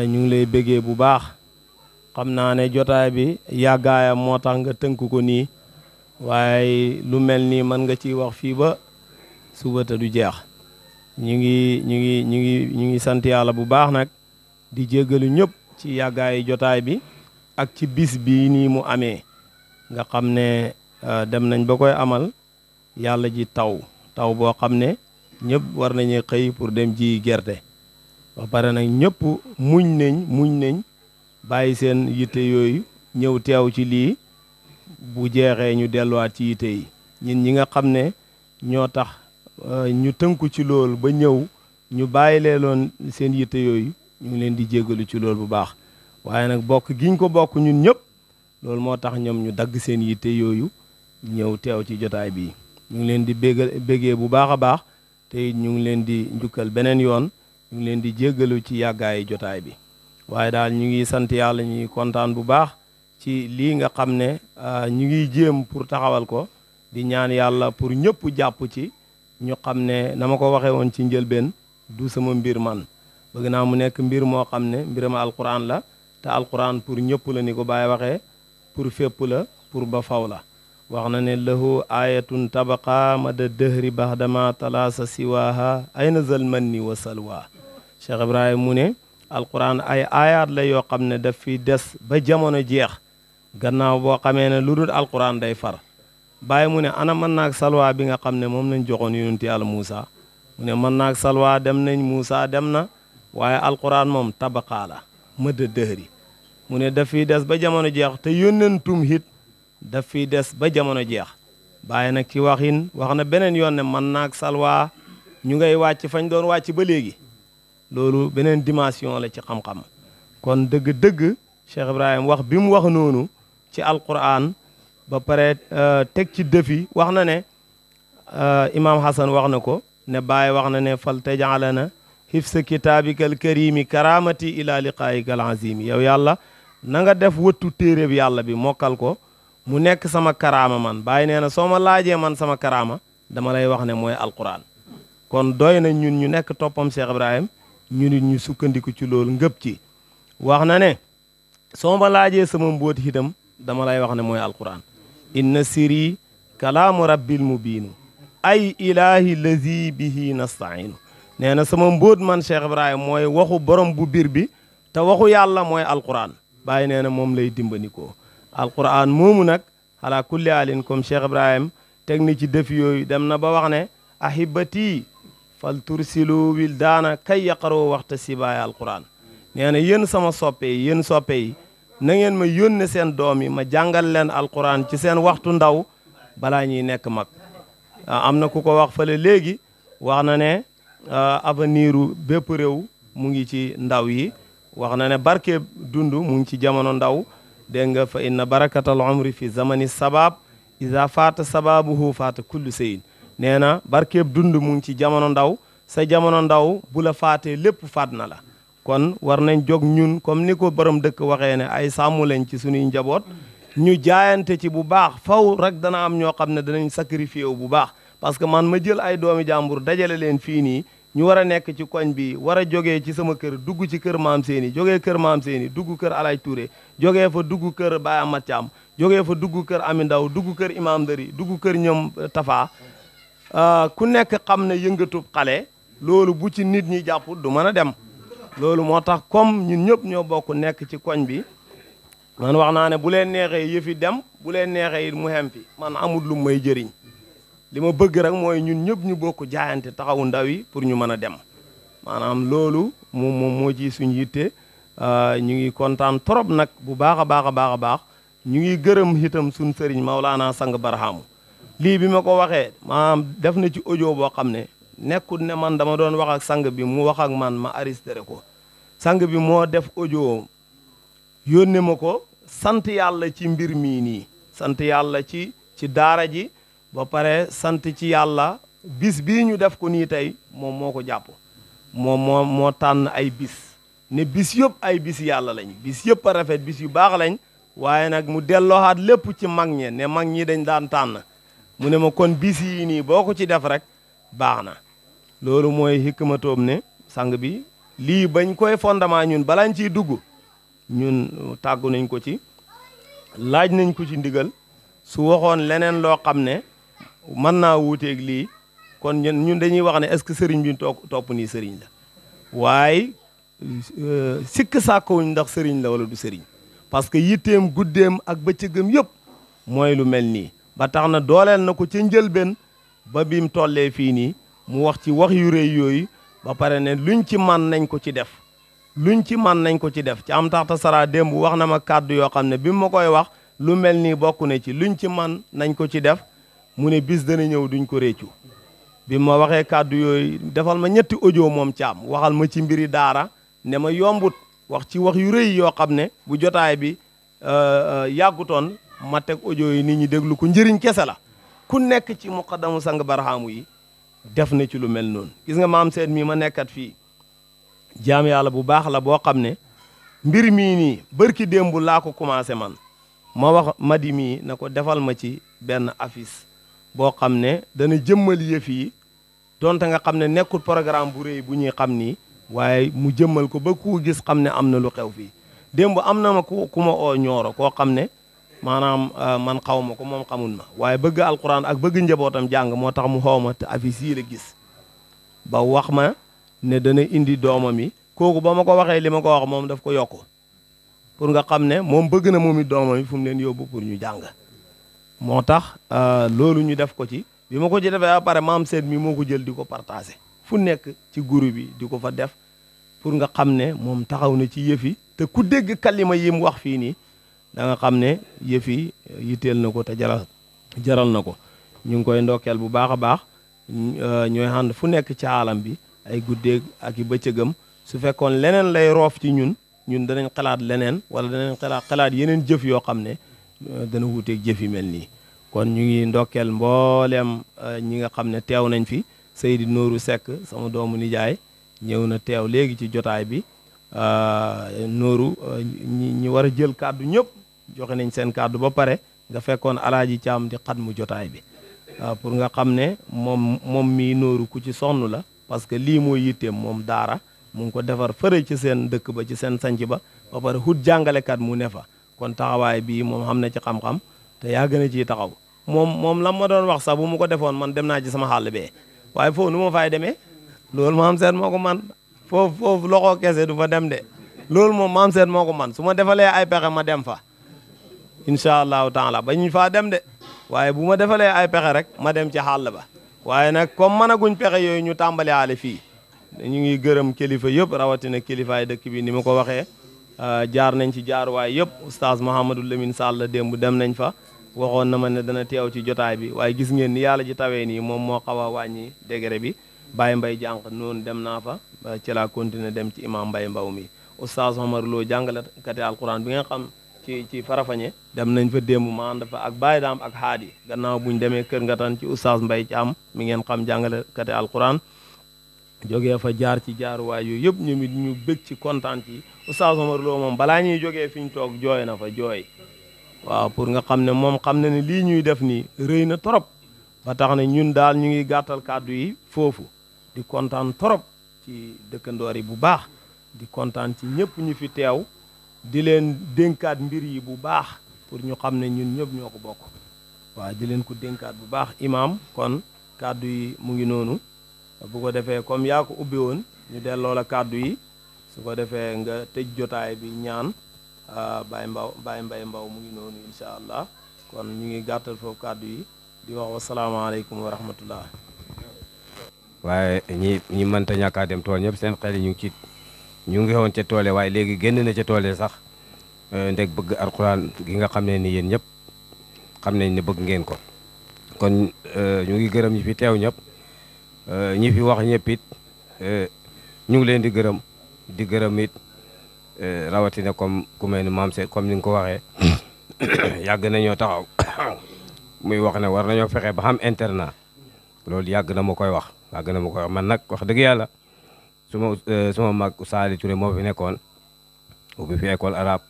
ñu ngi lay béggee bu baax xam naa ne jotaay bi yàggaayam moo tax nga tënk ko nii waaye lu mel nii mën nga ciy wax fii ba suba te du jeex ñu ngi sant yàlla bu baax nag di jéggalu ñëpp ci yàggaayu jotaay bi ak ci bis bi nii mu amee nga xam ne dem nañ ba koy amal yàlla ji taw boo xam ne ñëpp war nañu xëy pour dem ji gerte ba pare nag ñëpp muñ nañ bàyyi seen yitte yooyu ñëw teew ci lii bu jeexee ñu delluwaat ci yitte yi ñun ñi nga xam ne ñoo tax ñu tënku ci loolu ba ñëw ñu bàyyi leeloon seen yitte yooyu ñu ngi leen di jéggalu ci loolu bu baax waaye nag bokk giñ ko bokk ñun ñëpp loolu moo tax ñoom ñu dagg seen yitte yooyu ñëw teew ci jotaay bii ñu ngi leen di bégee bu baax a baax te ñu ngi leen di njukkal beneen yoon ñu ngi leen di jéggalu ci yàggaayu jotaay bi waaye daal ñu ngi sant yàlla ñuy kontaan bu baax ci lii nga xam ne ñu ngi jéem pour taxawal ko di ñaan yàlla pour ñëpp jàpp ci ñu xam ne na ma ko waxee woon ci njëlbeen du sama mbir man bëgg naa mu nekk mbir moo xam ne mbiram alquran la te alquran pour ñëpp la ni ko Baay waxee pour fépp la pour ba faw la wax na ne lahu ayatun tabaqa mada dëhri baxdama talaasa siwaha ayna zal manni wa salwa Cheikh Ibrahima mu ne alquran ay ayaat la yoo xam ne daf fi des ba jamono jeex gannaaw boo xamee ne lu dul alquran day far Baay mu ne ana mën naag salwa bi nga xam ne moom lañ joxoon yonent Yàlla Muusa mu ne mën naag salwa dem nañ Muusa dem na waaye alquran moom tabaqaa la mëdda dëhri mu ne daf fiy des ba jamono jeex te yónnentum hit daf fiy des ba jamono jeex Baay nag ci waxin wax na beneen yoon ne mën naag salwa ñu ngay wàcc fañ doon wàcc ba léegi loolu beneen dimension la ci xam-xam kon dëgg-dëgg Cheikh Ibrahima wax bi mu wax noonu ci alquran ba pare teg ci defi wax na ne imam Hassan wax na ko ne Baay wax na ne fal tajalana hifsa kitaabikal karimi karamati ila liqaayikal azimi yow yàlla na nga def wëttu téere bi yàlla bi mokkal ko mu nekk sama karaama man Baay nee na soo ma laajee man sama karaama dama lay wax ne mooy alquran kon doy na ñun ñu nekk toppam Cheikh Ibrahima ñu nit ñu sukkandiku ci loolu ngëp ci wax na ne soo ma laajee sama mbóot itam dama lay wax ne mooy alquran inna siri kalaamu rabbil mubiinu ay ilahi lazi bihi nastainu nee na sama mbóot man Cheikh Ibrahima mooy waxu borom bu bir bi te waxu yàlla mooy alquran Baay nee na moom lay dimbanikoo alquran moomu nag ala kulli alin comme Cheikh Ibrahima teg ni ci def yooyu dem na ba wax ne ahibati fal tursilu wildaana kay yaqaroo waxta sibaaya alquran nee na yéen sama soppe yi yéen soppe yi na ngeen ma yónne seen doom yi ma jàngal leen alquran ci seen waxtu ndaw balaa ñuy nekk mag. am na ku ko wax fële léegi wax na ne avenir u bépp réew mu ngi ci ndaw yi wax na ne barke dund mu ngi ci jamono ndaw dégg nga fa inna barakatal umri fi zamani sabab iza faata sababuhu faata kullu seyin nee na barkeeb dund mu ngi ci jamono ndaw sa jamono ndaw bu la faatee lépp faat na la. kon war nañ jóg ñun comme ni ko borom dëkk waxee ne ay sàmm lañ ci suñuy njaboot ñu jaayante ci bu baax faw rek dana am ñoo xam ne danañ sacrifié wu bu baax parce que man ma jël ay doomi jàmbur dajale leen fii nii ñu war a nekk ci koñ bi war a jógee ci sama kër dugg ci kër maam seeni jógee kër maam seeni dugg kër Alay Touré jógee fa dugg kër Baye Amat Thiam jógee fa dugg kër Ami Ndaw dugg kër Imam Dari dugg kër ñoom Tafa ku nekk xam ne yëngatub xale loolu bu ci nit ñi jàpp du mën a dem. loolu moo tax comme ñun ñëpp ñoo bokk nekk ci koñ bi man wax naa ne bu leen neexee yëfi dem bu leen neexee it mu xem fi man amul lu may jëriñ li ma bëgg rek mooy ñun ñëpp ñu bokk jaayante taxawu ndaw yi pour ñu mën a dem maanaam loolu moom moo ci suñu yitte ñu ngi kontaan trop nag bu baax a baax a baax a baax ñu ngi gërëm itam suñ sëriñ Maulana Sang Barhamu lii bi ma ko waxee maanaam def na ci audio boo xam ne nekkul ne man dama doon wax ak sang bi mu wax ak man ma arrêté ko sang bi moo def audio yónnee ma ko sant yàlla ci mbir mii nii sant yàlla ci daara ji ba pare sant ci yàlla bis bii ñu def ko nii tey moom moo ko jàpp moom moo tànn ay bis ne bis yëpp ay bis yàlla lañ bis yëpp a rafet bis yu baax lañ waaye nag mu dellooxaat lépp ci mag ñe ne mag ñi dañ daan tànn mu ne ma kon bis yii nii boo ko ci def rek baax na loolu mooy hikmatoom ne sang bi lii bañ koy fondement ñun balañ ciy dugg ñun tàggu nañ ko ci laaj nañ ko ci ndigal su waxoon leneen loo xam ne mën naa wuuteeg lii kon ñun dañuy wax ne est-ce que sëriñ bi topp nii sëriñ la waaye sikk sàkkowuñ ndax sëriñ la wala du sëriñ parce que yitteem guddeem ak bëccëgam yëpp mooy lu mel nii ba tax na dooleel na ko ca njëlbeen ba bim tollee fii nii mu wax ci wax yu rëy yooyu ba pare ne luñ ci man nañ ko ci def luñ ci man nañ ko ci def ci am taxta sara démb wax na ma kàddu yoo xam ne bi ma koy wax lu mel nii bokk na ci luñ ci man nañ ko ci def mu ne bis dana ñëw duñ ko réccu bi ma waxee kàddu yooyu defal ma ñetti audio moom caam waxal ma ci mbiri daara ne ma yombut wax ci wax yu rëy yoo xam ne bu jotaay bi yàggutoon ma teg audio yi nit ñi déglu ko njëriñ kese la ku nekk ci muqaddamu Sang Barhamu yi def na ci lu mel noonu gis nga maam seet mii ma nekkat fii jaam yàlla bu baax la boo xam ne mbir mii nii bërki démb laa ko commencé man ma wax madi mii na ko defal ma ci benn affiche boo xam ne dana jëmmal yëf yi donte nga xam ne nekkul programme bu rëy bu ñuy xam nii waaye mu jëmmal ko ba ku gis xam ne am na lu xew fii démb am na ma ku ma oo ñooro koo xam ne maanaam man xaw ma ko moom xamul ma waaye bëgg alquran ak bëgg njabootam jàng moo tax mu xaw ma te affiche yii la gis ba wax ma ne dana indi doomam yi kooku ba ma ko waxee li ma ko wax moom daf ko yokk pour nga xam ne moom bëgg na moom it doomam yi fu mu leen yóbbu pour ñu jàng moo tax loolu ñu def ko ci bi ma ko ci defee ba pare maam seet mi moo ko jël di ko partagé fu nekk ci groupe bi di ko fa def pour nga xam ne moom taxaw na ci yëf yi te ku dégg kalima yi mu wax fii nii da nga xam ne yëf yi yitteel na ko te jaral na ko ñu ngi koy ndokkeel bu baax a baax ñooy ànd fu nekk ci aalam bi ay guddeeg ak i bëccëgam su fekkoon leneen lay roof ci ñun danañ xalaat leneen wala danañ xalaat yeneen jëf yoo xam ne dana wuuteeg jëf yi mel nii kon ñu ngi ndokkeel mbooleem ñi nga xam ne teew nañ fi Seydi Nooru Seck sama doomu nijaay ñëw na teew léegi ci jotaay bi Nooru ñi war a jël kàddu ñëpp joxe nañ seen kàddu ba pare nga fekkoon alaaji Caam di xat mu jotaay bi pour nga xam ne moom mii Nooru ku ci sonn la parce que lii mooy yitteem moom daara mu ngi ko defar fëre ci seen dëkk ba ci seen sanc ba pare hut jàngalekat mu ne fa kon taxawaay bii moom xam na ci xam-xam te yaa gën a ciy taxaw moom la ma doon wax sax bu mu ko defoon man dem naa ci sama xàll bee waaye foofu nu ma fay demee loolu maam seet moo ko man foofu loxo kese du fa dem de loolu moom maam seet moo ko man su ma defalee ay pexe ma dem fa incha allahu taala ba ñu faa dem de waaye bu ma defalee ay pexe rek ma dem ci xàll ba waaye nag comme mënaguñ pexe yooyu ñu tàmbali aale fii ñu ngi gërëm kilifa yëpp rawatina kilifaay dëkk bi ni ma ko waxee jaar nañ ci jaaruwaay yëpp oustaz Mouhamadou Lamine Sall démb dem nañ fa waxoon na ma ne dana teew ci jotaay bi waaye gis ngeen ni yàlla ji tawee nii moom moo xaw a wàññi degré bi Baye Mbaye jànq noonu dem naa fa ci laa continuer dem ci imam Mbaye Mbaw mi oustaz Omar Lo jàngalekati alquran bi nga xam ci Farafeñe dem nañ fa démb ma ànd fa ak Baye Daam ak Haadi gannaaw buñ demee kër nga tan ci oustaz Mbaye Thiam mi ngeen xam jàngalekati alquran jógee fa jaar ci jaaruwaay yooyu yëpp ñu ñu bëgg ci kontaan ci oustaz Omar Lo moom balaa ñuy jógee fi ñu toog jooy na fa jooy waaw pour nga xam ne moom xam na ne lii ñuy def nii rëy na trop ba tax na ñun daal ñu ngi gàttal kàddu yi foofu di kontaan trop ci dëkkandoor yi bu baax di kontaan ci ñëpp ñu fi teew di leen dénkaat mbir yi bu baax pour ñu xam ne ñun ñëpp ñoo ko bokk waaw di leen ko dénkaat bu baax imam kon kàddu yi mu ngi noonu bu ko defee comme yaa ko ubbi woon ñu delloo la kàddu yi su ko defee nga tëj jotaay bi ñaan Baye Mbaye Mbaw mu ngi noonu incha allah kon ñu ngi gàttal foofu kàddu yi di wax wasalaamaaleykum wa rahmatullah waaye ñi mënta ñàkkaa dem tool ñëpp seen xel yi ñu ngi woon ca toole waaye léegi génn na ca toole sax ndeg bëgg alxuraan gi nga xam ne ni yéen ñëpp xam nañ ne bëgg ngeen ko kon ñu ngi gërëm ñi fi teew ñëpp ñi fi wax ñëpp it ñu ngi leen di gërëm it rawatina comme ku mel ni maam Seet comme ni nga ko waxee yàgg nañoo taxaw muy wax ne war nañoo fexe ba xam internat loolu yàgg na ma koy wax man nag wax dëgg yàlla suma mag Saali Touré moo fi nekkoon ubbi fi école arabe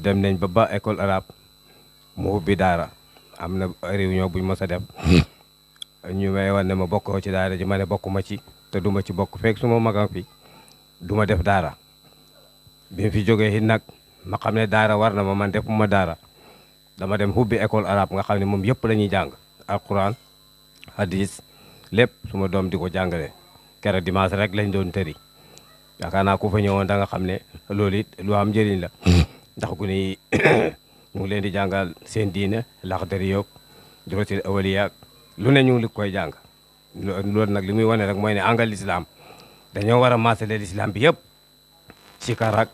dem nañ ba école arabe mu ubbi daara am na réunion buñ mos a def ñu may wan ne ma bokkoo ci daara ji ma ne bokkuma ci te duma ci bokk fekk suma magam fi duma def daara bi fi jógee it nag ma xam ne daara war na ma man defuma daara dama dem ubbi école arabe nga xam ne moom yëpp la ñuy jàng alquran hadis lépp suma doom di ko jàngale kere dimanche rek lañ doon tëri yaakaar naa ku fa ñëwoon da nga xam ne loolu it lu am njëriñ la ndax gu ni ñu ngi leen di jàngal seen diine laxdari yoog dorotil awaliya lu ne ñu ngi koy jàng loolu nag li muy wane rek mooy ne angal l'islam dañoo war a maasale l'islam bi yëpp ci karak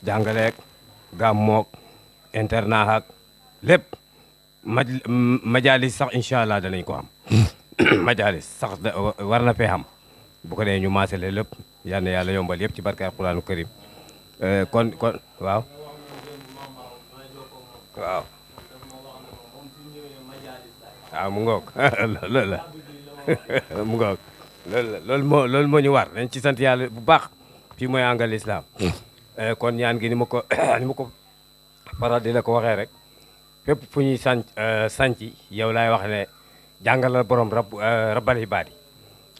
jàngaleek gàmmoog internat ak lépp majalis sax incha allah danañ ko am majalis sax war na fee xam bu ko dee ñu maasale lépp yal na yàlla yombal yëpp ci barke alquranu karim kon waaw mu ngoog loolu la mu ngoog loolu moo ñu war dañ ci sant yàlla bu baax fii mooy angal l'islam kon ñaan gi ni ma ko faral di la ko waxee rek fépp fu ñuy sanc yow laay wax ne jàngalal borom rabbal ibaadi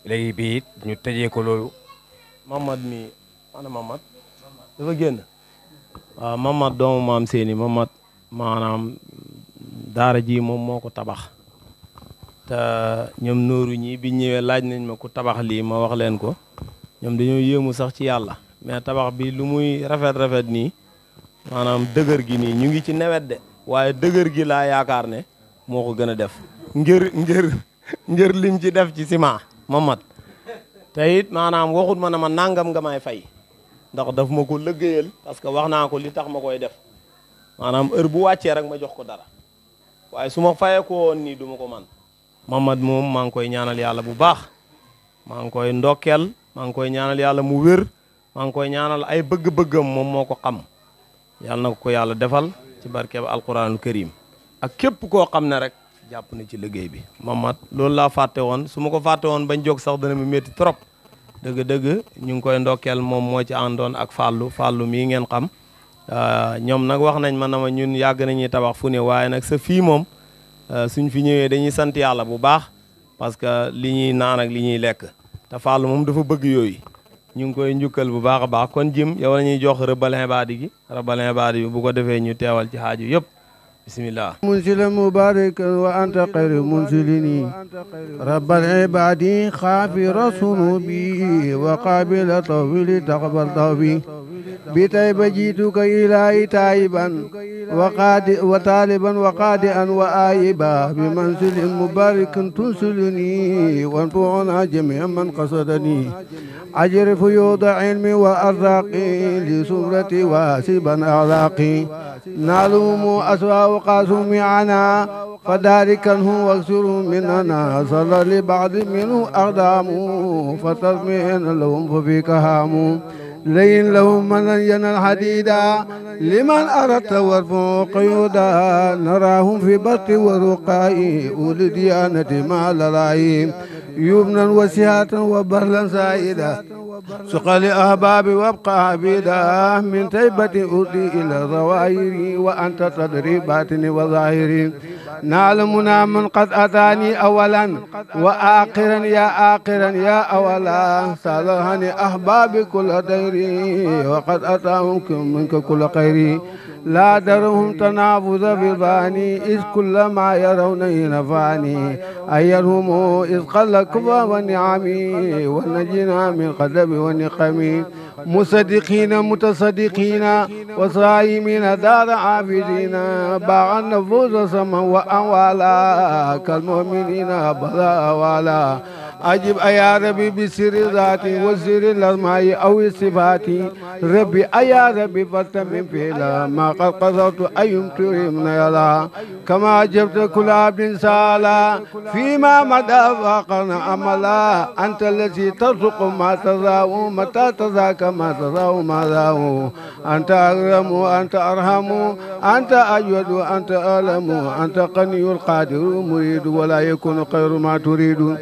léegi bii it ñu tëjee ko loolu Mamad mi ana Mamad dafa génn waaw Mamad doomu maam seeni Mamad maanaam daara ji moom moo ko tabax te ñoom nooru ñi bi ñëwee laaj nañ ma ku tabax lii ma wax leen ko ñoom dañoo yéemu sax ci yàlla mais tabax bi lu muy rafet nii maanaam dëgër gi nii ñu ngi ci nawet de waaye dëgër gi laa yaakaar ne moo ko gën a def ngir lim ci def ci ciment Mamad te it maanaam waxut ma ne ma nangam nga may fay ndax daf ma ko lëggéeyal parce que wax naa ko li tax ma koy def maanaam heure bu wàccee rek ma jox ko dara waaye su ma fayee ko woon nii du ma ko man Mamad moom maa ngi koy ñaanal yàlla bu baax maa ngi koy ndokkeel maa ngi koy ñaanal yàlla mu wér maa ngi koy ñaanal ay bëgg-bëggam moom moo ko xam yàlla na ko yàlla defal ci barkeeb alquranul karim ak képp koo xam ne rek jàpp na ci liggéey bi Mamad loolu laa fàtte woon su ma ko fàtte woon bañ jóg sax dana mu métti trop dëgg-dëgg ñu ngi koy ndokkeel moom moo ci àndoon ak Fallou mii ngeen xam ñoom nag wax nañ ma na ma ñun yàgg nañuy tabax fu ne waaye nag sa fii moom suñ fi ñëwee dañuy sant yàlla bu baax parce que li ñuy naan ak li ñuy lekk te Fallou moom dafa bëgg yooyu ñu ngi koy njukkal bu baax a baax kon jim yow la ñuy jox Rabbal Ibaadi bi bu ko defee ñu teewal ci xaaju yëpp bismillah منزل مبارك وأنت خير منزلني رب العباد خافر صنوبي وقابل طويل تقبل طوبي بتيب جيتك إلهي تائبا وطالبا وقادئا وآيبا بمنزل مبارك تنزلني وانفعنا جميع من قصدني أجر فيوض علمي وأرزاقي لسمرتي واسبا أعلاقي نعلم أسواء قاسم عنا فذلكنه واكسروا مننا صلى لبعض منه أقدام فتطمئن لهم ففيك هام لين لهم من لين الحديدا لمن أردت وارفع قيودا نراهم في بط ورقاء أولي ديانة مع الرعيم يبنا وسعة وبرلا سائدا سقى لأحباب وابقى عبيدا من تيبة أرضي إلى الظواهر وأنت تدري باطني وظاهري نعلمنا من قد أتاني أولا وآخرا يا أولا صالحني أحباب كل ديري وقد أتاهم منك كل خيري لا درهم تنافذ بالباني إذ كل ما يرون نفعني أيرهم إذ قل كفى ونعمي ونجينا من قدب ونقمي مصدقين متصدقين وصائمين دار عابدين باع النفوس سما وأموالا كالمؤمنين بلا والا أجب يا ربي بسر ذاتي وسر الأسماء أو الصفات ربي يا ربي فتمن فيلا ما قد قصرت أيم تريم يلا كما أجبت كل عبد سالا فيما مدى فاقنا أملا أنت الذي ترزق ما تزاو متى تزاك ما تزاو ما زاو أنت أكرم أنت أرحم أنت أجود أنت ألم أنت قني القادر مريد ولا يكون خير ما تريد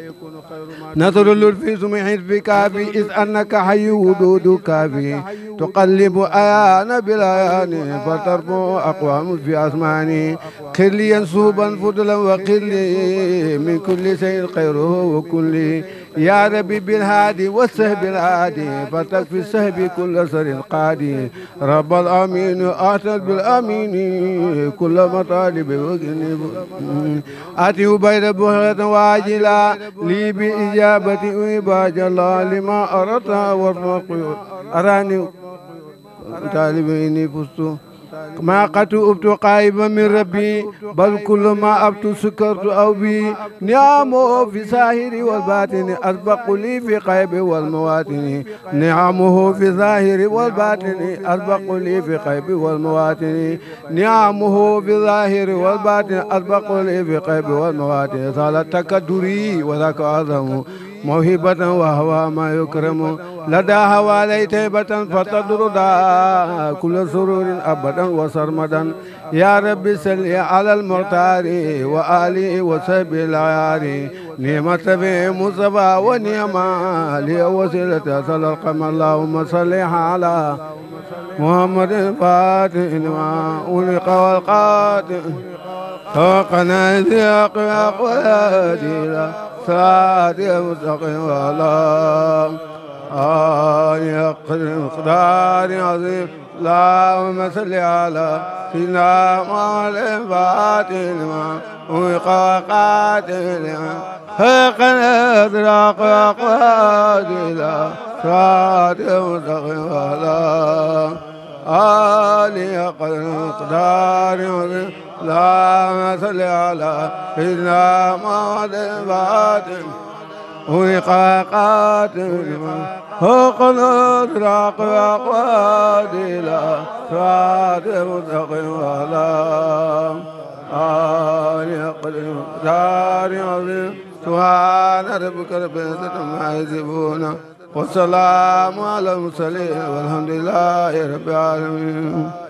نظر اللطف سمح بكافي إذ أنك حي ودود كافي تقلب آيان بالآيان فترفع أقوام في أسماني خلي ينسوبا فضلا وقلي من كل شيء خيره وكل يا ربي بالهادي والسهب العادي فتكفي السهب كل سر قادي رب الأمين آتت بالأمين كل مطالب آتي بين بهرة واجلا لي بإجابة وإباج الله لما أردت وارفق أراني طالبيني فزت ما قد أبت قائبا من ربي بل كل ما أبت سكرت أو بي نعمه في ظاهر والباطن أسبق لي في قيب والمواطن نعمه في ظاهر والباطن أسبق لي في قيب والمواطن نعمه في ظاهر والباطن أسبق لي في قيب والمواطن صالتك دري وذاك أعظم موهبة وهو ما يكرم لدى هوالي تيبة فتدردا كل سرور أبدا وسرمدا يا رب سل على المختار وآله وصحب العيار نعمة في مصطفى ونعمة لي وسيلة صلى القمر اللهم صل على محمد فاتح لما أولق والقاتل فوقنا ذيق أقوادي صراط المستقيم ولا مقدار عظيم اللهم صل على سيدنا محمد الفاتح لما أغلق والقاتل لما فوقنا ذيق أقوادي صراط المستقيم ولا مقدار عظيم اللهم صل على سيدنا محمد الفاتح وقاقاتل وقلوب راق وقواد إلى صراط المستقيم وعلى آله قدر عظيم سبحان ربك رب العزة عما يصفون والسلام على المرسلين والحمد لله رب العالمين.